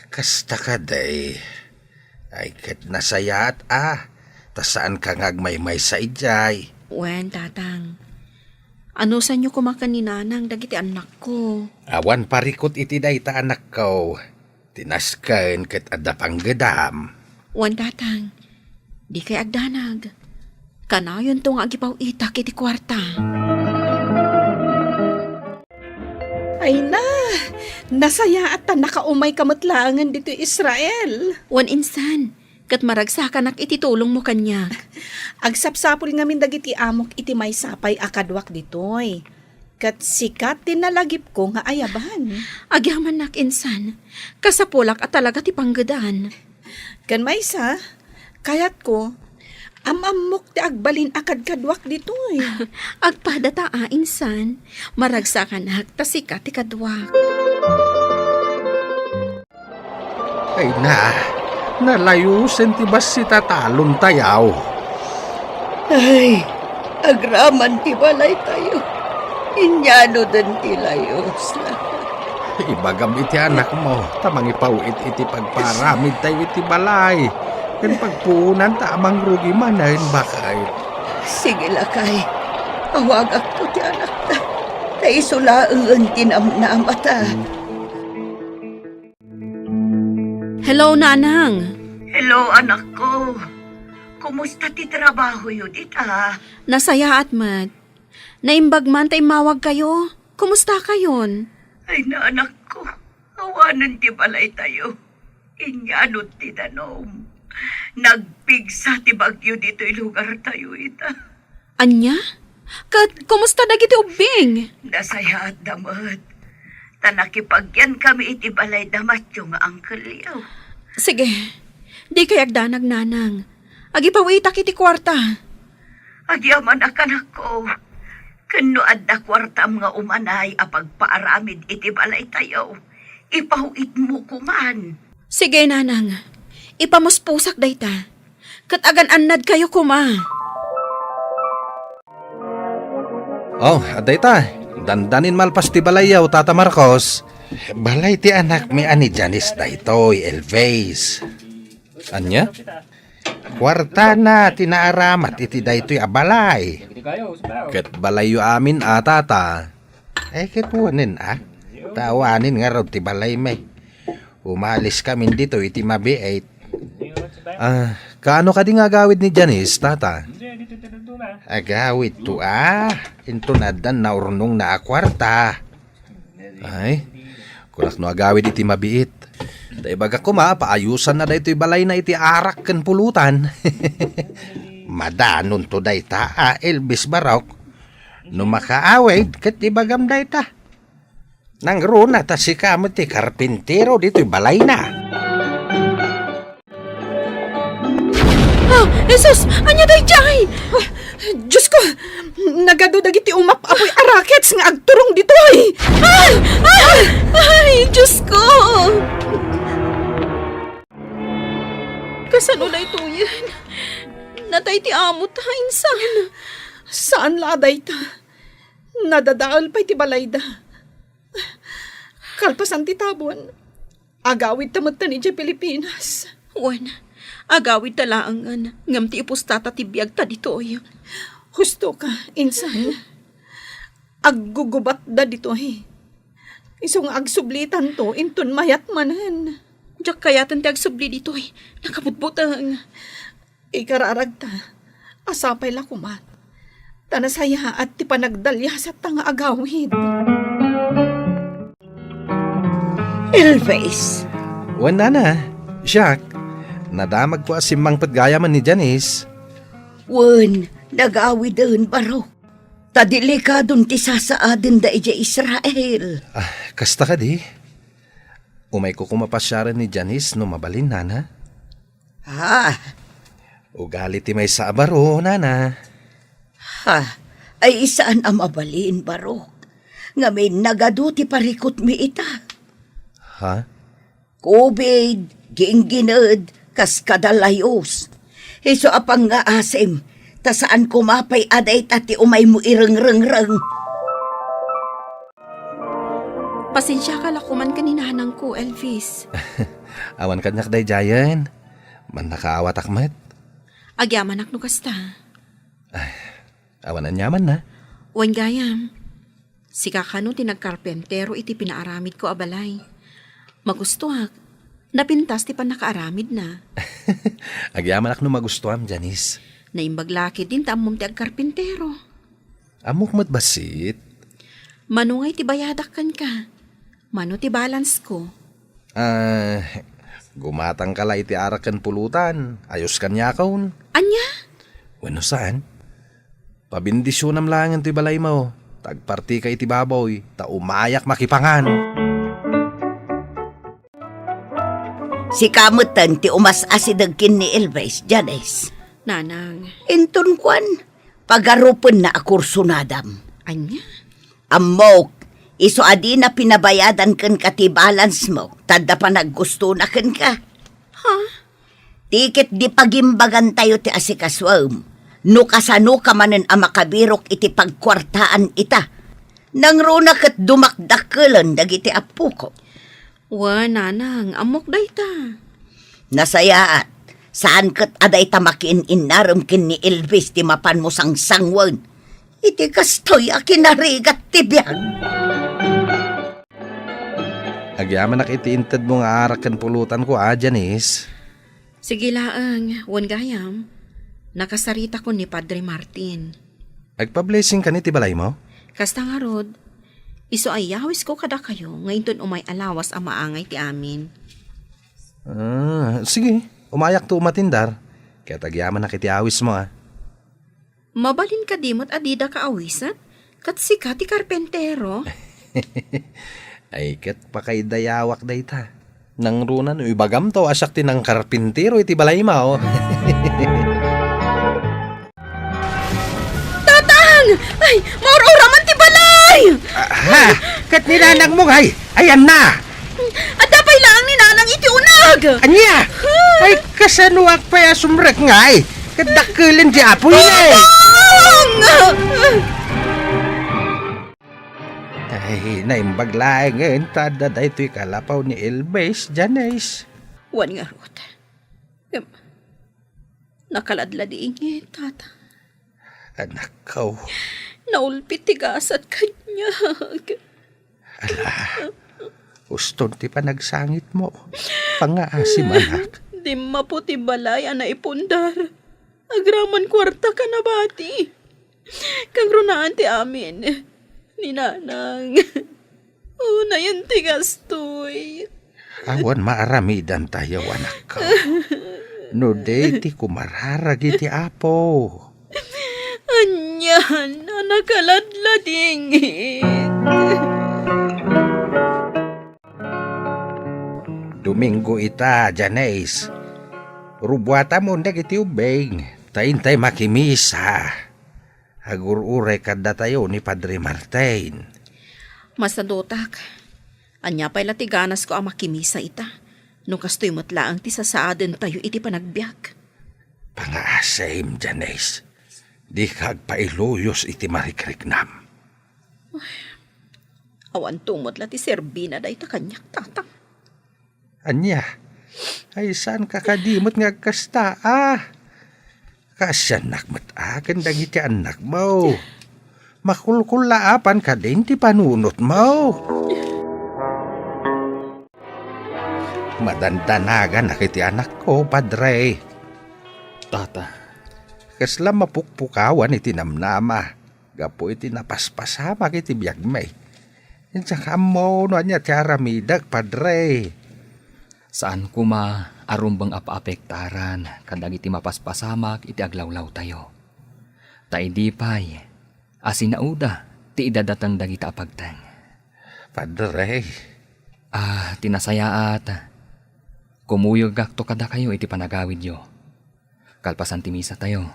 Kasta kadi. Ay, ket nasayaat a, ta saanka nga agmaymaysa idiay. Wen, tatang. Anusanyo koma ken ni nanang dagiti annakko? Awan parikut iti dayta, anakko. Ti nasken ket adda panggedam. Wen, tatang. Dikay agdanag. Kanayonto nga agipaw-itak iti kuarta. Ay na, nasayaat ta nakaumayka met laengen ditoy Israel. Wen insan, ket maragsakanak iti tulongmo kaniak. Agsapsapul ngamin dagiti amok iti maysa pay a kaduak ditoy. Ket sika ti nalagipko nga ayaban. Agyamannak insan, kasapulak a talaga ti panggedan. Ken maysa, kayatko, am-ammok ti agbalin a kadkaduak ditoy. Agpadata a insan, maragsakanak ta sika ti kaduak. Ay na, nalayosen ti bassit a talontayo. Ay, agraman ti balaytayo. Inyanoden ti layos. Ibagam iti anakmo, ta mangipaw-it iti pagparamidtayo iti balay. Ken pagpuonanta a mangrugi manen, baket. Sige, lakay. Awagakto ti anakta. Ta isu laengen ti namnamata. Hello, Nanang. Hello, anakko. Kumusta ti trabahoyo dita? Nasayaat met. Naimbag man ta immawagkayo. Kumustakayon? Ay, na, anakko. Awanen ti balaytayo. Inyano ti danom. Nagpigsa ti bagyo ditoy lugartayo ita. Ania? Ket kumusta dagiti ubbing? Nasayaatda met. Ta nakipagyankami iti balay da Matyo nga angkelyo. Sige. Dikay agdanag, Nanang. Agipaw-itak iti kuarta. Agyamanak, anakko. Ken no adda kuartam nga umanay a pagpaaramid iti balaytayo, ipaw-itmo koman. Sige, Nanang. Ipamuspusak dayta. Ket agan-annadkayo koma. Oh, adda ita. Dandanin malpas ti balayyo, Tata Marcos. Balay ti anakmi a ni Janice daytoy, Elvis. Ania? Kuartana ti naaramat iti daytoy a balay. Ket balayyo amin a, Tata. Eh, ket wanen a. Ta awanen ngarud ti balaymi. Umaliskamin ditoy iti mabiit. Ah, kaano kadi nga agawid ni Janice, Tata? Agawidto a. Inton addan naurnongna a kuarta. Ay, kunak no agawid iti mabiit. Ta ibagak koma, paayusanna daytoy balayna iti arak ken pulutan. Madanonto dayta a, Elvis Barok. No makaawid, ket ibagam dayta. Nangruna ta sika met ti karpintero ditoy balayna. Ah, Jesus! Ania daydiay? Ah, Diyos ko! Nagadu dagiti umap-apoy a rockets nga agturong ditoy! Ah! Ah! Ay, Diyos ko! Kasano daytoyen? Natay ti amo ta, insan. Saan la a dayta. Nadadael pay ti balayda. Kalpasan ti tabon, agawidta metten idiay Pilipinas. Wen, agawidta laengen, ngem ti ipustata ti biagta ditoy. Husto ka, insan. Aggugubatda ditoy. Isu nga agsublitanto inton mayat manen. Diak kayaten ti agsubli ditoy. Nakabutbuteng. Ikararagta, a sapay la koma ta nasayaat ti panagdaliasatta nga agawid. Elvis. Wen, nana, siak, nadamagko a simmangpet gayamen ni Janice. Wen, nagawiden, baro. Ta delikadon ti sasaadenda idiay Israel. Ah, kasta kadi? Umayko koma pasiaren ni Janice no mabalin, nana? Ha? Ugali ti maysa a baro, nana. Ha? Ay, saan a mabalin, barok. Ngamin, nagadu ti parikutmi ita. Ha? Covid, ginggined, kas kada layus. Isu a pangngaasim, ta saan koma pay a dayta ti umaymo irengrengreng. Pasensiaka la koman ken ni nanangko, Elvis. Awan kaniak daydiayen. Mannakaawatak met. Agyamanak no kasta. Ay, awan aniamanna. Wen gayam. Sika kano ti nagkarpentero iti pinaaramidko a balay. Magustoak. Napintas ti pannakaaramidna. Agyamanak no magustoam, Janice. Naimbag la ketdin ta ammom ti agkarpentero. Ammok met bassit. Mano ngay ti bayadak kenka? Mano ti balance ko? Ah, gumatangka la iti arak ken pulutan. Ayos kaniakon. Ania? Wenno saan? Pabendisionam laengen ti balaymo. Ta agpartika iti baboy, ta umayak makipangan. Sika metten ti umas-asideg ken ni Elvis, Janice. Nanang. Inton kuan, pagarupenna a kursunadam. Ania? Ammok, isu a dina pinabayadan kenka ti balance mo, ta adda panaggustona kenka. Ha? Ti ket di pagimbagantayo ti asikasuem, no kasanoka manen a makabirok iti pagkuartaan ita. Nangruna ket dumakdakkelen dagiti appoko. Wen, nanang, ammok dayta. Nasayaat, saan ket a dayta makiin-innarem ken ni Elvis ti mapanmo sangsanguen. Iti kastoy a kinarigat ti biag. Agyamanak iti intedmo nga arak ken pulutanko, a, Janice. Sige laeng, wen gayam. Nakasaritakon ni Padre Martin. Agpa-blessing kani ti balaymo? Kasta ngarud, isu a iyawisko kadakayo nga inton umay a lawas a maangay ti amin. Ah, sige, umayakto umatindar. Ket agyamanak iti awismo, a. Mabalin kadi met a dida kaawisen? Ket sika ti karpentero? Ay, ket pakaidayawak dayta. Nangruna no ibagamto a siak ti nangkarpintero iti balaymo. Tatang! Ay, maur-uraman ti balay! Ah, ha? Ket ni nanangmo, ay, ayanna! Adda pay laeng ni nanang iti uneg! Ania? Ay, kasanoak pay a sumrek ngay? Ket dakkelen ti apoy, eh. Tatang! Ay, naimbag laengen ta adda daytoy kalapaw ni Elvis, Janice. Wen ngarud. Ngem, nakaladladingit, Tata. Anakko. Naulpit ti gasat kaniak. Ala, uston ti panagsangitmo. Pangngaasim, anak. Dimmapo ti balay a naipundar. Agraman kuarta ka nabati. Kangrunaan ti amin. Ni nanang. Unayen ti gastoy. Awan maaramidantayo, anakko. No di ti kumararag iti Apo. Anian a nakaladladingit. Domingo ita, Janice. Rubuatamon dagiti ubbing, ta intay makimisa. Agur-uray kaddatayo ni Padre Martin. Masadutak. Ania pay la ti ganasko a makimisa ita, no kastoy met laeng ti sasaadentayo iti panagbiag? Pangngaasim, Janice. Dika agpailuyos iti marikriknam. Awan tumot la ti serbina dayta kaniak, Tatang. Ania? Ay, saanka kadi met nga agkasta, a? Kaasiannak met a ken dagiti annakmo. Makulkullaapan kadin ti panunotmo. Madandanagan iti anakko, Padre. Tata. Kasla mapukpukawan iti namnama gapu iti napaspasamak iti biagmi. Diak ammo no ania ti aramidek, Padre. Saan koma a rumbeng a paapektaran kadagiti mapaspasamak iti aglawlawtayo. Ta idi pay a sinauda ti idadateng dagita a pagteng. Padre. Ah, ti nasayaat, kumuyogakto kadakayo iti panagawidyo. Kalpasan ti misatayo,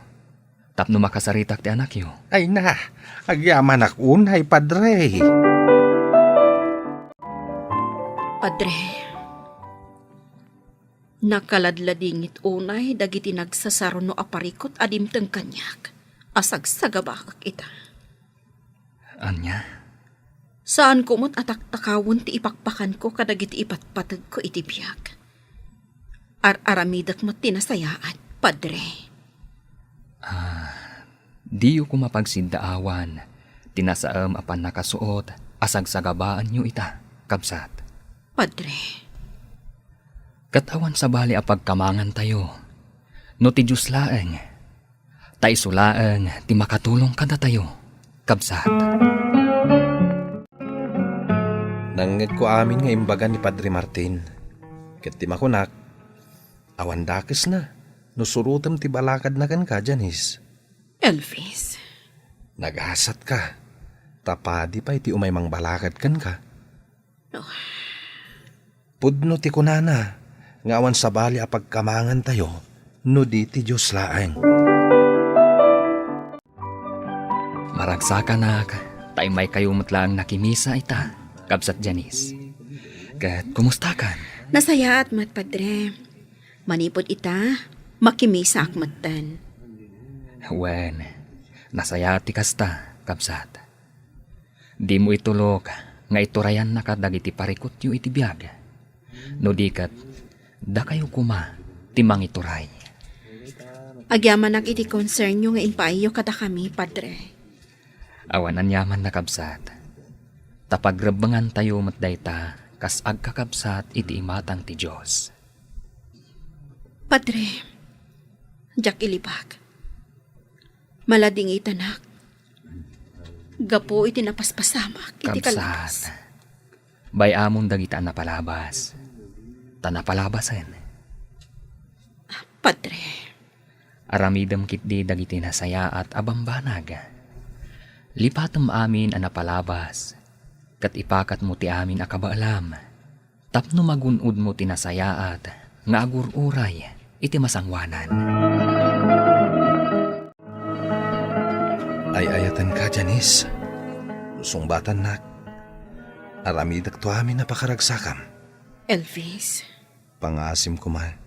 tapno makasaritak ti anakyo. Ay na, agyamanak unay, Padre. Padre, nakaladladingit unay dagiti nagsasaruno a parikut a dimteng kaniak a sagsagabaek ita. Ania? Saanko met a taktakawen ti ipakpakanko kadagiti ipatpategko iti biag. Ar-aramidek met ti nasayaat, Padre. Ah, diyo koma pagsiddaawan ti nasaem a pannakasuot a sagsagabaanyo ita, kabsat. Padre. Ket awan sabali a pagkamangantayo no ti Dios laeng. Ta isu laeng ti makatulong kadatayo, kabsat. Nangngegko amin nga imbaga ni Padre Martin, ket ti makunak, awan dakesna no surotem ti balakadna kenka, Janice. Elvis. Nagasatka, ta padi pay ti umay mangbalakad kenka. Oh. Pudno ti kunana nga awan sabali a pagkamangantayo no di ti Dios laeng. Maragsakanak, ta immaykayo met laeng nakimisa ita, kabsat Janice. Ket kumustakan? Nasayaat met, Padre. Manipud ita, makimisaak metten. Wen, nasayaat ti kasta, kabsat. Dimo itulok nga iturayannaka dagiti parikutyo iti biag. No di ket, dakayo koma ti mangituray. Agyamanak iti konsernyo nga impaayyo kadakami, Padre. Awan aniaman, kabsat. Ta pagrebbengantayo met dayta kas agkakabsat iti imatang ti Dios. Padre, diak ilibak. Maladingitanak gapu iti napaspasamak iti kalabas. Bay-amon dagita a napalabas, ta napalabasen. Padre. Aramidem ketdi dagiti nasayaat a bambanag. Lipatem amin a napalabas, ket ipakatmo ti amin a kabaelam. Tapno magun-odmo ti nasayaat nga agur-uray iti masangoanan. Ay-ayatenka, Janice. Sungbatannak. Aramidekto amin a pakaragsakam. Elvis. Pangaasim koma.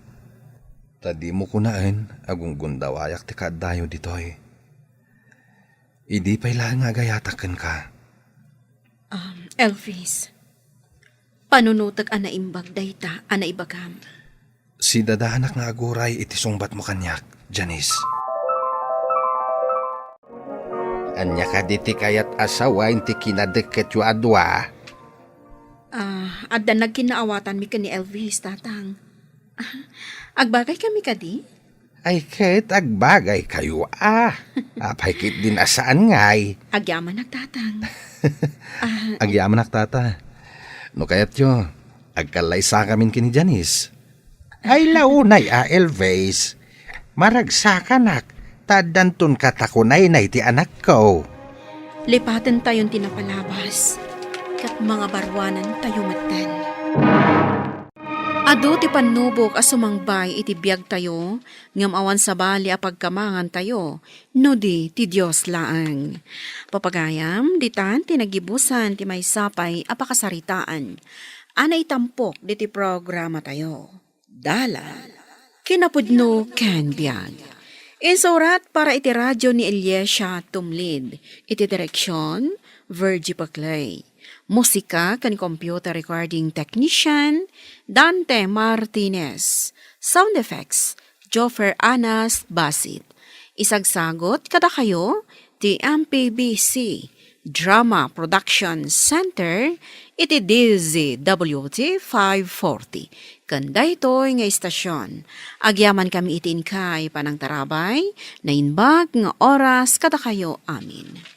Ta dimo kunaen a gunggundawayak ti kaaddayo ditoy. Idi pay laeng nga agayatak kenka. Um, Elvis. Panunotek a naimbag dayta a naibagam. Sidadanak nga aguray iti sungbatmo kaniak, Janice. Ania kadi ti kayat a sawen ti kinadeketyo a dua? Ah, adda nagkinnaawatanmi ken ni Elvis, Tatang. Agbagay kami kadi? Ay, ket agbagay kayo, a. Apay ketdin a saan ngay? Agyamanak, Tatang. Ah, agyamanak, Tata. No kayatyo, agkallaysakamin ken ni Janice. Ay, launay a, Elvis. Maragsakanak, ta addanton katakunaynay ti anakko. Lipatentayon ti napalabas, ket mangabaruanantayo metten. Adu ti pannubok a sumangbay iti biagtayo, ngem awan sabali a pagkamangantayo no di ti Dios laeng. Papagayam, ditan ti nagibusan ti maysa pay a pakasaritaan a naitampok diti programatayo. Dalan, kinapudno ken biag. Insurat para iti radio ni Eliasia Tumlid. Iti direksion, Virgie Paclay. Musika ken computer recording technician, Dante Martinez. Sound effects, Joffer Anas Basit. Isagsagot kadakayo ti M P B C Drama Production Center iti D Z W T five forty. Ken daytoy nga istasyon, agyaman kami iti inkay panangtarabay, naimbag nga oras kadakayo amin.